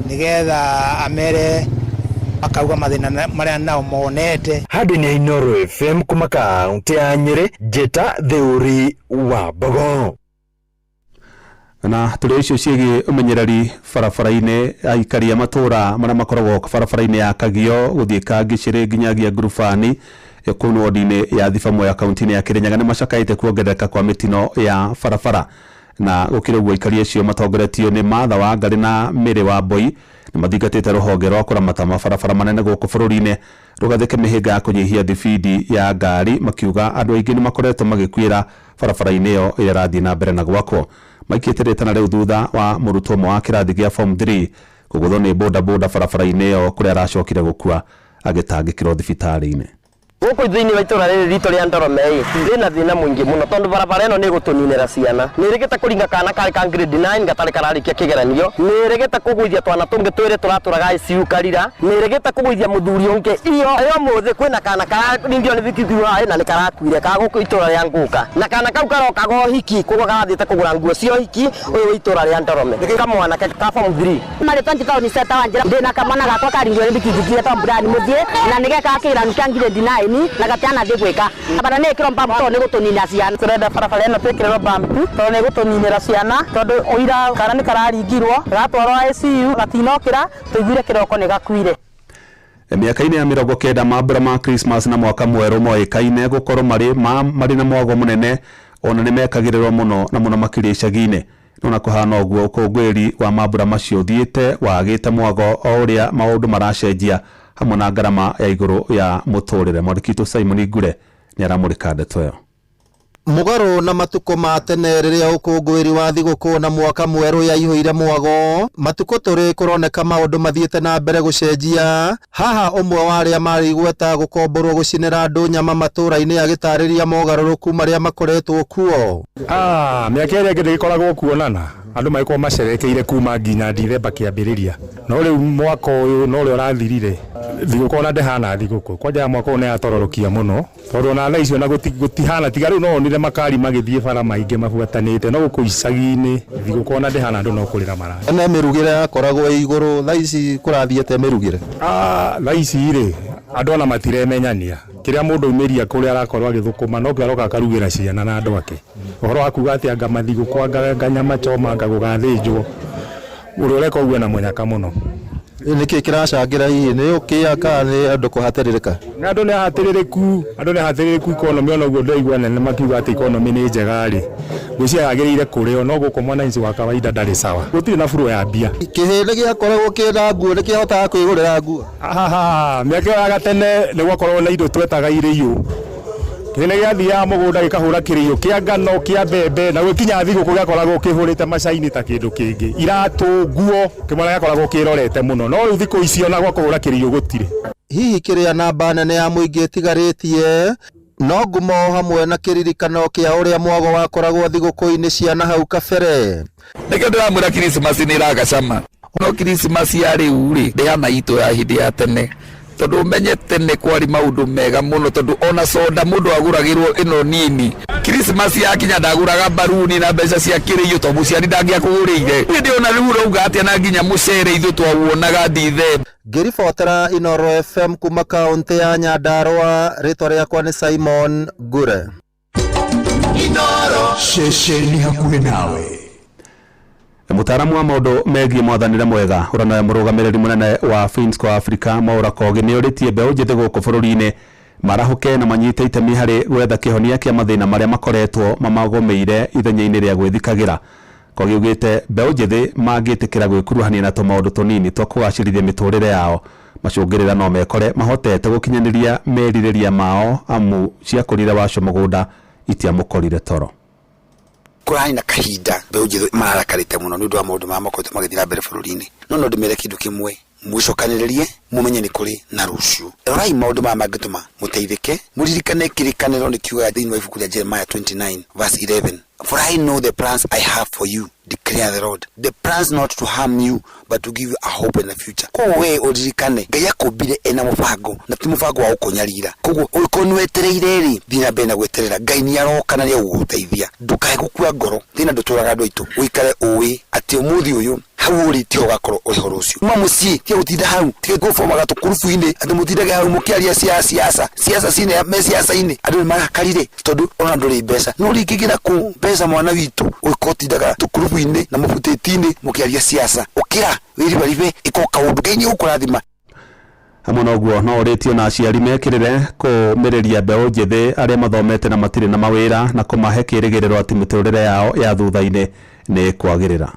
nĩgetha amere akauga mathĩna marĩa nao monete. Handũ-inĩ ha Inooro FM kuma kaunti ya Nyĩrĩ, njĩta Theuri wa Mbogo. Na tũrĩ icio ciĩgiĩ ũmenyereri barabara-inĩ, aikari a matũra marĩa makoragwo barabara-inĩ ya Kagio gũthiĩ Kangĩcĩrĩ nginyagia Ngurubani kũu nĩ wodi-inĩ ya Thiba ya kaunti-inĩ ya Kĩrĩnyaga nĩ macakaĩte kuongerereka kwa mĩtino ya barabara. Na gũkĩrĩ ũguo aikari acio matongoretio nĩ Martha Wangari na Mary Wambui nĩ mathingatĩte rũhonge rwa kũramata mabarabara manene gũkũ bũrũri-inĩ rũgathĩke mĩhĩnga ya kũnyihia thibindi ya ngari, makiuga andũ aingĩ nĩ makoretwo magĩkuĩra barabara-inĩ ĩyo ĩrĩa ĩrathiĩ na mbere na gwakwo. Maikĩte rĩtana rĩu thutha wa mũrutwo ũmwe wa kĩrathi gĩa form 3 kũgũthwo nĩ bodaboda barabara-inĩ ĩyo kũrĩa aracokire gũkua agĩtangĩkĩrwo thibitarĩ-inĩ. Gũkũ thĩinĩ wa itũra rĩrĩ ritũ rĩa Ndorome ĩ rĩna thĩna mũingĩ mũno tondũ barabara ĩno nĩ ĩgũtũninĩra ciana. Nĩ ĩrĩgĩte kũringa kana karĩ ka grade 9 gatarĩ kararĩkia kĩgeranio, nĩ ĩrĩgĩte kũgũithia twana tũngĩ twĩrĩ tũratũraga ICU Karira, nĩ ĩrĩgĩte kũgũithia mũthuri ũngĩ. Iyo ĩyo mũthĩ kwĩna kana kararingio nĩ bikibiki waĩ na nĩ karakuire ka gũkũ itũra rĩa Ngũka, na kana kau karoka go hiki koguo karathiĩte kũgũra nguo cia ũhiki ũyũ wa itũra rĩa Ndorome. Nĩ kamwanake ka form 3. Marĩtwa njĩtagwo nĩ Seta Wanjĩra, ndĩna kamwana gakwa karingirwo nĩ bikibiki getagwo Brian Mũthiĩ na nĩ gekaga kĩgeranio kĩa grade 9. thĩni na gatianathi gwĩka. Bara nĩ ĩkĩrwo bump tondũ nĩ gũtũnina ciana. Tũrenda barabara ĩno twĩkĩrĩrwo bump tondũ nĩ gũtũninĩra ciana, tondũ ũira kana nĩ kararingirwo gatwarwo ICU gatinokĩra, tũiguire kĩroko nĩ gakuire. Mĩaka-inĩ ya 90 mambura ma Christmas na mwaka mwerũ moĩkaine gũkorwo marĩ na mwago mũnene, ona nĩ mekagĩrĩrwo mũno na mũno makĩria icagi-inĩ. No na kũhana ũguo, ũkũngũĩri wa mambura macio ũthiĩte wagĩte mwago o ũrĩa maũndũ maracenjia hamwe na ngarama ya igũrũ ya mũtũrĩre. Mwandĩki witũ Simon Ngure nĩ aramũrĩka ndeto ĩyo. Mũgarũ na matukũ ma tene rĩrĩa ũkũngũĩri wa thigũkũ na mwaka mwerũ yaihũire mwago, matukũ tũrĩ kũroneka maũndũ mathiĩte na mbere gũcenjia. Haha ũmwe wa arĩa marĩ igweta gũkomborwo gũcinĩra andũ nyama matũũra-inĩ agĩtarĩria mogarũrũku marĩa makoretwo kuo. Mĩaka ĩrĩa ĩngĩ ndĩgĩkoragwo kuonana, andũ magĩkorwo macerekeire kuma nginya Dithemba kĩambĩrĩria, no rĩu mwaka ũyũ no ũrĩa ũrathirire thigũkũ ona ndĩhana thigũkũ. Kwanja mwaka ũyũ nĩ yatororokia mũno, tondũ ona thaa icio na gũtihana tiga rĩu no onire makari magĩthiĩ bara maingĩ mabuatanĩte, no gũkũ icagi-inĩ thigũkũ ona ndĩhana, andũ no kũrĩra mara. Tene mĩrugĩre yakoragwo ĩ igũrũ, thaa ici kũrathiĩte mĩrugĩre? Thaa ici rĩ andũ ona matiremenyania, kĩrĩa mũndũ aumĩria kũrĩa arakorwo agĩthũkũma no kĩo aroka akarugĩra ciana na andũ ake. Ũhoro wa kuga atĩ anga mathigũkũ, anga nyama choma, anga gũgathĩnjwo, ũrĩa ũreka ũguo ena mũnyaka mũno. Nĩkĩ kĩracangĩra hihi, nĩ ũkĩa kana nĩ andũ kũhatĩrĩrĩka? Andũ nĩ ahatĩrĩrĩku, andũ nĩ ahatĩrĩrĩku ikonomĩ ona ũguo ndĩraigua nene makiuga atĩ ikonomĩ nĩ njega rĩ, ngwĩciria yagĩrĩire kũrĩo, no gũkũ mwananchi wa kawaida ndarĩ sawa, gũtirĩ na buro ya mbia. Kĩhĩ nĩ gĩakoragwo kĩna nguo, nĩ kĩhotaga kwĩgũrĩra nguo? Mĩaka ĩyo ya gatene nĩ gwakoragwo na indo twetaga irĩiyũ. Kĩhĩ nĩ gĩathiaga mũgũnda gĩkahũra kĩrĩiyũ kĩa ngano, kĩa mbembe, na gũkinya thigũkũ gĩakoragwo kĩhũrĩte macaini ta kĩndũ kĩngĩ, iratũ, nguo, kĩmwana gĩakoragwo kĩrorete mũno, no rĩu thikũ ici ona gwa kũhũra kĩrĩiyũ gũtirĩ. Hihi kĩrĩa namba nene ya mũingĩ ĩtigarĩtie no ngumo hamwe na kĩririkano kĩa ũrĩa mwago wakoragwo thigũkũ-inĩ cia na hau kabere. Nĩkĩo ndĩramwĩra Christmas nĩ ĩragacama, no Christmas ya rĩu rĩ ndĩhana itũ ya hĩndĩ ya tene, tondũ ũmenye tene kwarĩ maũndũ mega mũno, tondũ ona soda mũndũ agũragĩrwo ĩno nini. Christmas yakinya ndagũraga mbaruni na mbeca cia kĩrĩiyũ tondũ mũciari ndangĩakũgũrĩire. Niĩ ndĩrona rĩu ũrauga atĩa na nginya mũcere ithuĩ twawuonaga Dithemba. Ngĩribotera Inooro FM kuma kaũntĩ ya Nyandarũa, rĩtwa rĩakwa nĩ Simon Ngure. Inooro ceceni hakuhĩ nawe. Mũtaaramu wa maũndũ megiĩ mwathanĩre mwega ũrĩa nowe mũrũgamĩrĩri mũnene wa Finsco Africa Mwaura Kogi nĩ ũrĩtie mbeũ njĩthĩ gũkũ bũrũri-inĩ marahũke na manyite itemi harĩ gwetha kĩhonia kĩa mathĩna marĩa makoretwo mamagũmĩire ithenya-inĩ rĩa gwĩthikagĩra. Kogi augĩte mbeũ njĩthĩ mangĩtĩkĩra gwĩkuruhania na tũmaũndũ tũnini twa kũgacĩrithia mĩtũrĩre yao, macũngĩrĩra no mekore mahotete gũkinyanĩria merirĩria mao, amu ciakũrire wacio mũgũnda itiamũkorire toro. Kũrarĩ na kahinda mbeũ njĩthĩ mararakarĩte mũno nĩ ũndũ wa maũndũ marĩa makoretwo magĩthiĩ na mbere bũrũri-inĩ, no no ndĩmere kĩndũ kĩmwe, mwĩcokanĩrĩrie mũmenye nĩ kũrĩ na rũciũ. Rorai maũndũ maya mangĩtũma mũteithĩke, mũririkane kĩrĩkanĩro nĩ kiugaga thĩinĩ wa ibuku rĩa Jeremiah 29 verse 11, for I know the plans I have for you, declare the Lord, the plans not to harm you but to give you a hope in the future. Koguo we ũririkane Ngai akũmbire ena mũbango na ti mũbango wa gũkũnyarira. Koguo ũngĩkorwo nĩ wetereire rĩ, thiĩ na mbere na gweterera, Ngai nĩ aroka na nĩ egũgũteithia. Ndũkae gũkua ngoro, thĩna ndũtũraga andũ aitũ, ũikare ũĩ atĩ ũmũthĩ ũyũ hau ũrĩ tiho ũgakorwo ũrĩ ho rũciũ. Uma mũciĩ, tiga gũtinda hau, tiga gũbomaga tũkurubu-inĩ atĩ mũtindage hau mũkĩaria siasa, siasa cine me siasa-inĩ. Andũ nĩ marakarire tondũ ona ndũrĩ mbeca, no ũringĩgĩra kũ mbeca mwana witũ, ũgĩkorwo ũtindaga tũkurubu-inĩ na mũbutĩti-inĩ mũkĩaria siasa. Ũkĩra wĩribaribe, ĩka kaũndũ, Ngai nĩ egũkũrathima. Hamwe na ũguo no ũrĩtio na aciari mekĩrĩre kũmĩrĩria mbeũ njĩthĩ arĩa mathomete na matirĩ na mawĩra na kũmahe kĩrĩgĩrĩro atĩ mĩtũrĩre yao ya thutha-inĩ nĩ ĩkwagĩrĩra.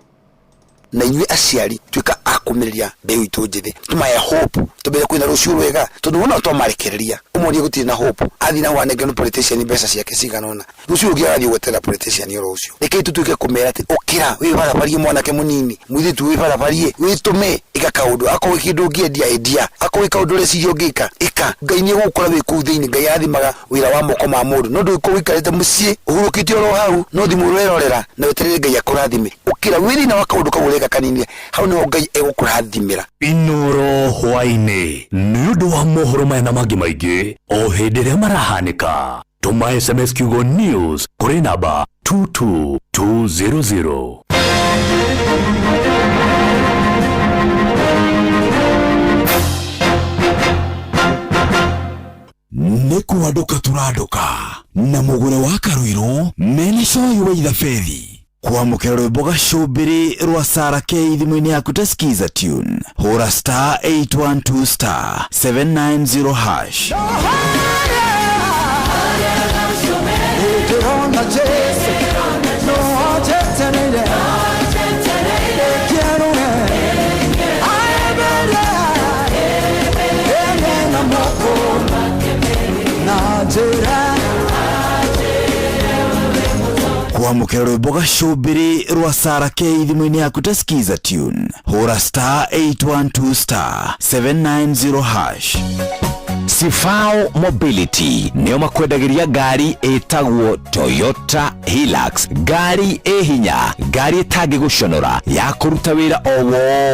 Na inyuĩ aciari tuĩka a kũmĩrĩria mbeũ itũ njĩthĩ, tũmahe hope, tũmere kwĩna rũciũ rwega, tondũ wona twamarekereria ũmonie gũtirĩ na hope, athiĩ na hau anengere nĩ politician mbeca ciake cigana ũna, rũciũ rũngĩ agathiĩ gweterera politician oro ũcio. Rekei tũtuĩke kũmera atĩ ũkĩra wĩbarabarie mwanake mũnini, mũirĩtu wĩbarabarie, wĩtũme, ĩka kaũndũ, akorwo wĩ kĩndũ ũngĩendia endia, akorwo wĩ kaũndũ ũreciria ũngĩka ĩka. Ngai nĩ egũgũkora wĩ kũu thĩinĩ, Ngai arathimaga wĩra wa moko ma mũndũ, no ndũgĩkorwo ũikarĩte mũciĩ ũhurũkĩte oro hau, no thimũ ũrerorera na weterere Ngai akũrathime. Ũkĩra wĩ thĩinĩ wa kaũndũ kau ũreka kanini, hau nĩho Ngai egũkũrathimĩra. Inooro hwaĩ-inĩ nĩ ũndũ wa mohoro maya na mangĩ maingĩ o hĩndĩ ĩrĩa marahanĩka. Tũma SMS kiugo news kũrĩ namba 22200. Nĩ Nĩ kwandũka tũrandũka na mũgũre wa Karũirũ mena coyi wa ithabethi. Kwamũkĩra rwĩmbo gacũmbĩrĩ rwa Sara K thimũ-inĩ yaku ta Skiza tune, hũra star 812 star 790 hash. Kwamũkĩra rwĩmbo gacũmbĩrĩ rwa Sara K thimũ-inĩ yaku ta Skiza tune, hũra star 812 star 790 hash. Sifao Mobility nĩo makwendagĩria ngari ĩtagwo Toyota Hilux, ngari ĩ hinya, ngari ĩtangĩgũconora ya kũruta wĩra o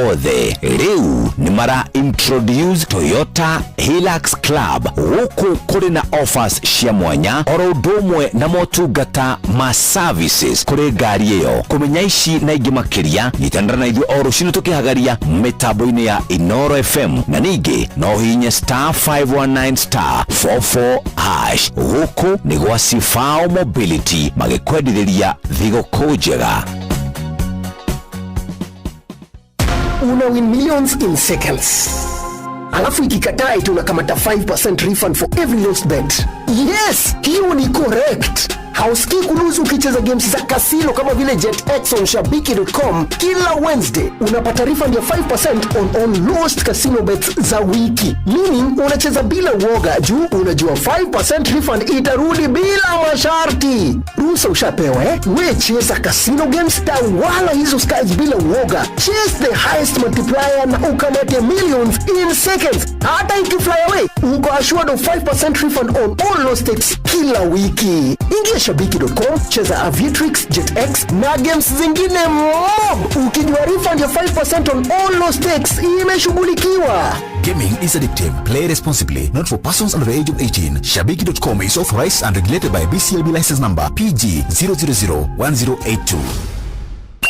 wothe. Rĩu nĩ mara introduce Toyota Hilux Club gũkũ kũrĩ na offers cia mwanya oro ũndũ ũmwe na motungata ma services kũrĩ ngari ĩyo. Kũmenya ici na ingĩ makĩria, nyitanĩra na ithuĩ o rũcinĩ tũkĩhagaria mĩtambo-inĩ ya Inoro FM, na ningĩ no ũhihinye star 519 star 44 hash. Gũkũ nĩ gwa Sifao Mobility magĩkwendithĩria thigũkũ njega. Una win millions in seconds, alafu ikikataa eti unakamata 5% refund for every lost bet. Yes, hiyo ni correct. Hausikii kulose ukicheza games za kasino kama vile JetX on shabiki.com. Kila Wednesday unapata refund ya 5% on all lost casino bets za wiki, meaning unacheza bila uoga juu unajua 5% refund itarudi bila masharti. Ruhusa ushapewa, eh? We cheza casino games, tawala hizo skies bila uoga. Chase the highest multiplier na ukamate millions in seconds. Hata ikifly away, uko assured of 5% refund on all lost stakes kila wiki. Ingia shabiki.com, cheza Aviatrix, JetX na games zingine mob, ukijua refund ya 5% on all lost stakes imeshughulikiwa. Gaming is addictive. Play responsibly. Not for persons under the age of 18. Shabiki.com is authorized and regulated by BCLB license number PG 0001082.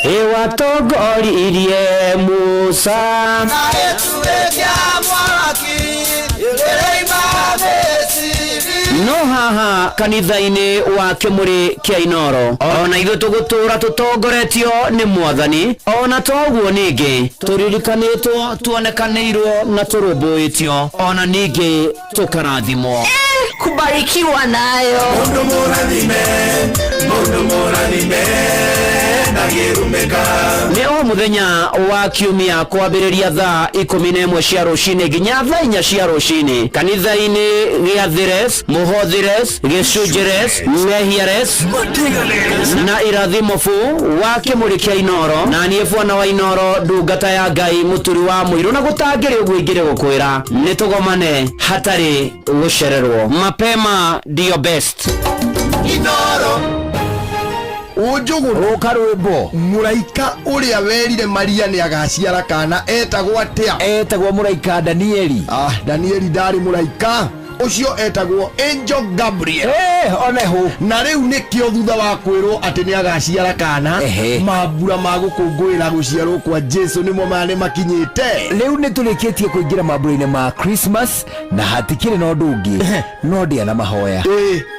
Ĩwatongoririe Musa. No haha kanitha-inĩ wa kĩmũrĩ kĩa Inoro, ona ithuĩ tũgũtũra tũtongoretio nĩ Mwathani. Ona toguo ningĩ tũririkanĩtwo, tuonekanĩirwo na tũrũmbũĩtio, ona ningĩ tũkarathimwo. Kubarikiwa nayo. Mundu mũrathime, mundu mũrathime, ndangĩrumĩka. Nĩ o mũthenya wa kiumia kwambĩrĩria thaa 11 cia rũcinĩ nginya thaa 4 cia rũcinĩ kanitha-inĩ gĩa Thires, Mũhothires, Gĩcunjĩres, Mehiares na Irathimo bu wa kĩmũrĩ kĩa Inoro, na niĩ bwana wa Inoro, ndungata ya Ngai, mũturi wa mũirũ, na gũtangĩrĩ ũguo ingĩrĩ gũkwĩra nĩ tũgomane hatarĩ gũcererwo. Mapema ndio best. Inoro. Ũnjũgũ rũka rwĩmbo. Mũraika ũrĩa werire Maria nĩ agaciara kana etagwo atĩa? Etagwo mũraika Danieli. Ah, Danieli ndarĩ mũraika ũcio, etagwo Angel Gabriel. Oneho. Na rĩu nĩkĩo thutha wa kwĩrwo atĩ nĩ agaciara kana, mambura ma gũkũngũĩra gũciarwo kwa Jesu nĩmo maya nĩ makinyĩte. Rĩu nĩ tũrĩkĩtie kũingĩra mambura-inĩ ma Christmas na hatikĩrĩ na ũndũ ũngĩ no ndĩa na mahoya.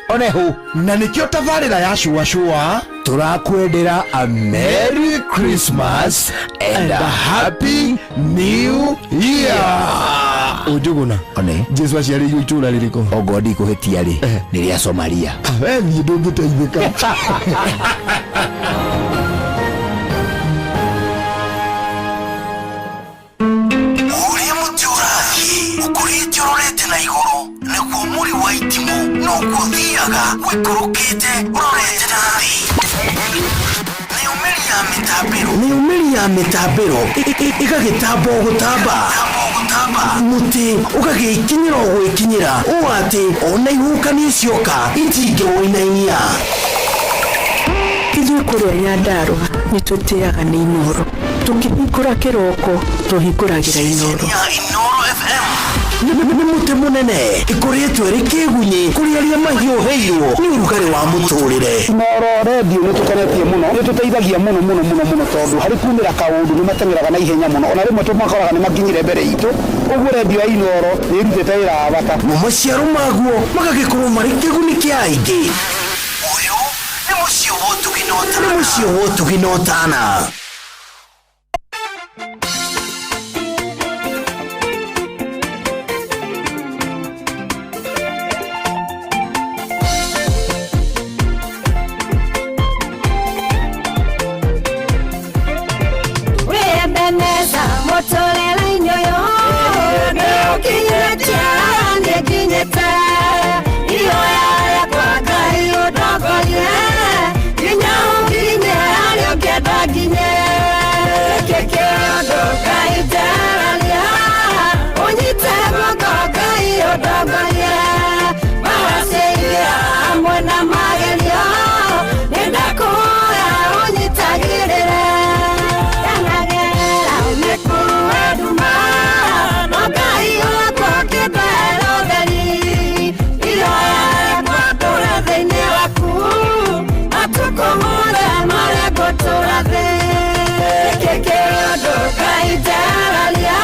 Oneho. Na nĩkĩo tabarĩra ya cũa cũa tũrakwendera a Merry Christmas and a Happy New Year. Ũnjũgũna. One. Jesu aciarĩirwo itũũra rĩrĩkũ? Ongorwo ndikũhĩtia rĩ, nĩ rĩa Somalia. We niĩ ndũngĩteithĩka. Ũrĩa mũtĩ ũrathiĩ ũkũrĩte ũrorete na igũrũ, nĩguo mũri wa itimũ noguo ũthiaga ũikũrũkĩte ũrorete na thĩ. Nayo mĩri ya mĩtambĩro, nayo mĩri ya mĩtambĩro ĩgagĩtamba o gũtamba, mũtĩ ũgagĩkinyĩra o gwĩkinyĩra ũũ atĩ ona ihuhũkanio cioka itingĩwũinainia. Ithuĩ kũrĩa Nyandarũa nĩ tũtĩaga nĩ Inoro. Tũkĩhingũra kĩroko tũhingũragĩra Inoro. Ya Inoro FM. Nĩ mũtĩ mũnene ĩkoretwo ĩrĩ kĩgunyĩ kũrĩ arĩa mahiũhĩirwo nĩ ũrugarĩ wa mũtũrĩre. Inooro redio nĩ tũkenetie mũno, nĩ tũteithagia mũno mũno mũno mũno tondũ harĩ kumĩra kaũndũ nĩ mateng'eraga na ihenya mũno, ona rĩmwe tũmakoraga nĩ makinyire mbere itũ, ũguo redio ya Inooro nĩ ĩrutĩte wĩra wa bata. Mo maciaro maguo magagĩkorwo marĩ kĩguni kĩa aingĩ. Ũyũ nĩ mũciĩ wa ũtugi na ũtana. Nĩ mũciĩ wa ũtugi na ũtana. Wĩbeneza mũtũrĩre-inĩ ũyũ nĩũkinyĩte nĩnginyĩte ihoya rĩakwa Ngai ũndongorie nginya ũnginye harĩa ũngĩenda nginye gĩkĩ kĩũndũ Ngai njereria ũnyite guoko Ngai ũndongorie maraciria hamwe na magerio nĩndakũhoya ũnyitagĩrĩre ndanagera mĩkue nduma no Ngai wakwa kĩndwera ũtheri ihoya rĩakwa ndũre thĩinĩ waku matukũ mothe marĩa ngũtũũra thĩ gĩkĩ kĩũndũ Ngai njereria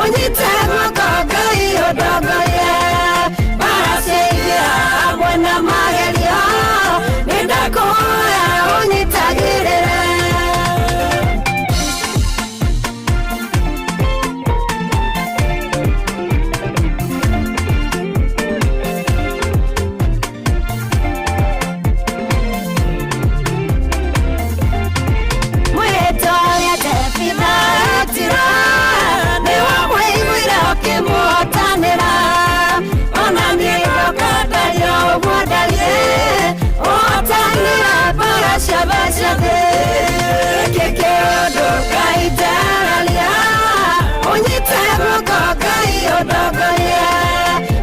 ũnyite guoko Ngai ũndongorie maraciria hamwe na magerio nĩndakũhoya ũnyitagĩrĩre. Mwĩtwa Jefitha etira nĩwe mũiguire ũkĩmũhotanĩra ona niĩ ndoka ndario ũguo ndariĩ ũhotanĩra mbara ciothe cia thĩ gĩkĩ kĩũndũ Ngai njereria ũnyite guoko Ngai ũndongorie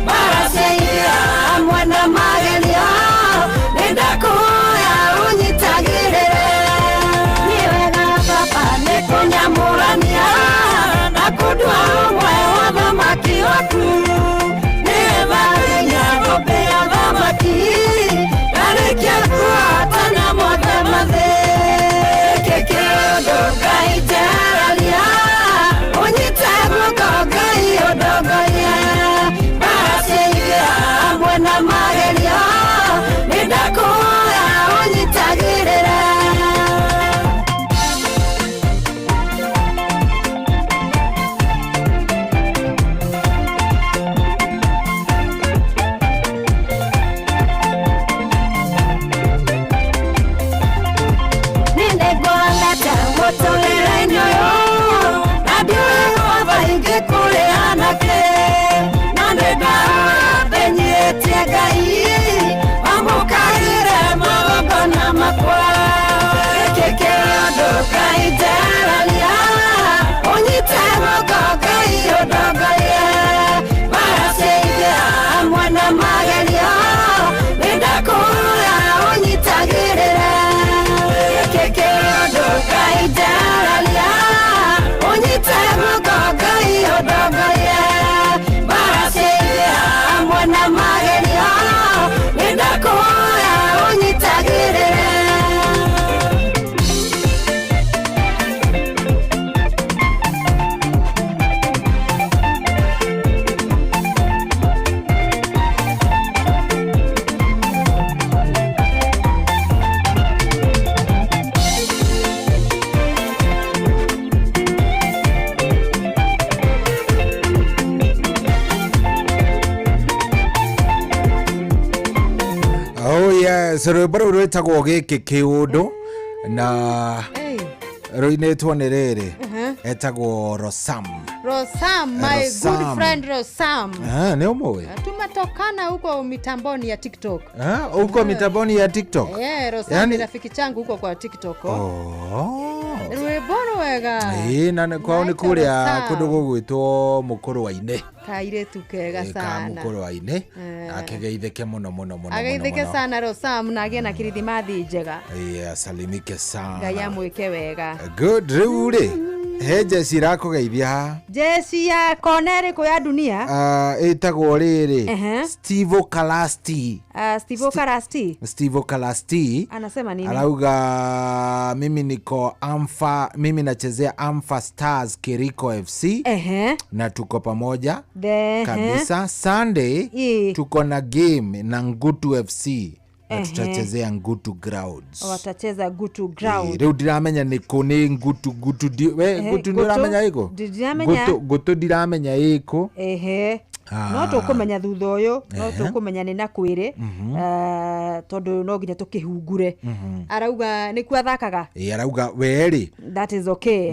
mbara cia iria hamwe na magerio nĩndakũhoya ũnyitagĩrĩre nĩ wega baba nĩ kũnyamũrania na kũndua ũmwe wa thamaki waku nĩ marinya ng'ombe ya thamaki ndarĩkia kuhotana mothe mathĩ gĩkĩ kĩũndũ Ngai njereria ũnyite guoko Ngai ũndongorie mbara cia iria hamwe na magerio nĩndakũhoya ũnyitagĩrĩre. Nĩnĩnguonete mũtũrĩre-inĩ ũyũ na ndiũĩ gwatha ingĩkũrĩha nakĩ no nĩndahoya ndĩnyihĩtie Ngai wamũkagĩre magongona makwa gĩkĩ kĩũndũ Ngai njereria ũnyite guoko Ngai ũndongorie mbara cia iria hamwe na magerio nĩndakũhoya ũnyitagĩrĩre gĩkĩ kĩũndũ Ngai njereria ũnyite guoko Ngai ũndongorie mbara cia iria hamwe na magerio nĩndakũhoya ũnyitagĩrĩre. Oh yes, rwĩmbo rũu rwĩtagwo gĩkĩ kĩũndũ na rũinĩtwo nĩ rĩrĩ etagwo Rosam. Rosam, my Rosam. good friend Rosam. Ah, nĩ ũmũĩ? Tumetokana huko mitamboni ya TikTok. Ah, huko mitamboni ya TikTok. Yeah, Rosam Yani- ni rafiki changu huko kwa TikTok. Oh. Rwĩmbo rwega. Ĩĩ na kwao nĩ Naitwo kũrĩa Rosam. kũndũ gũgwĩtwo Mũkũrwa-inĩ. Kairĩtu kega Ĩ, ka sana. Mũkũrwa-inĩ. Eh. Akegeithĩke mũno mũno mũno mũno Ageithĩke mũno. sana Rosam na agĩe na kirithimathi njega. Ĩĩ, asalimike sana. Ngai amwĩke wega. Good, rĩu rĩ He jeci irakũgeithia haha. Jeci ya kona ĩrĩkũ ya dunia? Ah, ĩtagwo rĩrĩ Ehe. Steve Kalasti. Steve Karasti Steve Kalasti anasema nini? Arauga mimi niko Amfa, mimi nachezea Amfa Stars Kiriko FC. Ehe. Na tuko pamoja Ehe. kabisa. Sunday Ii. tuko na game na Ngutu FC na Ehe. tutachezea Ngutu Grounds. Watacheza Gutu Ground. Rĩu ndiramenya nĩ kũ nĩ Ngutu Ngutu we Ehe, Ngutu nĩ Gutu. ũramenya ĩkũ? Ndiramenya. Ngutu ndiramenya ĩkũ. Ehe. Ah. No tũkũmenya thutha ũyũ, no Ehe. tũkũmenya nĩ na kwĩrĩ. Tondũ no nginya tũkĩhungure. Arauga nĩkuo athakaga. Ĩ, arauga werĩ That is okay.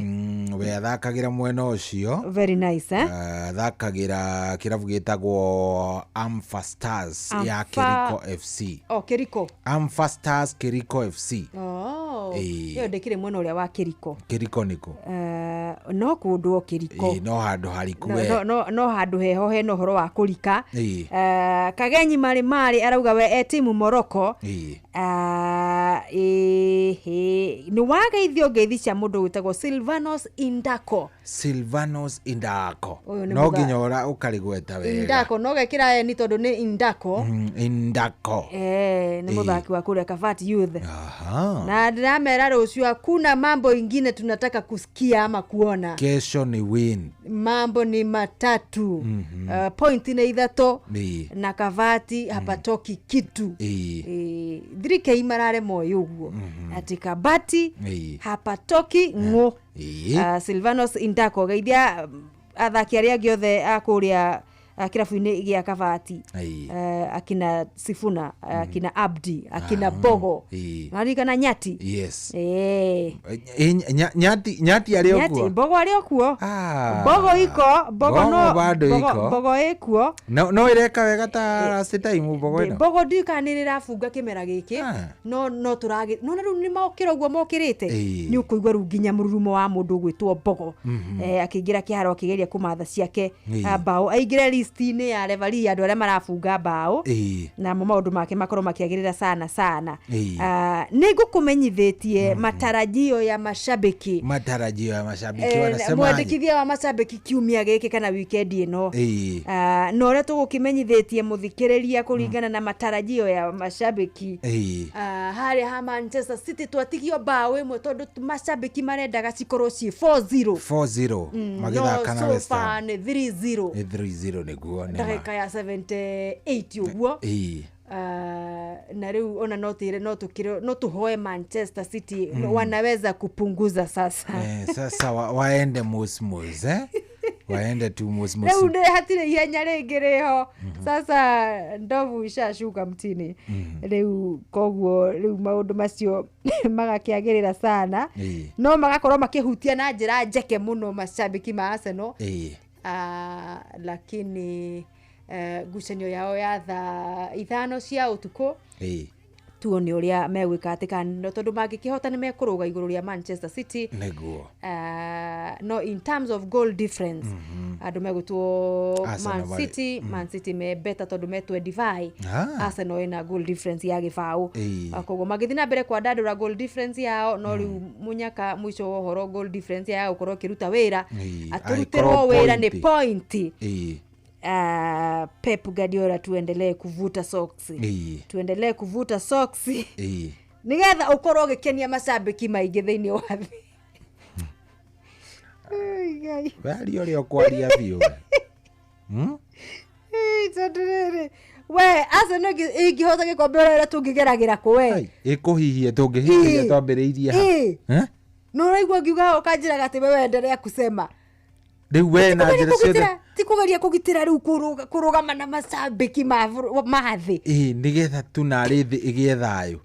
We athakagĩra mwena ũcio. Very nice, eh? Athakagĩra kĩrabu gĩtagwo Amfa Stars ya Amfa- Kiriko FC. Oh, Kiriko. Amfa Stars Kiriko FC. Oh. Ĩĩ. Ĩyo ndĩkĩrĩ mwena ũrĩa wa Kiriko. Kiriko nĩkũ? No kũndũ o Kiriko. Ĩ, no handũ hariku No, we. no handũ heho hena ũhoro wa kũrika. Ĩ. Kagenyi marĩ marĩ arauga we e timu Morocco. Ĩ. Ĩhĩ nĩ wageithio ngeithi cia mũndũ wĩtagwo Silvanos Indako. Silvanos Indako. Ũyũ nĩ No nginya ũkarĩgweta wega. Indako no gekĩra eni tondũ nĩ Indako. Indako. Nĩ Ĩ. mũthaki wa kũrĩa Kabati Youth. Aha. Na ndĩramera rũciũ hakuna mambo ingine tunataka kusikia ama kuona. Kesho ni win. Mambo ni matatu. Point nĩ ithatũ Ĩ. na Kabati hapatoki kitu. Ĩ. 3K mararemwo ĩ ũguo atĩ Kabati Ĩ. hapatoki ng'ũ. Ĩ. Silvanos Indako geithia athaki arĩa angĩ othe a kũrĩa kĩrabu-inĩ gĩa Kabati. Ĩ. Akina Sifuna, akina Abdi, akina Bogo. Ĩ. Maririkana Nyati. Yes. Ĩ. Ĩ, Nyati Nyati arĩ o Nyati kuo. Bogo arĩ o kuo. Bogo iko, Bogo Bogo no bado Bogo, iko. Bogo ĩkuo. No ĩreka wega ta last time Bogo ĩno. Bogo ndiũĩ kana nĩ rĩrabunga kĩmera gĩkĩ no no tũragĩ no na rĩu nĩ mokĩra ũguo mokĩrĩte. Ĩ. Nĩ ũkũigua rĩu nginya mũrurumo wa mũndũ ũgwĩtwo Bogo. Akĩingĩra kĩharo akĩgeria kũmatha ciake Ĩ. bao aingĩre listi-inĩ ya referee andũ arĩa marabunga bao. Ĩ. Namo maũndũ make makorwo makĩagĩrĩra sana sana. Ĩ. Nĩ ngũkũmenyithĩtie matarajio ya mashabiki. Matarajio ya mashabiki wanasemaje? Mwandĩkithia wa mashabiki kiumia gĩkĩ kana wikendi ĩno. Ĩ. Na ũrĩa tũgũkĩmenyithĩtie mũthikĩrĩria kũringana na matarajio ya mashabiki. Ĩ. Harĩa ha Manchester City twatigio bao ĩmwe tondũ mashabiki marendaga cikorwo ciĩ 4-0. 4-0 magĩthaka no na so West Ham. far nĩ 3-0. Nĩ 3-0 nĩguo nĩ ma. Ndagĩka ya 78 ũguo. Ĩ. Na rĩu ona no tĩre no tũkĩre no tũhoe Manchester City wanaweza kupunguza sasa. Sasa waende mosmos, eh? Waende tu mosmos. Rĩu nĩ hatirĩ ihenya rĩngĩ rĩho. Sasa ndovu ishashuka mtini. Rĩu koguo rĩu maũndũ macio magakĩagĩrĩra sana. Ĩ. No magakorwo makĩhutia na njĩra njeke mũno mashabiki ma Arsenal. Ĩ. Lakini ngucanio yao ya thaa 5 cia ũtukũ Ĩ. tuone ũrĩa megwĩka atĩ kana tondũ mangĩkĩhota nĩ mekũrũga igũrũ rĩa Manchester City. Nĩguo. No in terms of goal difference andũ megwĩtwo Arsenal Man marĩ- City. Man City me better tondũ me 25. Arsenal ĩna goal difference ya gĩbaũ. Ĩ. Koguo magĩthiĩ na mbere kwandandũra goal difference yao no rĩu mũnyaka mũico wa ũhoro goal difference yao gũkorwo ĩkĩruta wĩra. Ĩ. Atũrutĩrwo Angĩkorwo wĩra nĩ point. point. Ĩ. Pep Guardiola tuendelee kuvuta socks. Ĩ. Tuendelee kuvuta socks. Ĩ. Nigetha ũkorwo ũgĩkenia macambĩki maingĩ thĩinĩ wa thĩ. Ai, Ngai. Waria ũrĩa ũkwaria biũ. Ĩ, tondũ rĩrĩ we Arsenal ĩngĩhota gĩkombe ũrĩa tũngĩgeragĩra kũ we. Ĩkũhihie tũngĩhihia Ĩ. twambĩrĩirie ha. Ĩ. Eh? Nĩ ũraigua ngiuga ũkanjĩraga atĩ we wenderea kusema. Rĩu we na njĩra ciothe. Ti kũgeria kũgitĩra rĩu kũrũgama na macambĩki ma thĩ. Ĩ, nĩgetha tu narĩ thĩ ĩgĩe thayũ.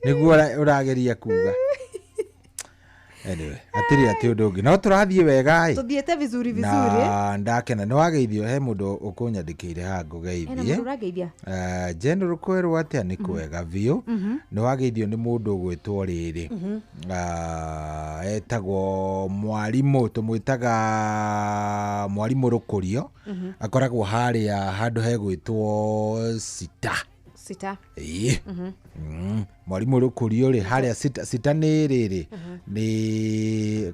Nĩguo ũrageria kuga. Anyway, hatirĩ atĩ ũndũ ũngĩ. No tũrathiĩ wega ĩ. Tũthiĩte vizuri vizuri. Na ndakena nĩ wageithio he mũndũ ũkũnyandĩkĩire haha Hena ngũgeithie. mũndũ ũrangeithia. General kwerwo atĩa nĩ kwega biũ. Nĩ wageithio nĩ mũndũ ũgwĩtwo rĩrĩ. Etagwo mwarimũ tũmwĩtaga mwarimũ Rũkũrio. Akoragwo harĩa handũ hegwĩtwo Sita. Sita. Ĩĩ. Mwarimũ Rũkũrio rĩ harĩa sita, sita nĩ rĩrĩ nĩ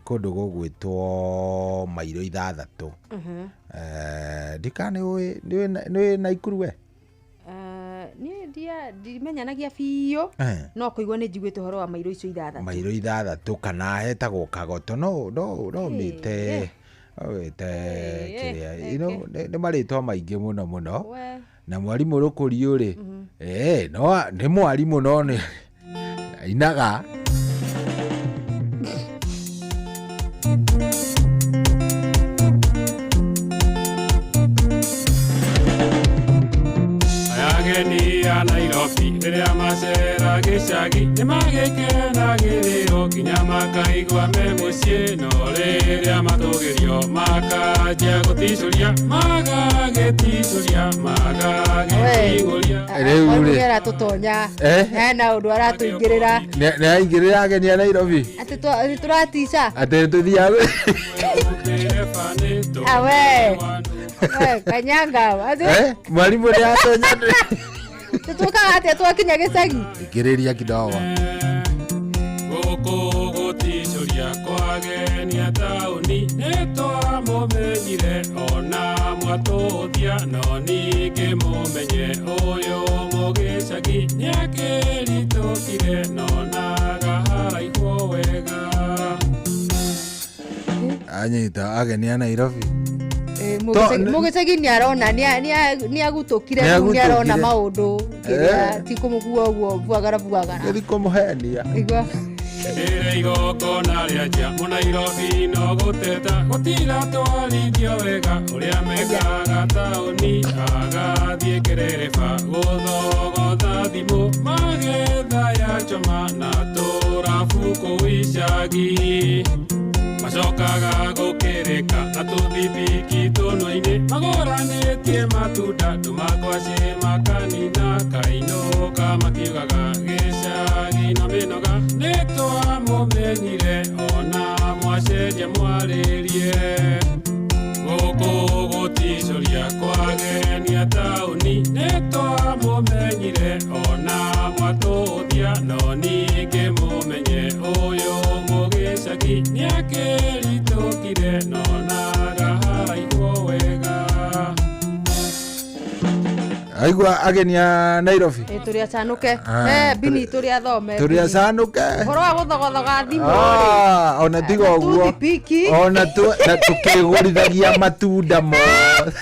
kũndũ gũgwĩtwo mairo 6. Ndikana nĩ ũĩ Naikuru we? Niĩ ndimenyanagia biũ no kũigua nĩ njiguĩte ũhoro wa mairo icio 6. Mairo 6 kana hetagwo Kagoto no no no mĩte wĩte kĩrĩa you know, nĩ marĩtwa maingĩ mũno mũno. Na mwarimũ Rũkũrio rĩ no nĩ mwarimũ no nĩ ainaga. Ageni a Nairobi rĩrĩa macera gĩcagi nĩmagĩkenagĩrĩrwo nginya makaigua me mũciĩ no rĩrĩa matũgĩrio makanjia gũticũria magagĩticũria magagĩting'ũria. Rĩu rĩ Nĩ aratũtonya hena ũndũ aratũingĩrĩra. Nĩ aingĩrĩra ageni a Nairobi atĩ tũratica atĩ tũthiaga awe kanyanga mwarimũ nĩ atonya. Tũtwĩkaga atĩa twakinya gĩcagi? Ingĩrĩria kidogo. Gũkũ gũticũria kwagenia taũni nĩtwamũmenyire ona mwatũthia no ningĩ mũmenye ũyũ mũgĩcagi nĩakĩritũkire nonaga haraihwo wega. Anyita ageni a Nairobi. Mũgĩcagi nĩ arona nĩ agutũkire rĩu nĩ arona maũndũ kĩrĩa ti kũmũkua ũguo buagara buagara. Nĩ kũmũhenia. Igua. Rĩrĩa igongona rĩanjia mũnairobi no gũteta gũtira twarithio wega ũrĩa mekaga taũni agathiĩ kĩrĩrĩba gũthogotha thimũ magetha ya choma na tũrabu kũu icagi macokaga gũkĩrĩka na tũthibiki tũnua-inĩ magũranĩtie matunda ndũmangwacĩ makanina kainũka makiugaga gĩcagi na mĩnoga nĩtwamũmenyire ona mwacenjia mwarĩrie gũkũ gũticũria kwagenia taũni nĩtwamũmenyire ona mwatũthia no ningĩ mũmenye ũyũ mũgĩcagi nĩakĩritũkire nonaga haraihwo wega. Aigua ageni a Nairobi tũrĩ acanũke bini tũrĩ athome tũrĩ acanũke ũhoro wa gũthogothoga thimũ rĩ ona tiga ũguo ona tũkĩgũrithagia matunda mothe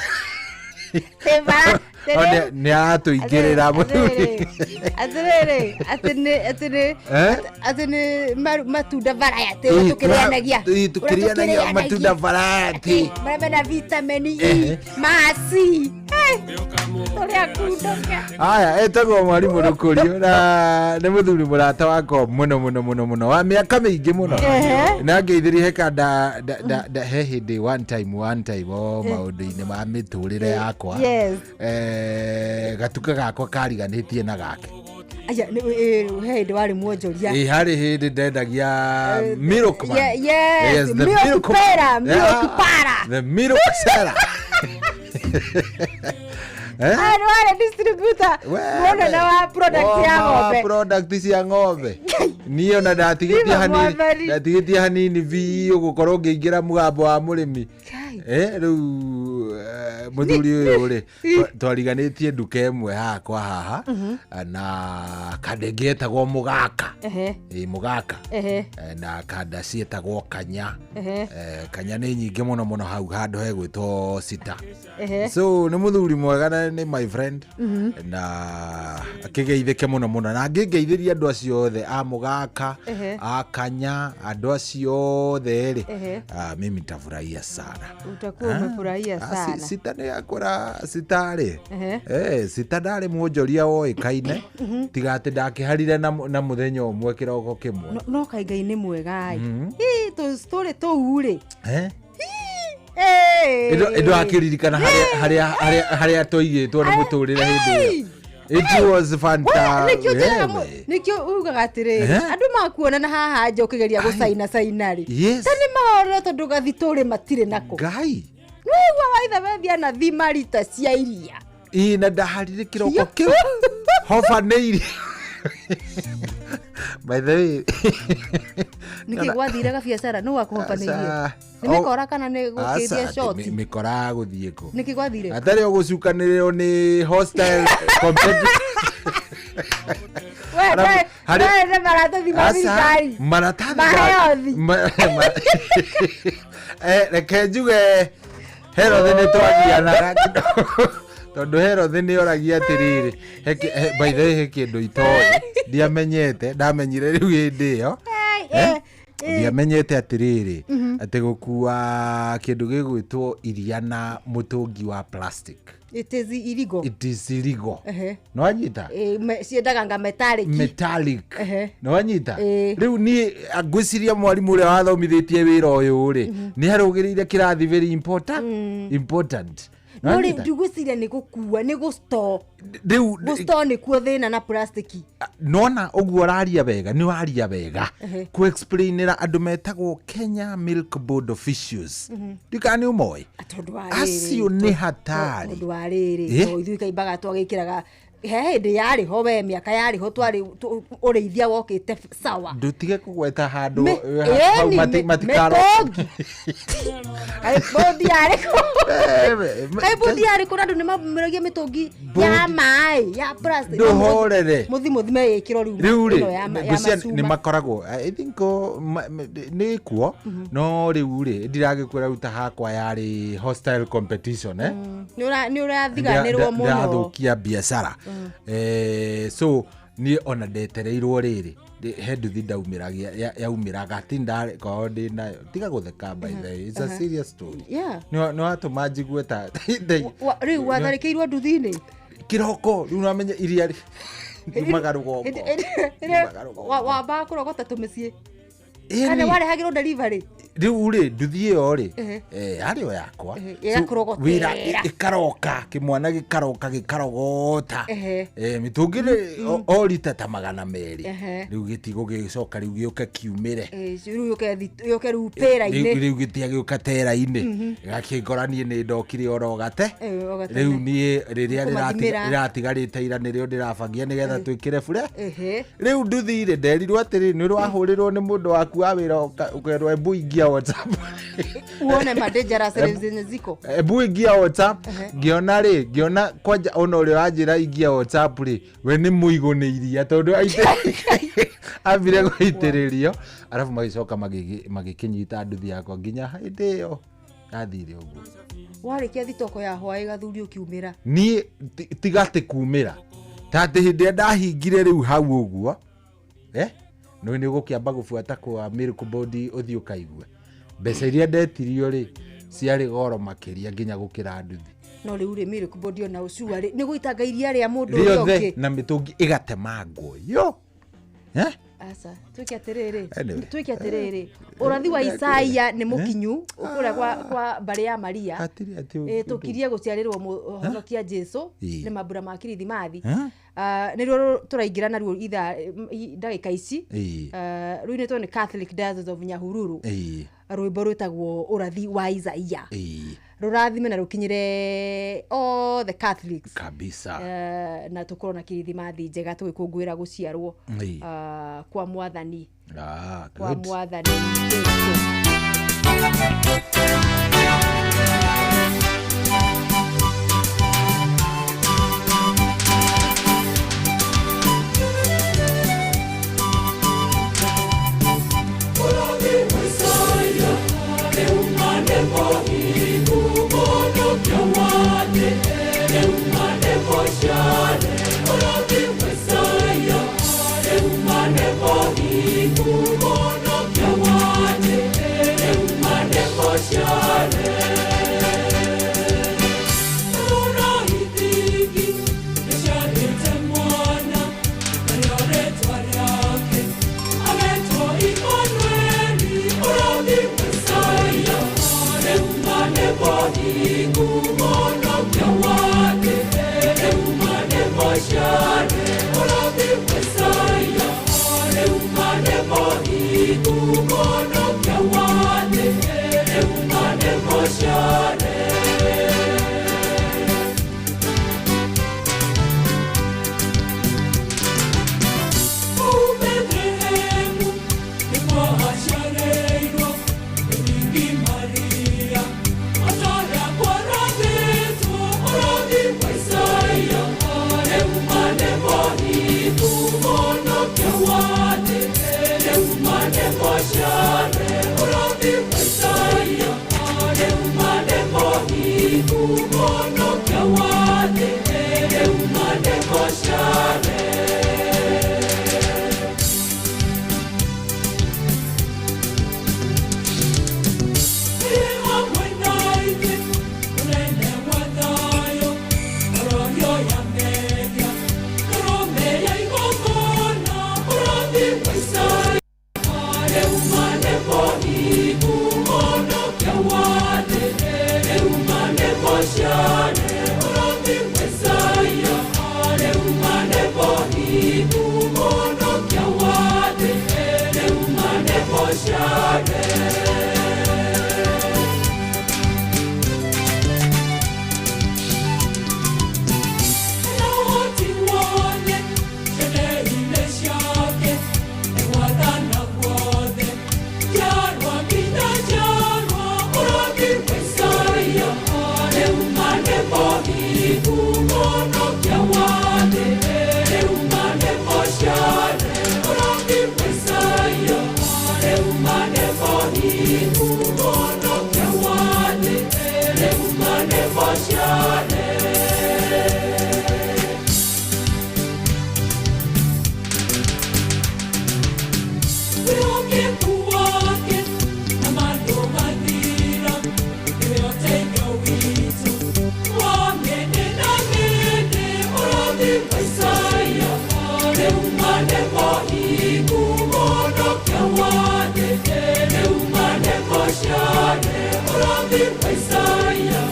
nĩ aratũingĩrĩra mũthuri atĩrĩrĩ atĩ nĩ matunda variety tũkĩrĩanagia tũkĩrĩanagia matunda variety marĩa mena vitamin E ma C tũrĩa kundoke. Aya etagwo mwarimũ Rũkũrio na nĩ mũthuri mũrata wakwa mũno mũno mũno mũno wa mĩaka mĩingĩ mũno na ngeithirie he kanda he hĩndĩ one time o maũndũ-inĩ ma mĩtũrĩre yakwa gatuka gakwa kariganĩtie na gake. Aya he hĩndĩ warĩ mwonjoria. Harĩ hĩndĩ ndendagia milkman. Yes, the milk para, milk para. The milk seller. Arĩ warĩ distributor mũnene wa product ya ng'ombe. Product cia ng'ombe. Niĩ ona ndatigĩtie hanini biũ gũkorwo ngĩingĩra mũgambo wa mũrĩmi. Rĩu mũthuri ũyũ rĩ twariganĩtie nduka ĩmwe haha kwa haha na kanda ĩngĩ yetagwo Mũgaka. Mũgaka na kanda ciĩtagwo Kanya. Kanya nĩ nyingĩ mũno mũno hau handũ hegwĩtwo Sita. So nĩ mũthuri mwega na nĩ my friend na akĩgeithĩke mũno mũno na ngĩngeithĩria andũ acio othe a Mũgaka a Kanya andũ acio othe rĩ mimi nitafurahia sana. Utakuwa umefurahia sana. Sita nĩ akũra Sita rĩ Sita ndarĩ mwonjoria woĩkaine tiga atĩ ndakĩharire na mũthenya ũmwe kĩroko kĩmwe. No kaĩ Ngai nĩ mwega ĩ tũrĩ tũu rĩ ĩndũ akĩririkana harĩa twaigĩtwo nĩ mũtũrĩre hĩndĩ ĩyo. It was fantastic. Nĩkĩo ugaga atĩrĩrĩ andũ makuona na haha nja ũkĩgeria gũcaina caina rĩ ta nĩ mahorere tondũ gathitũrĩ matirĩ nako. Ngai nĩwaigua waitha wethia na thima rita cia iria. Ĩ na ndaharire kĩroko kĩu. Hobanĩirio. By the way, Nĩkĩ gwathire gabiacara nũ wakũhobanĩirio? Aca. Nĩ mĩkora kana nĩ gũkĩria Aca, shoti? mĩkora gũthiĩ kũ? Nĩkĩ gwathire? Atarĩ o gũcukanĩrĩrwo nĩ hostile competitor. We, Arabu- we, we nĩ maratathi ma Aca, thirikari. maratathi Ma health. Reke njuge herothi nĩ twagianaga tondũ herothi nĩ oragia atĩrĩrĩ, by the way, he kĩndũ itoĩ ndiamenyete, ndamenyire rĩu hĩndĩ ĩyo. Eh, Ndiamenyete atĩrĩrĩ, atĩ gũkua kĩndũ gĩgwĩtwo iria na mũtũngi wa plastic, It is illegal. it is illegal. Ehe. Nĩwanyita? Ciendaga nga metallic. Metallic. Ehe. Nĩwanyita? Ĩĩ. Rĩu niĩ ngwĩciria mwarimũ ũrĩa wathomithĩtie wĩra ũyũ rĩ, nĩ arũgĩrĩire kĩrathi very important, important. No rĩ, Nĩwanyita? ndigwĩciria nĩ gũkua, nĩ gũstore. Rĩu Gũstore nĩkuo thĩna na plastiki. Nona ũguo ũraria wega, nĩ waria wega Ehe. kũ-explainĩra andũ metagwo Kenya Milk Board officials. Ndikana nĩ ũmoĩ Tondũ wa rĩrĩ, acio nĩ hatari. Tondũ wa rĩrĩ, Eh? to ithuĩ kaimbaga twagĩkĩraga he hĩndĩ yarĩ ho, we mĩaka yarĩ ho twarĩ ũrĩithia wokĩte sawa. Ndũtige kũgweta handũ hau Ĩni, matikaro mĩtũngi. Kaĩ bũndi yarĩ kũ? Kaĩ bũndi yarĩ kũ na andũ nĩmameragia mĩtũngi ya maĩ ya plastic. Ndũhorere. Mũthi mũthime ĩkĩrwo rĩu Rĩu rĩ, ĩno ya ngwĩciria nĩ macuma. makoragwo, I think nĩ kuo, no rĩu rĩ, ndiragĩkwĩra rĩu ta hakwa yarĩ hostile competition, eh? Nĩ ũrathiganĩrwo mũno. Ndĩrathũkia biacara. So niĩ ona ndetereirwo rĩrĩ, he nduthi ndaumĩragia yaumĩraga ti ndakorwo ndĩ nayo. Tiga gũtheka, by the way, it's a serious story. Nĩ watũma njigue ta Rĩu watharĩkĩirwo nduthi-inĩ. Kĩroko rĩu namenya iria riumaga rũgongo. Wambaga kũrogota tũmĩciĩ Ĩni. kana warehagĩrwo delivery? Rĩu rĩ, nduthi ĩyo rĩ, Ehe. yarĩ o yakwa. Ehe, So, ĩgakũrogotera. wĩra ĩkaroka kĩmwana gĩkaroka gĩkarogota. Ehe. Mĩtũngi rĩ, o rita ta 200. Ehe. Rĩu gĩtigũ gĩgĩcoka rĩu gĩũke kiumĩre. Rĩu yũke rĩu pĩra-inĩ. Rĩu gĩtia gĩũka tera-inĩ, gakĩngora niĩ nĩ ndokire oro gate. O gatene. Rĩu niĩ rĩrĩa Kũmathimĩra. rĩratigarĩte ira nĩrĩo ndĩrabangia nĩgetha twĩkĩre bure. Ehe. Rĩu nduthi rĩ, nderirwo atĩrĩ, nĩ rwahũrĩrwo nĩ mũndũ waku wa wĩra ũkerwo embu ingia WhatsApp Uone ma dangerous zenye ziko. Ebu ingia WhatsApp. Ehe. Ngĩona rĩ, ngĩona kwanja ona ũrĩa wanjĩra ingia WhatsApp rĩ, we nĩ mũigũ nĩ iria tondũ ambire gũitĩrĩrio, arabu magĩcoka magĩkĩnyita nduthi yakwa nginya hĩndĩ ĩyo yathire ũguo. Warĩkia thitoko ya hwaĩ gathuri ũkiumĩra. Niĩ tiga atĩ kumĩra, ta atĩ hĩndĩ ĩrĩa ndahingire rĩu hau ũguo, nĩ nĩ ũgũkĩamba gũbuata kwa Milk Board ũthiĩ ũkaigue mbeca iria ndetirio rĩ, ciarĩ goro makĩria nginya gũkĩra nduthi. No rĩu rĩ, Milk Board ona ũcua rĩ, nĩ gũitanga iria rĩa mũndũ ũrĩa rĩothe ũngĩ. Na mĩtũngi ĩgatemangwo yo. Aca, twĩke atĩrĩrĩ, Anyway. twĩke atĩrĩrĩ, ũrathi wa Isaia nĩ mũkinyu kũrĩa kwa mbarĩ ya Maria. Hatirĩ atĩ Tũkirie gũciarĩrwo mũhonokia Jesu Ĩĩ. nĩ mambura ma kirithimathi. Eh? Nĩruo tũraingĩra naruo ithaa ndagĩka ici. Ĩĩ. Rũinĩtwo nĩ Catholic Diocese of Nyahururu. Ĩĩ. Rwĩmbo rwĩtagwo ũrathi wa Isaia. Ĩĩ. Rũrathime na rũkinyĩre all the Catholics. Kabisa. Na tũkorwo na kirithimathi njega tũgĩkũngũĩra gũciarwo Ĩĩ. kwa mwathani. Kwa Good. mwathani Jesu. mũhonokia wa thĩ rĩu maandĩko ciothe. Hamwe na ithuĩ, mũnene wa thayũ, ngoro ya mehia, ndũrũme ya igongona, ũrathi wa Isaia, rĩu maandĩko hingu, mũhonokia wa thĩ, rĩu maandĩko ciothe, ũrathi wa Isaia, rĩu maandĩko hingu, mũhonokia wa thĩ, rĩu maandĩko ciothe. Ũhoti wothe, ciana-inĩ ciake, nĩgwathana guothe, njiarwa nginya njiarwa, ũrathi wa Isaia, rĩu maandĩko hingu, mũhonokia wa thĩ, rĩu maandĩko ciothe, ũrathi wa Isaia, rĩu maandĩko hingu, mũhonokia wa thĩ, rĩu maandĩko ciothe. Wĩhokeku wake na mandũgathira, nĩwe ũteithio witũ wa mĩndĩ na mĩndĩ, ũrathi wa Isaia, rĩu maandĩko hingu, mũhonokia wa thĩ, rĩu maandĩko ciothe, ũrathi wa Isaia,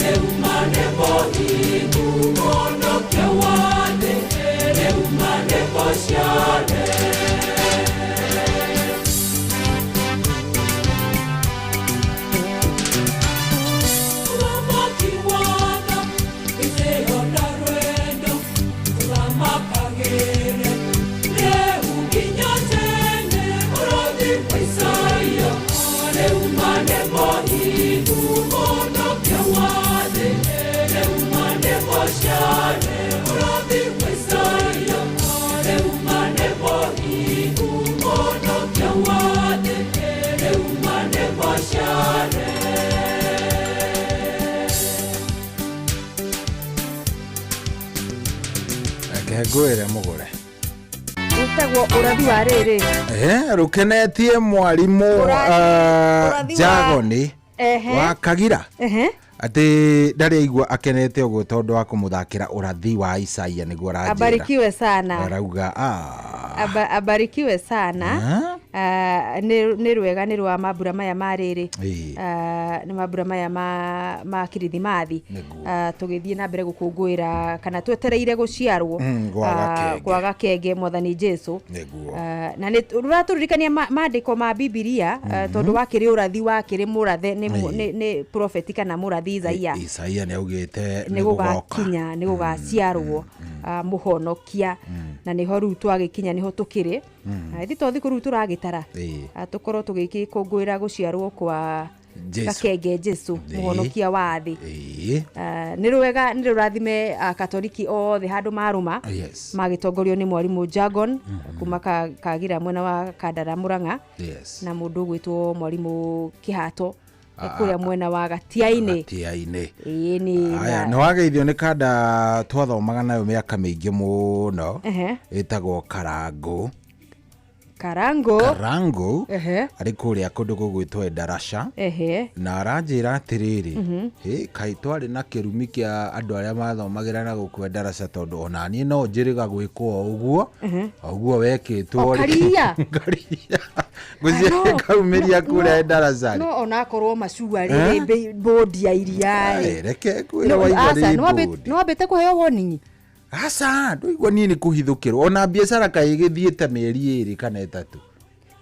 rĩu maandĩko hingu, mũhonokia wa thĩ, rĩu maandĩko ciothe. Ũthamaki watha, gĩtĩo na rwendo, ũthamakagĩre rĩu nginya tene, ũrathi wa Isaia, rĩu maandĩko hingu, mũhonokia wa thĩ, rĩu maandĩko ciothe, ũrathi wa Isaia, rĩu maandĩko hingu, mũhonokia wa thĩ, rĩu maandĩko ciothe. Reke ngwĩre mũgũre. Wĩtagwo ũrathi wa rĩrĩ. Rũkenetie mwarimũ Ũrathi wa- Jagoni Ehe. wa Kagira Ehe. atĩ ndarĩ aigua akenete ũguo tondũ wa kũmũthakĩra ũrathi wa Isaia nĩguo aranjĩra. Abarikiwe sana. Arauga ah. Abarikiwe sana. Ah, nĩ rwega nĩ rwa mambura maya ma rĩrĩ. Ĩĩ. Ah, nĩ mambura maya ma kirithimathi. Ah, tũgĩthiĩ na mbere gũkũngũĩra kana twetereire gũciarwo Gwa ah, gakenge. gwa gakenge mwathani Jesu. Nĩguo. Ah, na nĩ rũratũririkania maandĩko ma Bibilia ah, tondũ wakĩrĩ ũrathi wakĩrĩ mũrathe nĩ nĩ prophet kana mũrathi Isaia Isaia nĩ augĩte nĩ gũgakinya nĩ gũgaciarwo ah, mũhonokia na nĩho rĩu twagĩkinya nĩho tũkĩrĩ. Ithuĩ to thikũ rĩu tũragĩtara. Ĩĩ. Ah, tũkorwo tũgĩkũngũĩra gũciarwo kwa Jesu. gakenge Jesu Ĩĩ. mũhonokia wa thĩ. Ĩĩ. Ah, nĩ rwega nĩ rũrathime akatoliki othe handũ marũma Yes. magĩtongorio nĩ mwarimũ Jagon kuma Kagira mwena wa Kandara Mũrang'a Yes. na mũndũ ũgwĩtwo mwarimũ Kĩhato Ah, kũrĩa mwena wa Gatiainĩ. Gatiainĩ. Ĩĩ nĩ Aya, nĩ wageithio nĩ kanda twathomaga nayo mĩaka mĩingĩ mũno Ehe. ĩtagwo Karango. Karango. Karango Ehe. arĩ kũrĩa kũndũ gũgwĩtwo Endarasha Ehe. na aranjĩra atĩrĩrĩ hĩ kaĩ twarĩ na kĩrumi kĩa andũ arĩa mathomagĩra na gũkũ Endarasha tondũ ona niĩ no njĩrĩga gwĩkwo o ũguo o ũguo wekĩtwo O Karia. Karia ngũciria kaumĩria kũrĩa Endarasha No onakorwo macua Eh? rĩ bodi ya iria rĩ. Reke ngwĩre No, waigua aca, rĩ nĩ wambĩte kũheo warning? Aca ndũigua niĩ nĩ kũhithũkĩrwo ona biacara kaĩ ĩgĩthiĩte mĩeri 2 kana 3.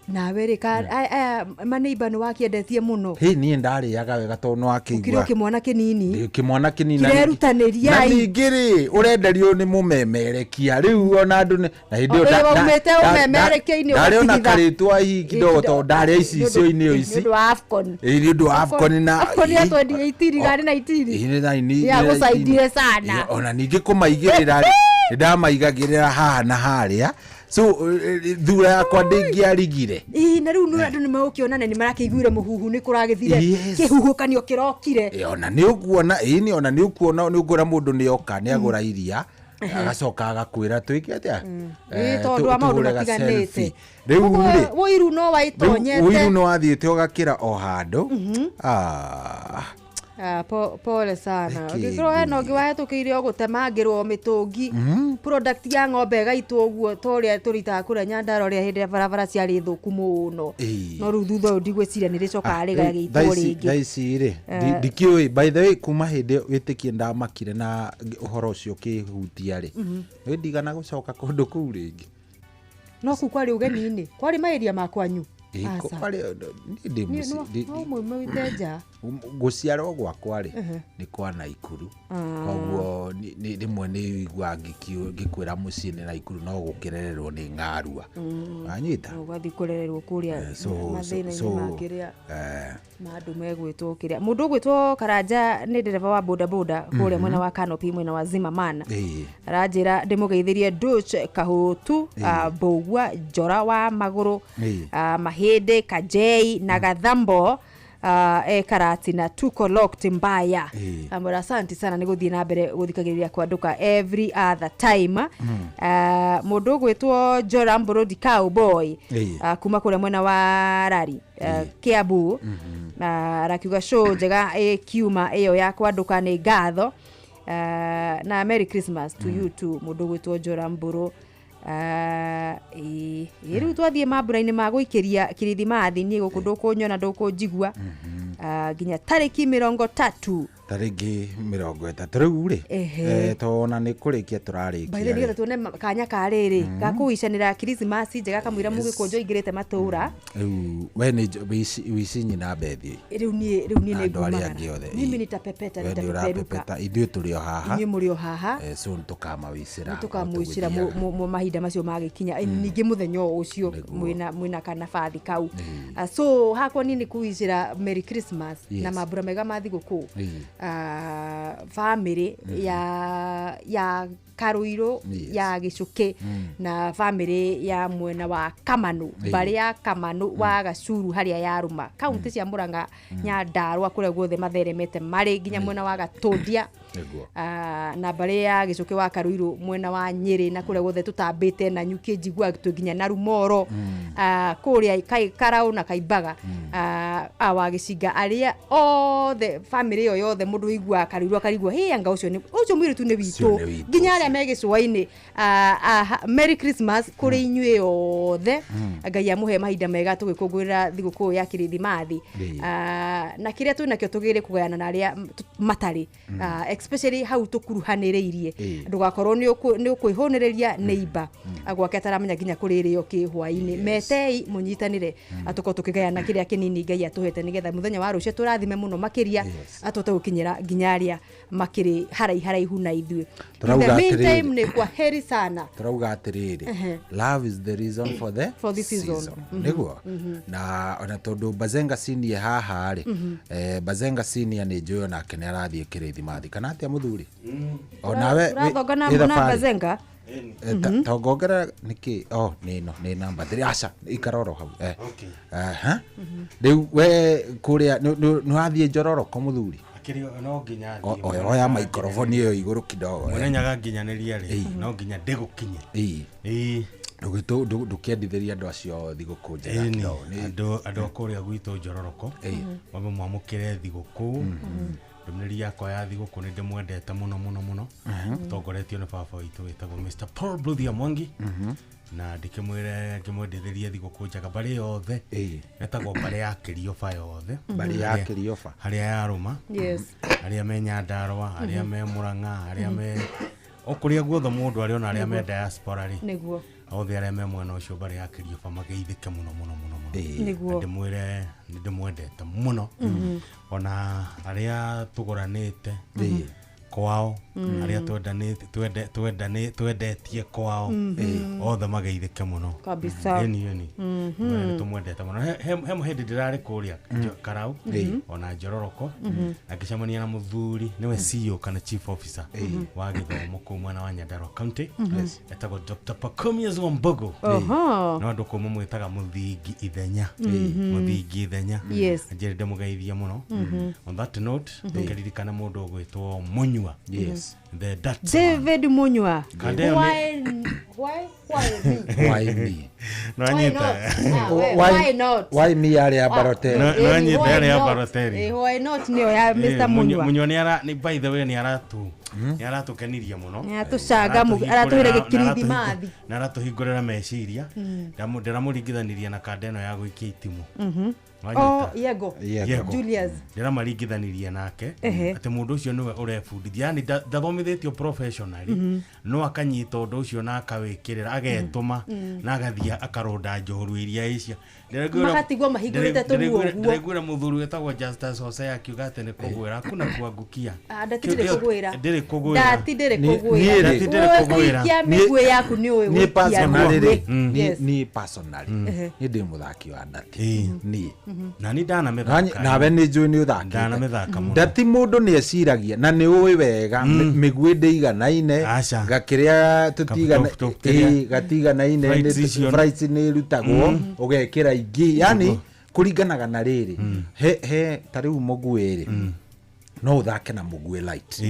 Nawe rĩ aya maneiba nĩ wakĩendetie mũno. Hĩ niĩ ndarĩaga wega tondũ nĩ Ũkĩrĩ wakĩigua o kĩmwana kĩnini. Ndĩ kĩmwana kĩnini na Kĩrerutanĩria na i. ningĩ rĩ ũrenderio nĩ mũmemerekia rĩu ona andũ na hĩndĩ ĩyo Ĩĩ, waumĩte ũmemerekia-inĩ ndarĩ ona ũgatigitha. karĩtwa hihi kidogo tondũ ndarĩa icicio-inĩ o ici. Nĩ ũndũ wa AFCON. Ĩĩ, nĩ ũndũ wa AFCON na AFCON yatwendirie itiri gari na itiri. Ĩĩ, na ini- Yagũcaidire sana. Ĩĩ, ona ningĩ kũmaigĩrĩra rĩ nĩ ndamaigagĩrĩra haha na harĩa So thura yakwa ndĩngĩarigire. Ĩĩ, na rĩu nĩ andũ nĩ megũkĩona na nĩ marakĩiguire mũhuhu nĩ kũragĩthire Yes. kĩhuhũkanio kĩrokire. Ona nĩ ũkuona, ĩĩ, nĩ ona nĩ ũkuona, nĩ ũkuona mũndũ nĩ oka nĩ agũra iria, agacoka agakwĩra twĩke atĩa. Ĩĩ, tondũ wa maũndũ tũhũre ga matiganĩte. selfie. Rĩu Ũguo rĩ, wũiru no rĩu waitonyete. ũiru nĩ wathiĩte ũgakĩra o handũ. Ah, Ah, pole sana. Nĩkĩ Ũngĩkorwo hena ũngĩ wahĩtũkĩire o gũtemangĩrwo mĩtũngi, product ya ng'ombe ĩgaitwo ũguo ta ũrĩa tũritaga kũrĩa Nyandarua ũrĩa hĩndĩ ĩrĩa barabara ciarĩ thũku mũno. No rĩu thutha ũyũ ndigwĩciria nĩ rĩcokaga rĩgagĩitwo thaa ici- rĩngĩ. thaa ici rĩ, ndikĩũĩ, by the way, kuma hĩndĩ ĩyo wĩtĩkie ndamakire na ũhoro ũcio ũkĩhutia rĩ, nĩ ndigana gũcoka kũndũ kũu rĩngĩ. No kũu kwarĩ ũgeni-inĩ, kwarĩ maĩria ma kwanyu. Ĩĩ, Aca. niĩ ndĩ Niĩ mũciĩ- no mumĩte nja. Gũciarwo gwakwa rĩ, nĩ kwa Naikuru. Koguo rĩmwe nĩ iguaga ngĩkwĩra mũciĩ nĩ Naikuru, no gũkĩrererwo nĩ ng'arua. Wanyita? Ũgathiĩ kũrererwo kũrĩa mathĩna-inĩ ma kĩrĩa ma andũ megwĩtwo kĩrĩa mũndũ ũgwĩtwo Karanja nĩ ndereba wa bodaboda kũrĩa mwena wa Canopy, mwena wa Zimmerman. Aranjĩra ndĩmũgeithĩrie Duch Kahũtu, Mbũgua Njora wa Magũrũ, Mahĩndĩ Kajei na Gathambo, e Karati na tuko locked mbaya. Amwĩra asante sana nĩ gũthiĩ na mbere gũthikagĩrĩria kwandũka every other time. Mũndũ ũgwĩtwo Joram Brody Cowboy, kuma kũrĩa mwena wa Rari, Kiambu, arakiuga show njega ĩkiuma ĩyo ya kwandũka nĩ ngatho. Na Merry Christmas to you too, mũndũ ũgwĩtwo Joram Mbũrũ. Ĩĩ, rĩu twathiĩ mambura-inĩ ma gũikĩria kirithimathi, niĩ gũkũ ndũkũnyona, ndũkũnjigua. Nginya tarĩki 30. Tarĩki 30 rĩu rĩ, tona nĩ kũrĩkia tũrarĩkia By the way, nĩgetha rĩ. tuone kanya ka rĩrĩ ga kũwicanĩra kirithimathi njega kamũira mũgĩkũnjũ aingĩrĩte matũra. Rĩu we nĩ wici nyina Bethi. Rĩu niĩ Na andũ arĩa nĩngumagara. angĩ othe, Mimi nitapepeta, we nĩ nitapeperuka. ũrapepeta, ithuĩ tũrĩ o haha. Inyuĩ mũrĩ o haha. So nĩ tũkamawicĩra. Tũkamwicĩra o tũgĩthiaga. mahinda macio magĩkinya. Ningĩ mũthenya o ũcio mwĩna kanabathi kau. So hakwa niĩ nĩ kũwicĩra Merry Christmas na mambura mega ma thigũkũ. Bamĩrĩ ya Karũirũ, ya Gĩcũkĩ, na bamĩrĩ ya mwena wa Kamanu, mbarĩ ya Kamanu wa Gacuru harĩa yarũma kaunti cia Murang'a, Nyandarua, kũrĩa guothe matheremete marĩ nginya mwena wa Gatũndia. Na mbarĩ ya Gĩcũkĩ wa Karũirũ mwena wa Nyĩrĩ na kũrĩa guothe tũtambĩte na Nyuki, njiguaga twĩ nginya na Rumoro, kũrĩa Karaũ na Kaimbaga, awa Gĩcinga, arĩa othe bamĩrĩ ĩyo yothe mũndũ ũiguaga Karũirũ akarigwo hĩ anga ũcio nĩ ũcio mũirĩtu nĩ Ũcio witũ nĩ witũ. Nginya arĩa me gĩcũa-inĩ, Merry Christmas kũrĩ inyuĩ othe. Ngai amũhe mahinda mega tũgĩkũngũĩra thigũkũ ya kirithimathi. Na kĩrĩa twĩ nakĩo tũgĩrĩ kũgayana na arĩa matarĩ, especially hau tũkuruhanĩrĩirie. Ndũgakorwo nĩ ũkwĩhũnĩrĩria neighbor gwake ataramenya nginya kũrĩrĩo kĩ hwaĩ-inĩ. Metei mũnyitanĩre, atũkorwo tũkĩgayana kĩrĩa kĩnini Ngai atũhete nĩgetha mũthenya wa rũciũ tũrathime mũno makĩria, atũhote gũkinyĩra nginya arĩa makĩrĩ haraiharaihu na ithuĩ. In the Tũrauga meantime, atĩrĩrĩ. nĩ kwa heri sana. Tũrauga atĩrĩrĩ, love is the reason for the For the season. Nĩguo na ona tondũ Bazenga Senior haha rĩ, Bazenga Senior nĩ njũĩ onake nĩ arathiĩ kĩrĩthimathi kana atĩa mũthuri? Onawe Tũrathonga na wĩ na thabarĩ? Bazenga. Tongongerera nĩkĩ? Oh, nĩ ĩno nĩ namba 3, aca ikara oro hau. Aha. Rĩu we kũrĩa nĩ wathiĩ Njororoko mũthuri? Akĩrĩ no nginya thiĩ. Oya maikoroboni ĩyo igũrũ kidogo. Mwene Nyaga nginyanĩria rĩ, no nginya ndĩgũkinye. Ĩĩ. Ndũkĩendithĩria andũ acio thigũkũ njega Ĩni, kidogo. andũ a kũrĩa gwitũ Njororoko mambe mwamũkĩre thigũkũ. Ndũmĩrĩri yakwa ya thigũkũ nĩ ndĩmwendete mũno mũno mũno, tongoretio nĩ baba witũ wĩtagwo Mr Paul Bruthia Mwangi, na ndĩkĩmwĩre ngĩmwendithĩrie thigũkũ njega mbarĩ yothe etagwo mbarĩ ya Kĩrioba yothe. Mbarĩ ya Kĩrioba. Harĩa yarũma, arĩa me Nyandarua, arĩa me Murang'a, arĩa me o kũrĩa guothe mũndũ arĩ, ona arĩa me diaspora rĩ, othe arĩa me mwena ũcio mbarĩ ya Kĩrioba mageithĩke mũno mũno mũno mũno. Na ndĩmwĩre nĩ ndĩmwendete mũno, ona arĩa tũgũranĩte. Kwao arĩa twendetie kwao othe mageithĩke mũno Kabisa. Ĩni nĩ tũmwendete mũno. He hĩndĩ ndĩrarĩ kũrĩa Karau ona Njororoko na ngĩcemania na mũthuri nĩwe CEO kana chief officer wa gĩthomo kũu mwena wa Nyandarua County, etagwo Dr. Pacomius Wambugu. No andũ kũu mamwĩtaga Mũthingi Ithenya. Mũthingi Ithenya. Njĩrĩ ndĩmũgeithie mũno. On that note, tũkĩririkana mũndũ ũgwĩtwo Munyua. The Dutch David Munyua. Kandeo Why me? Why me? No Why anyita. not? Why not? Why me yarĩ ya Balotelli? No anyita Why yarĩ ya not? Balotelli. Why not nĩyo ya Mr. Munyua. Munyua nĩ ara nĩ by the way nĩ aratu nĩ aratũkenirie mũno. Nĩ aratũcanga aratũhĩre gĩkirithimathi. Na aratũhingũrĩra meciria. Ndĩramũringithanirie na kanda ĩno ya gũikia itimũ. Oh, Yego. Yego. Julius. Ndĩramaringithanirie nake atĩ mũndũ ũcio nĩwe ũrebundithia, yani ndathomithĩtio professionally, no akanyita ũndũ ũcio na akawĩkĩrĩra agetũma na agathiĩ akarũnda njohru iria icia. Magatigwo mahingũrĩte tũnua ũguo. Ndĩraiguĩra mũthuri wĩtagwo Justus Hosea akiuga atĩ nĩ kũgwĩra hakuna kuangukia. Ah, ndati ndĩrĩ kũgwĩra. Ndĩrĩ kũgwĩra. Ndati ndĩrĩ kũgwĩra. Ndati ndĩrĩ Ũĩ kũgwĩra. gũikia mĩguĩ yaku nĩ ũĩ Niĩ gũikia personally rĩ, mĩguĩ. Yes. niĩ personally niĩ ndĩ mũthaki wa ndati niĩ. Na niĩ ndanamĩthaka. Nawe nĩ njũĩ nĩ ũthakĩte. Ndanamĩthaka mũno. Ndati mũndũ nĩ eciragia na nĩ ũĩ wega mĩguĩ ndĩiganaine gakĩrĩa tũtigana gatiganaine frights nĩ ĩrutagwo ũgekĩra ingĩ, yani kũringanaga na rĩrĩ he ta rĩu mũguĩ rĩ no ũthake na mũguĩ light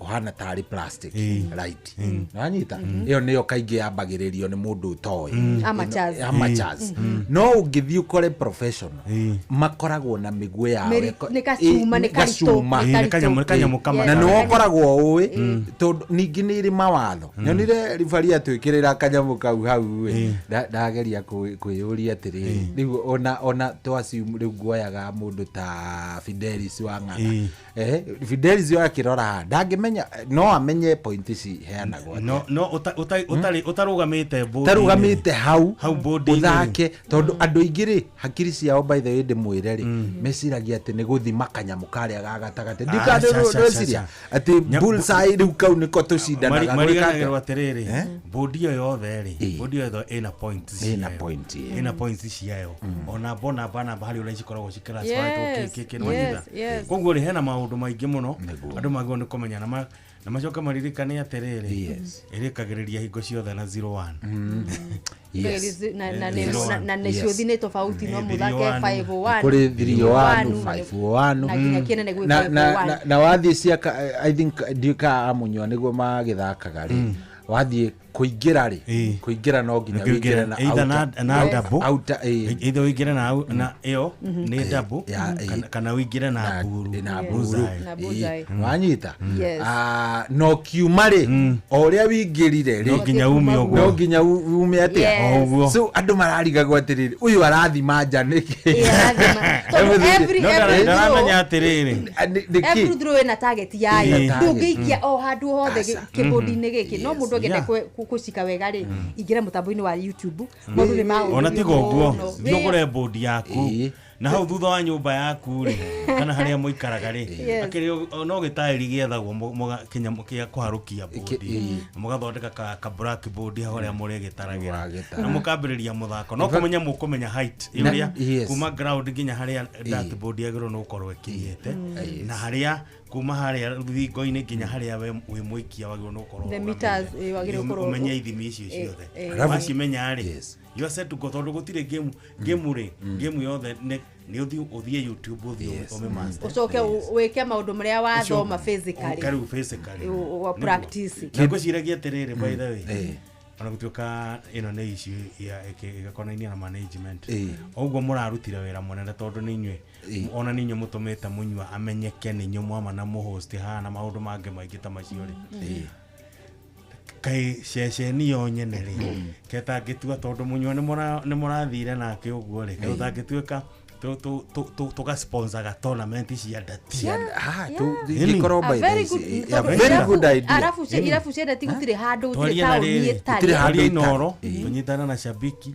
ũhana tarĩ plastic light nĩwanyita ĩyo nĩyo kaingĩ yambagĩrĩrio nĩ mũndũ ũtoĩ. Amateurs. Amateurs. No ũngĩthiĩ ũkore professional makoragwo na mĩguĩ yao Nĩ gacuma, nĩ karitũ, gacuma. nĩ karitũ. Nĩ kanyamũ kama Na nĩwe ũkoragwo ũĩ tondũ ningĩ nĩ ĩrĩ mawatho. Nyonire ribari atwĩkĩrĩra kanyamũ kau hau ĩ ndageria kwĩyũria atĩrĩrĩ rĩu ona twaciu rĩu nguoyaga mũndũ ta Fidelis wa Ng'ang'a. Fidelis yo akĩrora ndangĩmenya, no amenye point ici heanagwo. No ũtarũgamĩte board-inĩ. Tarũgamĩte hau hau board-inĩ. Ũthake tondũ andũ aingĩ rĩ hakiri ciao by the way ndĩmwĩre rĩ meciragia atĩ nĩ gũthima kanyamũ karĩa ga gatagatĩ. Ndikandĩreciria atĩ bullseye rĩu kau nĩko tũcindanaga. Mariganagĩrwo atĩrĩrĩ board ĩyo yothe rĩ board ĩyo yothe ĩna points ĩna point ĩna points ciayo ona bona bana harĩ ũrĩa cikoragwo cikĩracify kĩ nĩwanyita. Koguo rĩ hena maũndũ maingĩ mũno andũ magĩrĩirwo nĩ kũmenya na macoke maririkane atĩrĩrĩ ĩrĩkagĩrĩria hingo ciothe na 01. Na nĩ ciũthi nĩ tofauti no mũthake 501 kũrĩ 301 501 na nginya kĩnene gwĩ 501 na wathiĩ cia I think ndiũĩ ka Amunyua nĩguo magĩthakaga rĩ wathiĩ kũingĩra rĩ kũingĩra no nginya wĩingĩre na either na double either wĩingĩre na ĩyo nĩ double kana wĩingĩre na buru na buru wanyita no kiuma rĩ o ũrĩa wĩingĩrire rĩ no nginya ume ũguo no nginya ume atĩa. So andũ mararigagwo atĩrĩrĩ ũyũ arathima nja nĩkĩ ndaramenya atĩrĩrĩ every throw ĩna target yayo ndũngĩikia o handũ hothe kĩbũndi-inĩ gĩkĩ no mũndũ angĩenda kũcika wega rĩ ingĩra mũtambo-inĩ wa YouTube maũndũ nĩ ma ona tiga ũguo thiĩ ũgũre board yaku na hau thutha wa nyũmba yaku rĩ kana harĩa mũikaraga rĩ akĩrĩ no gĩtaĩri gĩethagwo kĩnyamũ kĩa kũharũkia board mũgathondeka ka blackboard hau harĩa mũrĩgĩtaragĩra na mũkambĩrĩria mũthako no kũmenya mũkũmenya height ĩrĩa kuma ground nginya harĩa dartboard yagĩrĩirwo nĩ gũkorwo ĩkinyĩte na harĩa kuma harĩa rũthingo-inĩ nginya harĩa we wĩ mũikia wagĩrĩirwo nĩ gũkorwo ũmenye ithimi icio ciothe wacimenya rĩ you are set to go tondũ gũtirĩ game rĩ game yothe nĩ ũthiĩ YouTube ũthiĩ ũmĩmaster ũcoke wĩke maũndũ marĩa wathoma physically ũkarĩu physically wa practice na ngwĩciragia atĩrĩrĩ by the way ona gũtuĩka ĩno nĩ issue ya ĩgakonainia na management ũguo mũrarutire wĩra mũnene tondũ nĩ inyuĩ ona nĩ inyuĩ mũtũmĩte Mũnyua amenyeke nĩ inyuĩ mwama na mũhost haha na maũndũ mangĩ maingĩ ta macio rĩ kai ceceni yo nyene rĩ ketangĩtua tondũ Mũnyua nĩ mũrathire nake ũguo rĩ kaĩ ũtangĩtuĩka Tũgasponsaga tournament cia ndati. Ingĩkorwo A by very the good- a very good idea. Arabu irabu cia ndati gũtirĩ handũ, gũtirĩ Twarie na taũni rĩrĩ, ĩtarĩ. Gũtirĩ handũ twarie ĩtarĩ. Inoro tũnyitane na shabiki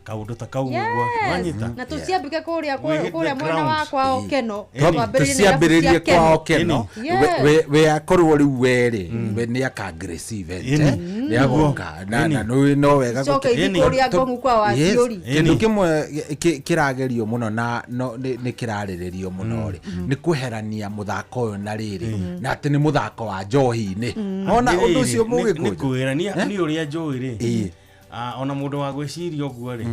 kaũndũ ta kau ũguo wanyita. Na tũciambike kũrĩa We hit the kũrĩa mwena ground. wa kwao Keno. Twambĩrĩrie na irabu Tũciambĩrĩrie cia Keno. kwao Keno. Yes. We akorwo rĩu werĩ we nĩ aka aggressive nĩ agoka na na nĩ no wega Coke gũkĩ- ithiĩ kũrĩa Ngong'u kwa Waciũri. Yes. Kĩndũ kĩmwe kĩragerio mũno na no nĩ kĩrarĩrĩrio mũno rĩ nĩ kweherania mũthako ũyũ na rĩrĩ na atĩ nĩ mũthako wa njohi-inĩ. Ona ũndũ ũcio Nĩ mũgĩkũnjũ kwĩra niĩ ũrĩa njũĩ rĩ, Ĩĩ. Ona mũndũ wa gwĩciria ũguo rĩ,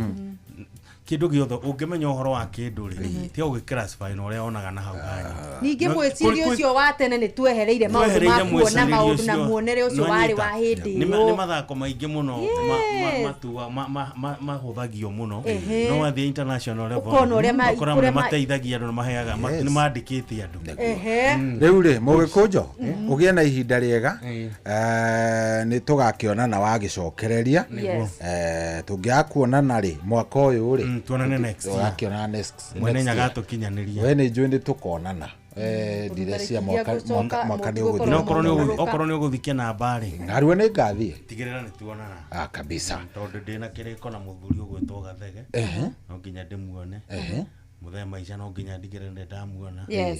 kĩndũ gĩothe ũngĩmenya ũhoro wa kĩndũ rĩ, tiga gũgĩclassify na ũrĩa onaga na hau kanya. Ningĩ No, mwĩcirio ũcio wa tene nĩ twehereire maũndũ ma Twehereire kuona mwĩcirĩrie maũndũ na ũcio. muonere ũcio warĩ wa Nĩwanyita? hĩndĩ Nĩ ĩyo. mathako maingĩ mũno Yes. matua mahũthagio mũno. Ehe. No wathiĩ international level Ũkona ũrĩa ũkora kũrĩa nĩ mateithagia andũ, nĩ maheaga Yes. nĩ mandĩkĩte andũ. Ehe. Rĩu rĩ, mũgĩkũnjo ũgĩe na ihinda rĩega. Nĩ tũgakĩonana wagĩcokereria. Yes. Tũngĩaga kuonana rĩ mwaka ũyũ rĩ, Tuonane next year. Tũgakĩonana next Mwene next year. nyagatũkinyanĩria. We nĩ njũĩ nĩ tũkonana. Ndirecia mwaka Gũcoka, mwaka nĩ mũtigũkorwo ũgũthiĩ. No okorwo Mũgũrũka. okorwo nĩ ũgũthikia namba rĩ, Narua nĩ ngathiĩ. Tigĩrĩra nĩ tuonana. Ah, kabisa. Tondũ ndĩna kĩrĩko na mũthuri ũgwĩtwo Gathege, no nginya ndĩmuone. Mũthee maica no nginya ndigĩrĩre nĩ ndamuona. Yes.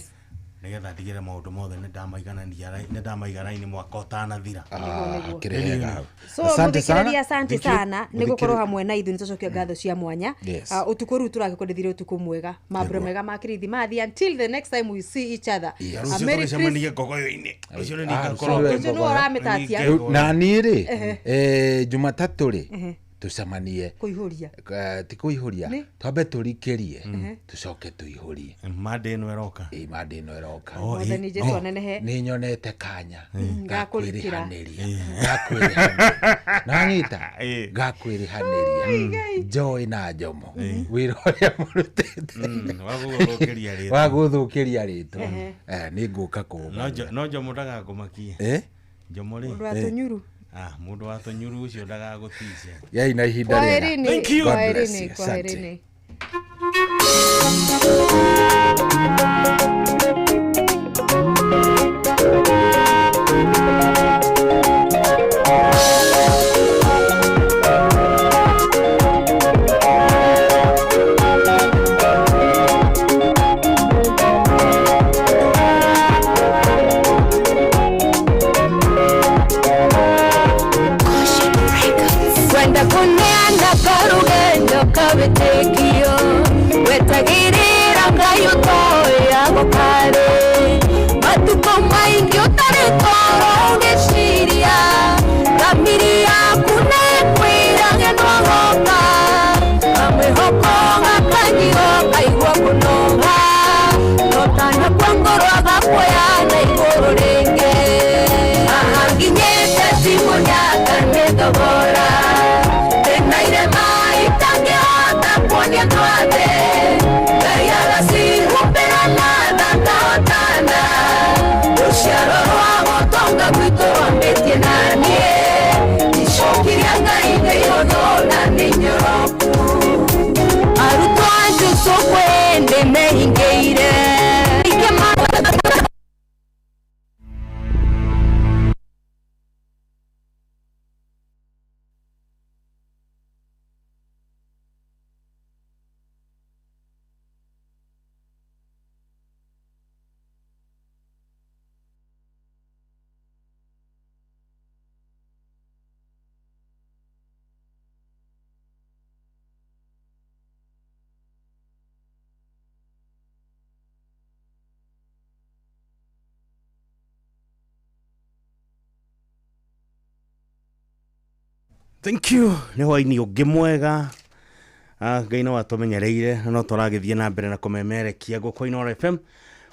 Nĩgetha ndigĩrĩre maũndũ mothe nĩ ndamaiganania nĩ ndamaiga raini mwaka ũtanathira. Ah, kĩrĩ hega hau. So Asante sana. mũthikĩrĩria, asante Thank you. sana nĩ gũkorwo hamwe na ithuĩ, nĩ tũcokia ngatho cia mwanya. Yes. Ah, ũtukũ rĩu tũragĩkũndĩthire ũtukũ mwega, mambura mega ma kirithimathi. Until the next time we see each other. Yes. A Rũciũ Merry tũgĩcemania ngogoyo-inĩ. Rũciũ nĩ Ah, ningakorwo rũciũ Rũciũ nĩwe ũramĩtatia. Rĩu, na niĩ rĩ, Ehe. Jumatatũ rĩ tũcemanie kũihũria. Ti kũihũria. Nĩ? Twambe tũrikĩrie tũcoke tũihũrie. Mande ĩno ĩroka. Ĩ mande ĩno ĩroka. Oh, Mwathani ĩ, Jesũ anenehe. Nĩ nyonete kanya Gakwĩrĩkĩra. gakwĩrĩhanĩria, gakwĩrĩhanĩria nanyita, gakwĩrĩhanĩria Joy na Njomo wĩra ũrĩa mũrutĩte Wa gũgũthũkĩria rĩtwa. Wa gũthũkĩria rĩtwa. Nĩ ngũka kũũma. No Njomo ndagakũmakie. Eh? Njomo rĩ, Mũndũ wa tũnyuru. Ah, mũndũ wa tũnyuru ũcio ndagagũtice. Yai na ihinda rĩega. Kwaherini. Thank you. God bless Kwaherini. you. Asante. Kwaherini. Kwenda kuneana karugendo kawitikio wetagirira Ngai utoya gukari matuko maingi utari toro ugiciria thamiri yaku nĩkwĩra nĩndwagoka kamwĩhoko gakanyio kaigua kũnoga notana kwa ngoro agakuoya na igũrũ rĩngĩ haha nginyĩte ti mũnyaka nĩ thogora ndĩna irema itangĩhota kuonia andũ othe Ngai agacihumbĩra na tha ngahotana rũciaro rwa gũtonga gwitũ rwambĩtie na niĩ icokiria Ngai nĩ ihũthũ na nĩ nyoroku arutwo a Jesũ kwĩ ndĩ mehingĩire. Thank you. Nĩ hwainĩ ũngĩ mwega. Ah, Ngai no atũmenyereire na no tũragĩthiĩ na mbere na kũmemerekia gũkũ Inooro FM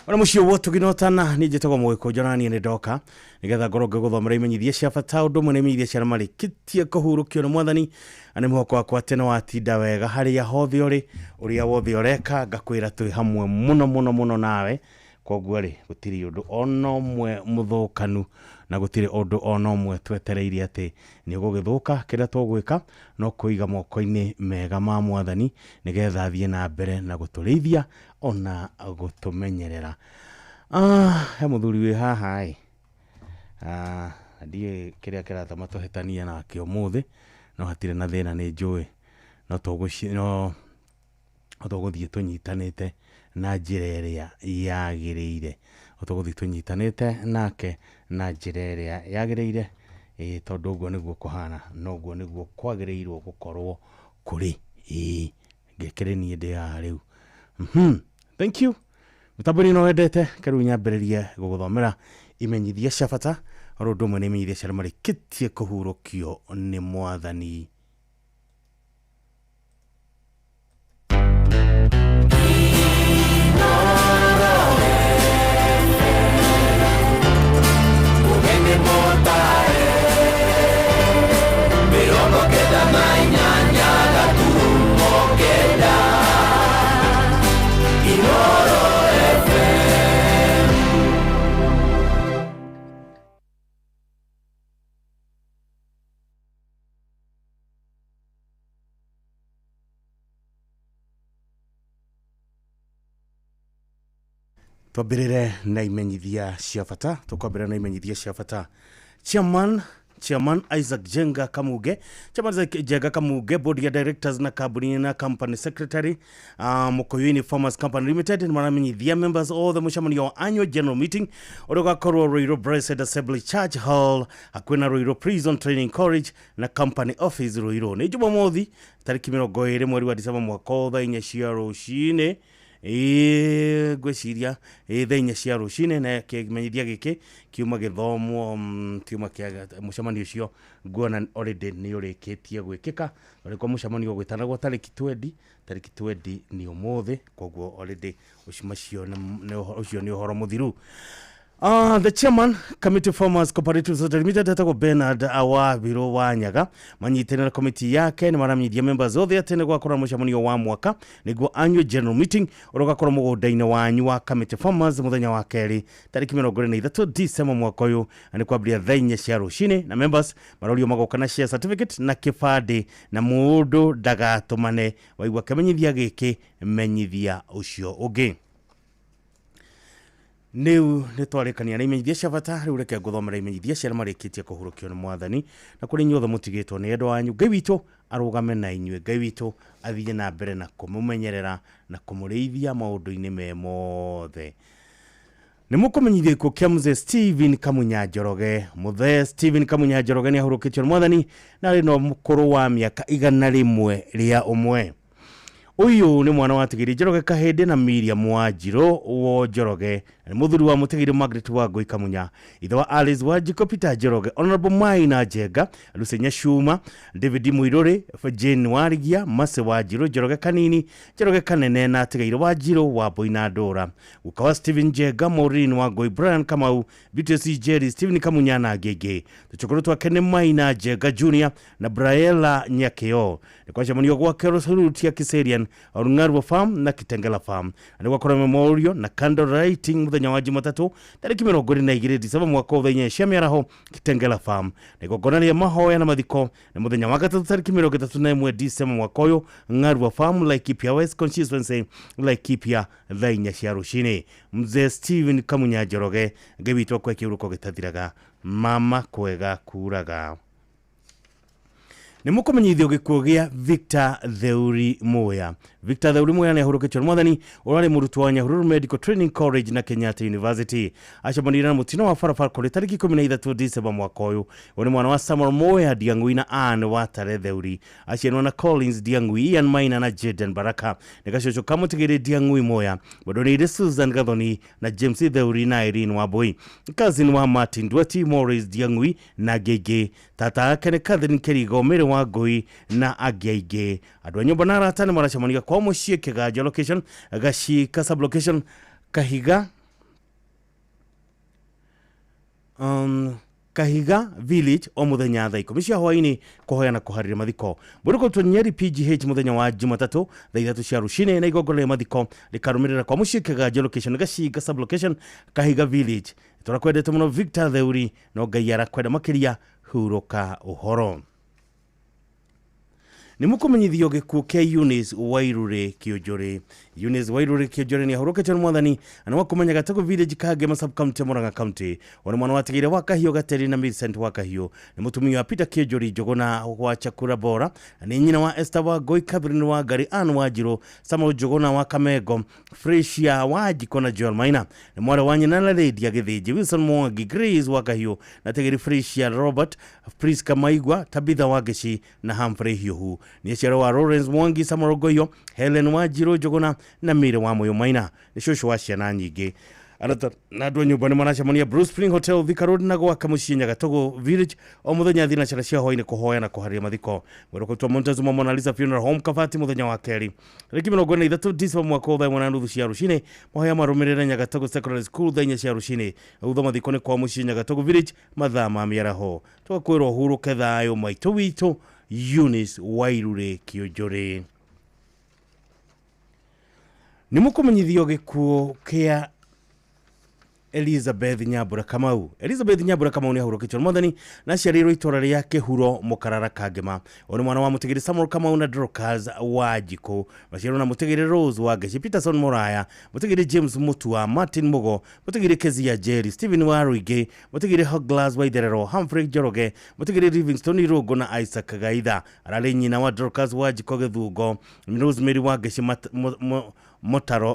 ona mũciĩ wotuginotana. Niĩ njĩtagwo Mũgĩkũnjo na niĩ nĩ ndoka nĩgetha ngorwo ngĩgũthomera imenyithia cia bata ũndũ ũmwe na imenyithia cia arĩa marĩkĩtie kũhurũkio nĩ mwathani, na nĩ mwĩhoko wakwa atĩ nĩ watinda wega harĩa hothe ũrĩ, ũrĩa wothe ũreka, ngakwĩra twĩ hamwe mũno mũno mũno nawe. Koguo rĩ, gũtirĩ ũndũ ona ũmwe mũthũkanu na gũtirĩ ũndũ ona ũmwe twetereire atĩ nĩ ũgũgĩthũka. Kĩrĩa tũgwĩka no kũiga moko-inĩ mega ma Mwathani nĩgetha athiĩ na mbere na gũtũrĩithia ona gũtũmenyerera. He mũthuri wĩ haha ĩ, ndiũĩ kĩrĩa kĩratũma tũhĩtanie nake ũmũthĩ, no hatirĩ na thĩna, nĩ njũĩ no tũgũci no tũgũthiĩ tũnyitanĩte na njĩra ĩrĩa yagĩrĩire, tũgũthiĩ tũnyitanĩte nake na njĩra ĩrĩa yagĩrĩire, ĩĩ, tondũ ũguo nĩguo kũhana na ũguo nĩguo kwagĩrĩirwo gũkorwo kũrĩ. Ĩĩ, ngĩkĩrĩ niĩ ndĩ haha rĩu. Thank you. Mũtambo-inĩ no wendete kĩrĩu nyambĩrĩrie gũgũthomera imenyithia cia bata, oro ũndũ ũmwe nĩ imenyithia cia arĩa marĩkĩtie kũhurũkio nĩ Mwathani. 98.9 Inoro FM. Twambĩrĩre na imenyithia cia bata, tũkwambĩrĩra na imenyithia cia bata. Chairman Isaac Jenga Kamuge, Chairman Isaac Jenga Kamuge, Board ya Directors na kambuni na Company Secretary, Mukuyuni Farmers Company Limited nĩ maramenyithia members othe mũcemanio wa annual general meeting ũrĩa ũgakorwo Ruiru Blessed Assembly Church Hall hakuhĩ na Ruiru Prison Training College na Company Office Ruiru, nĩ Jumamothi tarĩki 20 mweri wa Dicemba mwaka ũyũ, thaa 4 cia rũcinĩ. Ĩĩ, ngwĩciria ĩĩ, thaa 4 cia rũcinĩ, na kĩmenyithia gĩkĩ kiuma gĩthomwo, kiuma kĩa mũcemanio ũcio nguona already nĩ ũrĩkĩtie gwĩkĩka. Ũrĩkwa mũcemanio ũgwĩtanagwo tarĩki 20, tarĩki 20 nĩ ũmũthĩ, koguo already ũcio macio ũcio nĩ ũhoro mũthiru. The chairman, Committee Farmers Cooperative Society Limited, etagwo Bernard Awabiro wa Nyaga, manyitanĩra na komiti yake nĩ maramenyithia members othe atĩ nĩ gwakorwo na mũcemanio wa mwaka, nĩguo annual general meeting, ũrĩa ũgakorwo mũgũnda-inĩ wanyu wa Committee Farmers mũthenya wa kerĩ tarĩki 23 December mwaka ũyũ, na nĩ kwambĩrĩria thaa 4 cia rũcinĩ, na members marorio magoka na share certificate na kĩbandĩ, na mũndũ ndagatũmane. Waigua kĩmenyithia gĩkĩ, menyithia ũcio ũngĩ. Rĩu nĩ twarĩkania na imenyithia cia bata. Rĩu reke ngũthomera imenyithia cia arĩa marĩkĩtie kũhurũkio nĩ Mwathani, na kũrĩ inyuothe mũtigĩtwo nĩ endwa anyu, Ngai witũ arũgame na inyuĩ, Ngai witũ athiĩ na mbere na kũmũmenyerera na kũmũrĩithia maũndũ-inĩ me mothe. Nĩ mũkũmenyithio gĩkuũ kĩa Mzee Stephen Kamunya Njoroge. Mũthee Stephen Kamunya Njoroge nĩ ahurũkĩtio nĩ Mwathani na arĩ na ũkũrũ wa mĩaka 101. Ũyũ nĩ mwana wa Tigiri Njoroge Kahĩndĩ na Miriam Wanjirũ wa Njoroge, na nĩ mũthuri wa Mũtigiri Margaret Wangũi Kamunya, ithe wa Alice Wanjikũ, Peter Njoroge, Honorable Maina Njenga, Lucy Nyacuma, David Muirũrĩ, Jane Warigia, Mercy Wanjirũ, Njoroge Kanini, Njoroge Kanene na Atigaire Wanjirũ wa Mbui na Ndũra, guka wa Stephen Njenga, Maureen Wangũi, Brian Kamau, Beatrice Jerry, Stephen Kamunya na angĩ aingĩ. Tũcũkũrũ twake nĩ Maina Njenga Junior na Briela Nyakĩo. Nĩ kwacemanio gwake Rutia Kiserian, Orung'arwa Farm na Kitengela Farm, na nĩ gwakorwo memorial na candle lighting mũthenya wa Jumatatũ tarĩki 22 Dicemba mwaka ũyũ thaa 4 cia mĩaraho Kitengela Farm, na igongona rĩa mahoya na mathiko nĩ mũthenya wa gatatũ tarĩki 31 Dicemba mwaka ũyũ, Ng'arua Farm, Laikipia West Constituency, Laikipia, thaa 4 cia rũcinĩ. Mzee Stephen Kamunya Njoroge, Ngai witũ akwe kĩhurũko gĩtathiraga, mama kwega kuraga. Nĩ mũkũmenyithio gĩkuũ gĩa Victor Theuri Muya. Victor Theuri Muya nĩ ahurũkĩtio nĩ Mwathani, ũrarĩ mũrutwo wa Nyahururu Medical Training College na Kenyatta University. Acemanirie na mũtino wa barabara kũrĩ tarĩki 13 Dicemba mwaka ũyũ. Ũyũ nĩ mwana wa Samuel Muya Ndiang'ui na Anne Watare Theuri. Aciarirwo na Collins Ndiang'ui, Ian Maina na Jaden Baraka. Nĩ gacũcũ ka Mũtigĩrĩ Ndiang'ui Muya. Mwendwa Susan Gathoni na James Theuri na Irene Wambui. Cousin wa Martin Dweti, Maurice Ndiang'ui na angĩ aingĩ. Tata ake nĩ Catherine Kerigo, Mary Wangui na angĩ aingĩ. Andũ a nyũmba na arata nĩ maracemania kwa mũciĩ Kĩganjo location, Gacika sub-location, Kahiga, Kahiga Village o muthenya thaa 10 cia hwaini kuhoya na kuharĩria mathiko. Mwĩrĩ kũrutwo Nyeri PGH muthenya wa Jumatatũ thaa 3 cia rũcinĩ na igongona rĩa mathiko rĩkarũmĩrĩra kwa mũciĩ Kĩganjo location Gacinga sub location Kahiga Village. Tũrakwendete mũno Victor Theuri, no Ngai arakwenda makĩria, hurũka ũhoro. Nĩ mũkũmenyithio gĩkuũ kĩa Eunice Wairure Kĩũnjũrĩ. Eunice Wairure Kĩũnjũrĩ nĩ ahurũkĩtio nĩ mwathani na nĩ wa kũmenya Gatego Village Kangema sub county Murang'a County. Ũyũ nĩ mwana wa Tigire wa Kahiũ Gateri na Millicent wa Kahiũ. Nĩ mũtumia wa Peter Kĩũnjũri Njũgũna wa Chakura Bora. Nĩ nyina wa Esther wa Ngoi, Catherine wa Ngari, Ann wa Njirũ, Samuel Njũgũna wa Kamengo, Fresia wa Njiko na Joel Maina. Nĩ mwarĩ wa nyina na Lydia Gĩthĩnji, Wilson Mwangi, Grace wa Kahiũ na Tigiri Fresia Robert, Priska Maigua, Tabitha wa Ngeci na Humphrey Hiũhu. Nĩ aciaro wa Lawrence Mwangi, Samuel Ngoyo, Helen wa Njirũ Njũgũna na Mary wa Mũyũ Maina. Nĩ cũcũ wa ciana nyingĩ. Arata na andũ a nyũmba nĩ maracemania Blue Spring Hotel Thika Road na gwaka mũciĩ Nyagatogo Village o mũthenya thinacara cia hwaĩ-inĩ kũhoya na kũharĩria mathiko. Mwĩrĩ ũkũrutwo Montezuma Mona Lisa Funeral Home Kabati mũthenya wa kerĩ tarĩki 23 Disemba mwaka wa 1:30 cia rũcinĩ. Mahoya marũmĩrĩre Nyagatogo Secondary School thaa 4 cia rũcinĩ. Thutha mathiko nĩ kwa mũciĩ Nyagatogo Village mathaa ma mĩaraho. Tũgakwĩrwo hurũke thayũ maitũ witũ Eunice Wairure Kĩũnjũrĩ. Nĩ mũkũmenyithio gĩkuũ kĩa Elizabeth Nyambura Kamau. Elizabeth Nyambura Kamau nĩ ahurũkĩtio nĩ mwathani na aciarĩirwo itũra rĩa Kĩhuro Mũkarara Kangema. Ũyũ nĩ mwana wa Mũtigĩri Samuel Kamau na Dorcas wa Njikũ. Maciarwo na Mũtigĩri Rose wa Ngeci, Peterson Mũraya, Mũtigĩri James Mutua, Martin Mugo, Mũtigĩri Kezia Jerry, Stephen wa Ruingĩ, Mũtigĩri Hoglas wa Itherero, Humphrey Njoroge, Mũtigĩri Livingstone Irũngũ na Isaac Gaitha. Ararĩ nyina wa Dorcas wa Njiko Gĩthungo, Rosemary wa Ngeci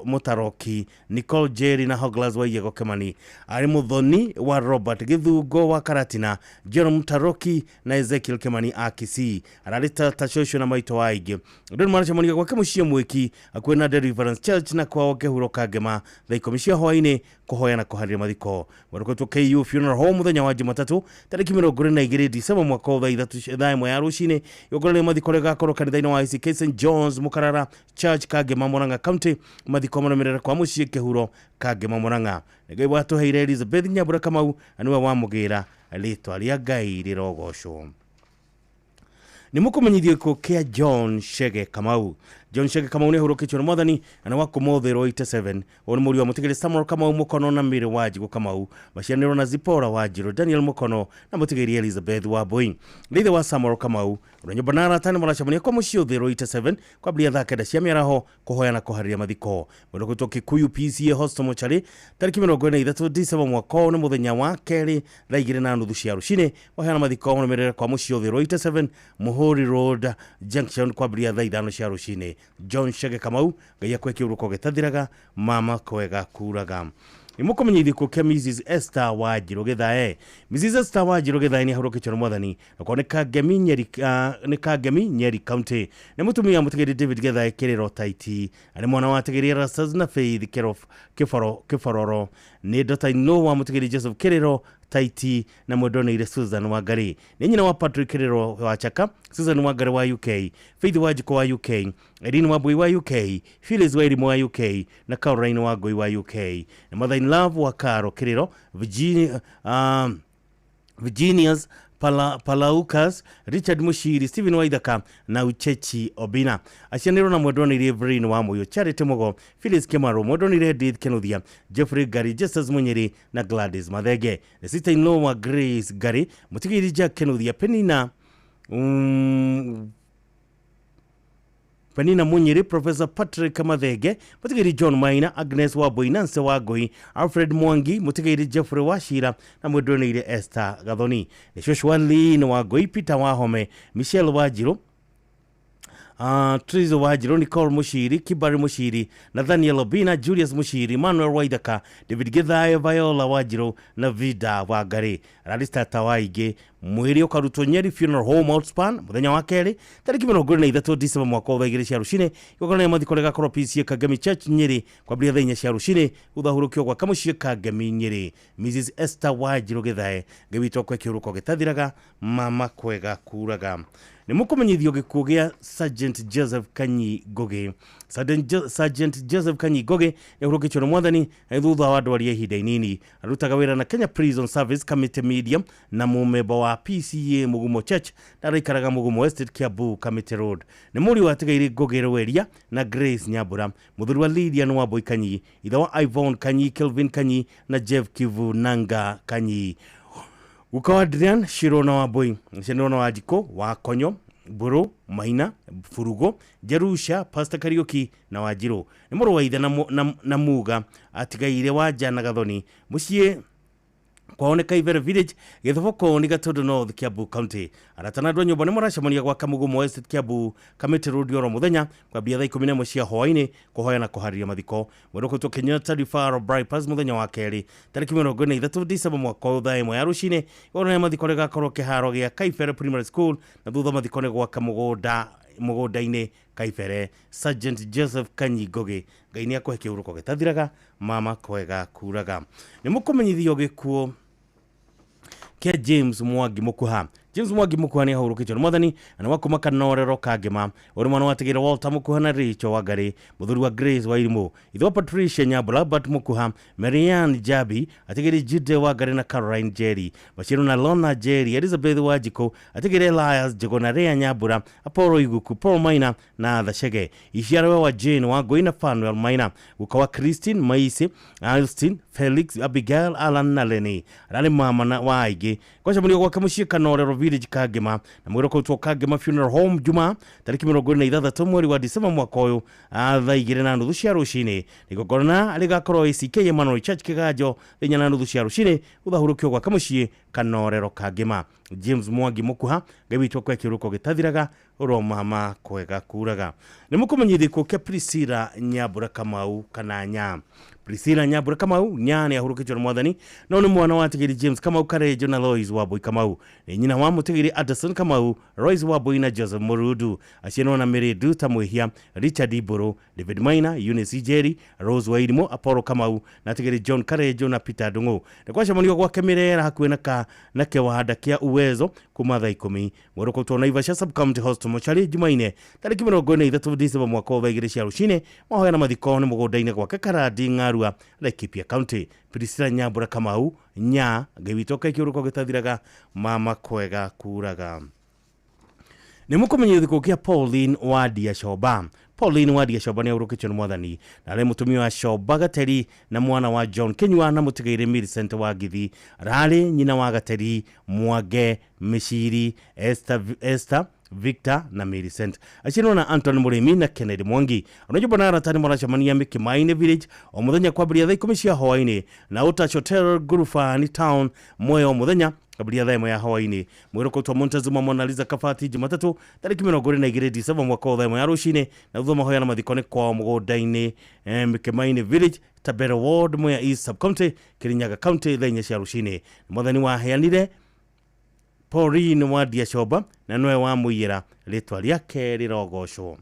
Mutaroki, Nicole Jerry na Hoglas wa Yego Kemani. Arĩ mũthoni wa Robert Gĩthungo wa Karatina, Jerome Mutaroki na Ezekiel Kemani a Kisii. Ararĩ tata cũcũ na maitũ wa aingĩ. Andũ nĩ maracemania gwake mũciĩ Mwĩki hakuhĩ na Deliverance Church na kwao Kĩhuro Kangema thaa 10 cia hwaĩ-inĩ kũhoya na kũharĩria mathiko. Mwĩrĩ KU Funeral Home mũthenya wa Jumatatũ tarĩki 22 Disemba mwaka wa thaa 1 ya rũcinĩ. Igongona rĩa mathiko rĩgakorwo kanitha-inĩ wa ICK St John's Mũkarara Church Kangema Murang'a County. Mathiko marũmĩrĩre kwa mũciĩ Kĩhuro Kangema Murang'a. Nĩ Ngai watũheire Elizabeth Nyambura Kamau na nĩwe wamũgĩra rĩtwa rĩa Ngai rĩrogocwo. Nĩ mũkũmenyithio gĩkuũ kĩa John Chege Kamau. John Chege Kamau nĩ ahurũkĩtio nĩ mwathani na nĩ wa kũmothĩrwo 87. Ũyũ nĩ mũriũ wa Mũtigĩri Samuel Kamau Mũkono na Mary wa Njigũ Kamau. Maciaranĩirwo na Zipporah wa Njirũ, Daniel Mũkono na Mũtigĩri Elizabeth wa Mbui. Nĩ ithe wa Samuel Kamau. Ũrĩa nyũmba na arata nĩ maracemania kwa mũciĩ ũthĩrwo 87 kwambĩrĩria thaa 9 cia mĩaraho kũhoya na kũharĩria mathiko. Mwĩrĩ ũkũrutwo Kikuyu PCA Hostel Mochari tarĩki 23 Disemba mwaka ũyũ nĩ mũthenya wa kerĩ thaa 2:30 cia rũcinĩ. Mahoya na mathiko marũmĩrĩre kwa mũciĩ ũthĩrwo 87 Muhuri Road Junction kwambĩrĩria thaa 5 cia rũcinĩ. John Chege Kamau, Ngai akwe kĩhurũko gĩtathiraga, mama kwega kuraga. Nĩ mũkũmenyithio gĩkuũ kĩa Mrs Esther Wanjirũ Gĩthae. Mrs Esther Wanjirũ Gĩthae nĩ ahurũkĩtio nĩ mwathani na kwa nĩ Kangemi Nyeri, nĩ Kangemi Nyeri County. Nĩ mũtumia wa Mũtigĩri David Gĩthae Kĩrĩro Taiti. Arĩ mwana wa Tigĩri Erastus na Faith Kĩbororo. Nĩ daughter in law wa Mũtigĩri Joseph Kĩrĩro Taiti na mwendonĩire Susan Wangari. Nĩ nyina wa Patrick Kĩrĩro wa Chaka, Susan Wangari wa UK, Faith Wanjikũ wa UK, Irene Wambui wa UK, Phyllis Wairimu wa UK na Caroline Wangui wa UK. Na mother in love wa Caro Kĩrĩro, Virginius Palaukas, Richard Mushiri, Stephen Waithaka na Uchechi Obina. Acianĩirwo na mwendonĩire Evelyn wa Mũyũ, Charity Mugo, Phyllis Kĩmarũ, mwendonĩire Edith Kĩnuthia, Jeffrey Gary, Justus Munyiri na Gladys Mathenge. The sister in law wa Grace Gary, Mũtigĩri Jack Kĩnuthia, Penina Munyiri, Professor Patrick Mathenge, Mũtigĩri John Maina, Agnes Wambui, Nancy Wangui, Alfred Mwangi, Mũtigĩri Jeffrey Wachira na mwendonĩire Esther Gathoni. Nĩ cũcũ wa Lynn Wangui, Peter Wahome, Michelle Wanjirũ, Trizo Wanjirũ, Nicole Mushiri, Kibari Mushiri, Nathaniel Obina, Julius Mushiri, Manuel Waithaka, David Githae, Viola Wanjirũ na Vida Wangari. Ararĩ tata wa aingĩ Mwĩrĩ ũkarutwo Nyeri Funeral Home Outspan mũthenya wa kerĩ tarĩki 23 December mwaka wa 2000 cia rũcinĩ. Igongona rĩa mathiko rĩgakorwo PCA Kangemi Church Nyeri kwambĩrĩria thaa 4 cia rũcinĩ, gũthahũrũkio gwa kamũciĩ Kangemi Nyeri. Mrs Esther Wanjirũ Gĩthae, Ngai witũ akwe kĩhurũko gĩtathiraga, mama kwega kuraga. Nĩ mũkũmenyithio gĩkuũ gĩa Sergeant Joseph Kanyi Ngũgĩ. Sergeant Joseph Kanyi Ngũgĩ nĩahurũkĩtio nĩ mwathani thutha wa ndwari ya ihinda inini. Arutaga wĩra na Kenya Prison Service Committee Media na mũmemba wa PCA Mugumo Church na araikaraga Mugumo Estate Kiambu Committee Road. Nĩ mũriũ wa Tigairĩ Ngũgĩ Rweria na Grace Nyambura, mũthuri wa Lydia Nwambui Kanyi, ithe wa Yvonne Kanyi, Kelvin Kanyi na Jeff Kivu Nanga Kanyi. Guka wa Adrian Shirona Wambui, Shirona wa Jiko wa Konyo, Mburu, Maina, Furugo, Jerusha, Pastor Kariuki na Wanjirũ. Nĩ mũrũ wa ithe na Muga atigaire wa Jana Gathoni mũciĩ kwao nĩ Kaivere Village, Gĩthoboko nĩ Gatundu North, Kiambu County. Arata na andũ a nyũmba nĩ maracemania gwaka Mugumo Estate Kiambu Kamĩtĩ Road oro mũthenya kwambia thaa 11 cia hwaĩ-inĩ kũhoya na kũharĩria mathiko. Mwĩrĩ ũkũrutwo Kenyatta Referral Bypass mũthenya wa kerĩ tarĩki 23 December mwaka ũyũ thaa 1 ya rũcinĩ. Igongona rĩa mathiko rĩgakorwo kĩharo gĩa Kaibere Primary School na thutha mathiko nĩ gwaka mũgũnda-inĩ Kaibere. Sergeant Joseph Kanyi Ngũgĩ, Ngai nĩ akũhe kĩhurũko gĩtathiraga, mama kwega kuraga. Nĩ mũkũmenyithio gĩkuũ kĩa James Mwangi Mũkuha. James Mwangi Mũkuha nĩ ahurũkĩtio nĩ mwathani na nĩ wa kuma Kanorero Kangema. Ũrĩ mwana wa Tigĩra Walter Mũkuha na Rachel Wangari, mũthuri wa Grace Wairimũ, ithe wa Patricia Nyambura, Albert Mũkuha, Marianne Jabi, atigĩrĩ Jude Wangari na Caroline Jerry, Bashiro na Lona Jerry, Elizabeth Wanjikũ, atigĩrĩ Elias Njũgũ na Rea Nyambura, Apollo Iguku, Paul Maina na Arthur Chege. Iciarawe wa Jane Wangũi na Fanuel Maina, guka wa Christine Maisi, Austin, Felix, Abigail, Alan na Lenny. Ararĩ mama wa aingĩ. Gwacemanio gwake mũciĩ Kanorero Village Kangema na mwĩrĩ ũkũrutwo Kangema Funeral Home Juma tarĩki 26 mweri wa December mwaka ũyũ thaa 2:30 cia rũcinĩ. Igongona rĩgakorwo ACK Emmanuel Church Kĩganjo thaa 4:30 cia rũcinĩ gũthahũrũkio gwake mũciĩ Kanorero Kangema. James Mwangi Mũkuha, Ngai witũ akũhe kĩhurũko gĩtathiraga, oro mama kwega kuraga. Nĩ mũkũmenyithio gĩkuũ kĩa Priscilla Nyambura Kamau kana Nya. Priscilla Nyambura Kamau Nya nĩ ahurũkĩtio nĩ mwathani no nĩ mwana wa Tigiri James Kamau Karenjo na Lois Wambui Kamau. Nĩ nyina wa Mũtigiri Anderson Kamau, Royce Wambui na Joseph Murudu. Aciarwo na Mary Duta Mwihia, Richard Iburu, David Maina, Eunice Jerry, Rose Wairimu, Apollo Kamau na Tigiri John Karenjo na Peter Ndung'u. Nĩ gwacemanio gwake Mĩrera hakuhĩ na kĩwanda kĩa Uwezo kuma thaa 10. Mwĩrĩ ũkũrutwo Naivasha Sub County Hospital Mochari Jumaine tarĩki 23 December mwaka wa 2000 cia rũcinĩ. Mahoya na mathiko nĩ mũgũnda-inĩ gwake Karandi Ng'arua, Laikipia County. Priscilla Nyambura Kamau Nya, Ngai witũ akũhe kĩhurũko gĩtathiraga, mama kwega kuraga. Nĩ mũkũmenyithio gĩkuũ kĩa Pauline Wadia Shoba. Pauline Wadia Shoba nĩ ahurũkĩtio nĩ mwathani na arĩ mũtumia wa Shoba Gateri na mwana wa John Kinyua na mũtigairĩ Millicent Wangithi. Ararĩ nyina wa Gateri, Mwange, Mĩciri, Esther, Victor na Millicent. Aciarwo na Anton Mũrĩmi na Kennedy Mwangi. Onajumba na arata nĩ maracemania Mĩkĩmainĩ Village o mũthenya kwambĩrĩria thaa 10 cia hwaĩ-inĩ na Utach Hotel Gurufani Town Mwea o mũthenya kwambĩrĩria thaa 1 ya hwaĩ-inĩ. Mwĩrĩ ũkũrutwo Montezuma Mona Lisa Kabati Jumatatũ tarĩki 22 December mwaka wa thaa 1 ya rũcinĩ na thutha mahoya na mathiko nĩ kwao mũgũnda-inĩ Mĩkĩmainĩ Village, Tabera Ward, Mwea East Sub County, Kirinyaga County thaa 4 cia rũcinĩ. Mwathani waheanire Pauline Wadia Shoba na nowe wamũiyĩra, rĩtwa rĩake rĩrogocwo.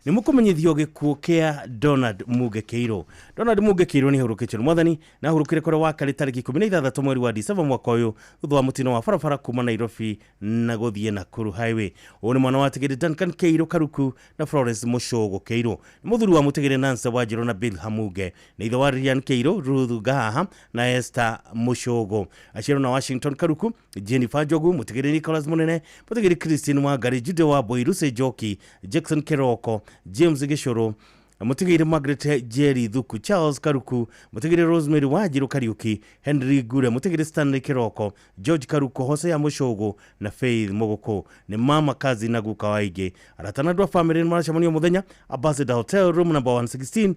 Nĩ mũkũmenyithio gĩkuũ kĩa Donald Muge Kĩirũ. Donald Muge Kĩirũ nĩ ahurũkĩtio nĩ mwathani na ahurũkire kũrĩa wakarĩ tarĩki 16 mweri wa December mwaka ũyũ thutha wa mũtino wa barabara kuma Nairobi na gũthiĩ Nakuru Highway. Ũyũ nĩ mwana wa Tigiri Duncan Kĩirũ Karuku na Florence Mũcũgũ Kĩirũ. Nĩ mũthuri wa Mũtigiri Nancy Wanjirũ na Bill Hamuge. Nĩ ithe wa Rian Kĩirũ, Ruth Gahaha na Esther Mũcũgũ. Aciarwo na Washington Karuku, Jennifer Njogu, Mũtigiri Nicholas Mũnene, Mũtigiri Christine Wangari, Jude Wambui, Lucy Njoki, Jackson Kĩroko, James Gĩcũrũ, Mũtigiri Margaret Jerry Thuku, Charles Karuku, Mũtigiri Rosemary Wanjirũ Kariuki, Henry Ngure, Mũtigiri Stanley Kĩroko, George Karuku, Hosea Mũcũgũ na Faith Mũgũkũ. Nĩ mama kazi na guka wa aingĩ. Arata na andũ a bamĩrĩ nĩ maracemanio mũthenya Ambassador Hotel room number 116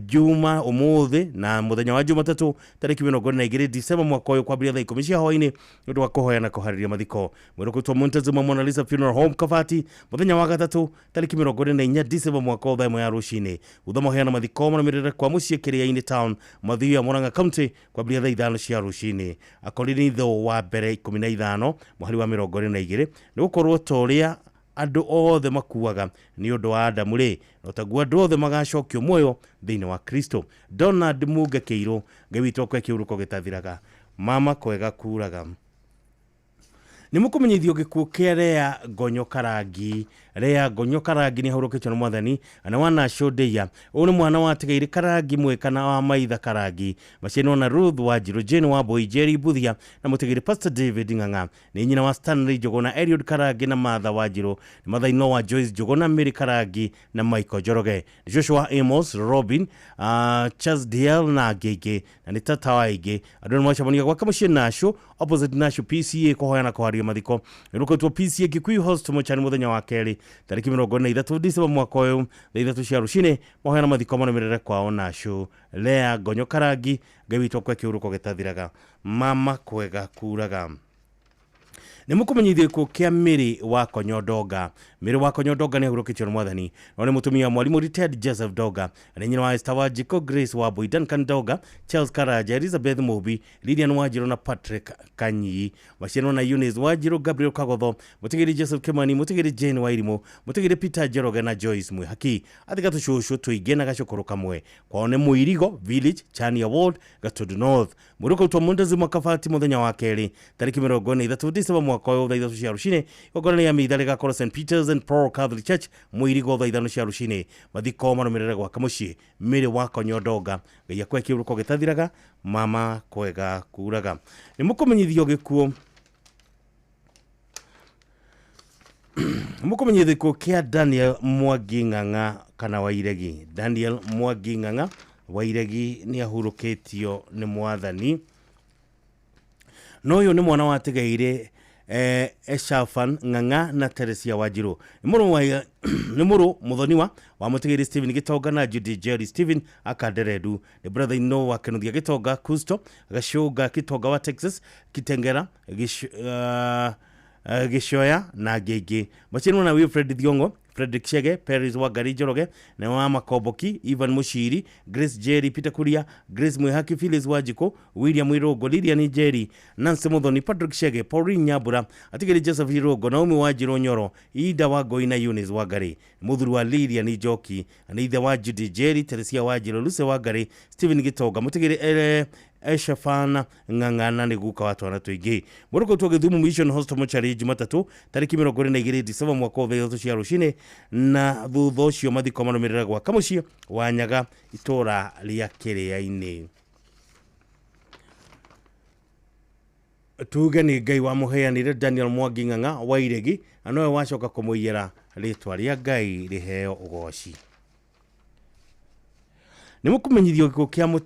Juma ũmũthĩ na mũthenya wa Jumatatũ tarĩki 22 December mwaka ũyũ kwambĩrĩria thaa 10 cia hwaĩ-inĩ nĩ ũndũ wa kũhoya na kũharĩria mathiko. Mwĩrĩ ũkũrutwo Montezuma Mona Lisa Funeral Home Kabati mũthenya wa gatatũ tarĩki 24 December mwaka wa thaa 1 ya rũcinĩ. Thutha maheana mathiko marũmĩrĩre kwa mũciĩ Kĩrĩa-inĩ town Mathioya Murang'a County kwambĩrĩria thaa 5 cia rũcinĩ. Akorintho wa mbere 15 mũhari wa 22 nĩgũkorwo ta ũrĩa andũ othe makuaga nĩ ũndũ wa Adamu rĩ, no taguo andũ othe magacokio muoyo thĩinĩ wa Kristo. Donald Muge Kĩirũ, Ngai witũ akwe kĩhuruko gĩtathiraga. Mama kwega kuraga. Nĩ mũkũmenyithio gĩkuũ kĩa Rea Gonyo Karangi. Rea Gonyo Karangi nĩ ahurũkĩtio nĩ mwathani na wa Nasho Ndeia. Ũyũ nĩ mwana wa Tigairĩ Karangi mwĩka na wa Maitha Karangi. Maciano na Ruth wa Njirũ, Jane wa Mbui, Jerry Mbuthia na mũtigĩrĩ Pastor David Ng'ang'a. Nĩ nyina wa Stanley Njuguna, Eliud Karangi na Martha wa Njirũ. Nĩ mother-in-law wa Joyce Njuguna, Mary Karangi na Michael Njoroge. Nĩ Joshua Amos, Robin, Charles DL na angĩ aingĩ, na nĩ tata wa aingĩ. Andũ nĩ macemania gwake mũciĩ Nasho, opposite Nasho PCA kũhoyana kũharia mathiko. Nĩrũkĩtwo PCA Kikuyu Host Mochari mũthenya wa kerĩ tarĩki 23 Disemba mwaka ũyũ thaa 3 cia rũcinĩ mahoyana mathiko marũmĩrĩre kwao Nasho. Lea Gonyo Karangi, Ngai witũ akwe kĩhuruko gĩtathiraga. Mama kwega kuraga. Nĩ mũkũmenyithio gĩkuũ kĩa Mary wa Konyo Donga. Mary wa Konyo Donga nĩ ahurũkĩtio nĩ mwathani. No nĩ mũtumia wa mwarimũ retired Joseph Donga, nĩ nyina wa Esther Wanjikũ, Grace Wambui, Duncan Donga, Charles Karanja, Elizabeth Mũmbi, Lilian Wanjirũ na Patrick Kanyi. Maciarwo na Eunice Wanjirũ, Gabriel Kagotho, mũtigĩri Joseph Kimani, mũtigĩri Jane Wairimũ, mũtigĩri Peter Njoroge na Joyce Mwihaki. Athika tũcũcũ tũingĩ na gacũkũrũ kamwe. Kwao nĩ Mũirigo Village, Chania Ward, Gatundu North. Mwĩrĩ ũkarutwo Montezuma Kabati mũthenya wa kerĩ tarĩki 23 Disemba mwaka ũyũ thaa 3 cia rũcinĩ. Igongona rĩa mitha rĩgakorwo St Peters and Paul Catholic Church Mũirigo thaa 5 cia rũcinĩ. Mathiko marũmĩrĩre gwake mũciĩ Mary wa Konyo Donga. Ngai akwe kĩhuruko gĩtathiraga. Mama kwega kuraga. Nĩ mũkũmenyithio gĩkuũ mũkũmenyithio gĩkuũ kĩa Daniel Mwangi Ng'ang'a kana Wairegi. Daniel Mwangi Ng'ang'a Wairegi nĩ ahurũkĩtio nĩ mwathani. No ũyũ nĩ mwana wa Tigairĩ Eshafan Ng'ang'a na Teresia Wanjirũ. Nĩ mũrũ mũthoniwa wa mũtigĩrĩ Stephen Gĩtonga na Judy Jerry Stephen Akanderendu. Nĩ brother-in-law wa Kĩnuthia Gĩtonga Kusto Gacũnga Gĩtonga wa Texas Kitengera Gĩcoya na angĩ aingĩ. Maciarwo na Wilfred Thiong'o, Frederick Chege, Paris Wangari Njoroge, na wa Makomboki, Ivan Mushiri, Grace Jerry, Peter Kuria, Grace Mwihaki, Phyllis Wanjikũ, William Irũngũ, Lilian Njeri, Nancy Muthoni, Patrick Chege, Pauline Nyambura, Atigĩrĩ Joseph Irũngũ, Naomi Wanjirũ Nyoro, Ida Wangũi na Eunice Wangari. Mũthuri wa Lilian Njoki, na ithe wa Judy Jerry, Teresia Wanjirũ, Lucy Wangari, Stephen Gĩtonga, mũtigĩrĩ Eshafana Ng'ang'a na nĩ guka wa twana tũingĩ. Mũrũkũtwo Gĩthumo Mission Hospital Mochari Jumatatũ tarĩki 22 Disemba mwaka wa 3 cia rũcinĩ, na thutha ũcio mathiko marũmĩrĩre gwaka mũciĩ wa Nyaga itũũra rĩa Kĩrĩa-inĩ. Tuge nĩ Ngai wamũheanire Daniel Mwangi Ng'ang'a Wairegi, na nowe wacoka kũmũiyĩra rĩtwa rĩa Ngai rĩheo ũgoci. Nĩ mũkũmenyithio gĩkuũ kĩa mũtĩ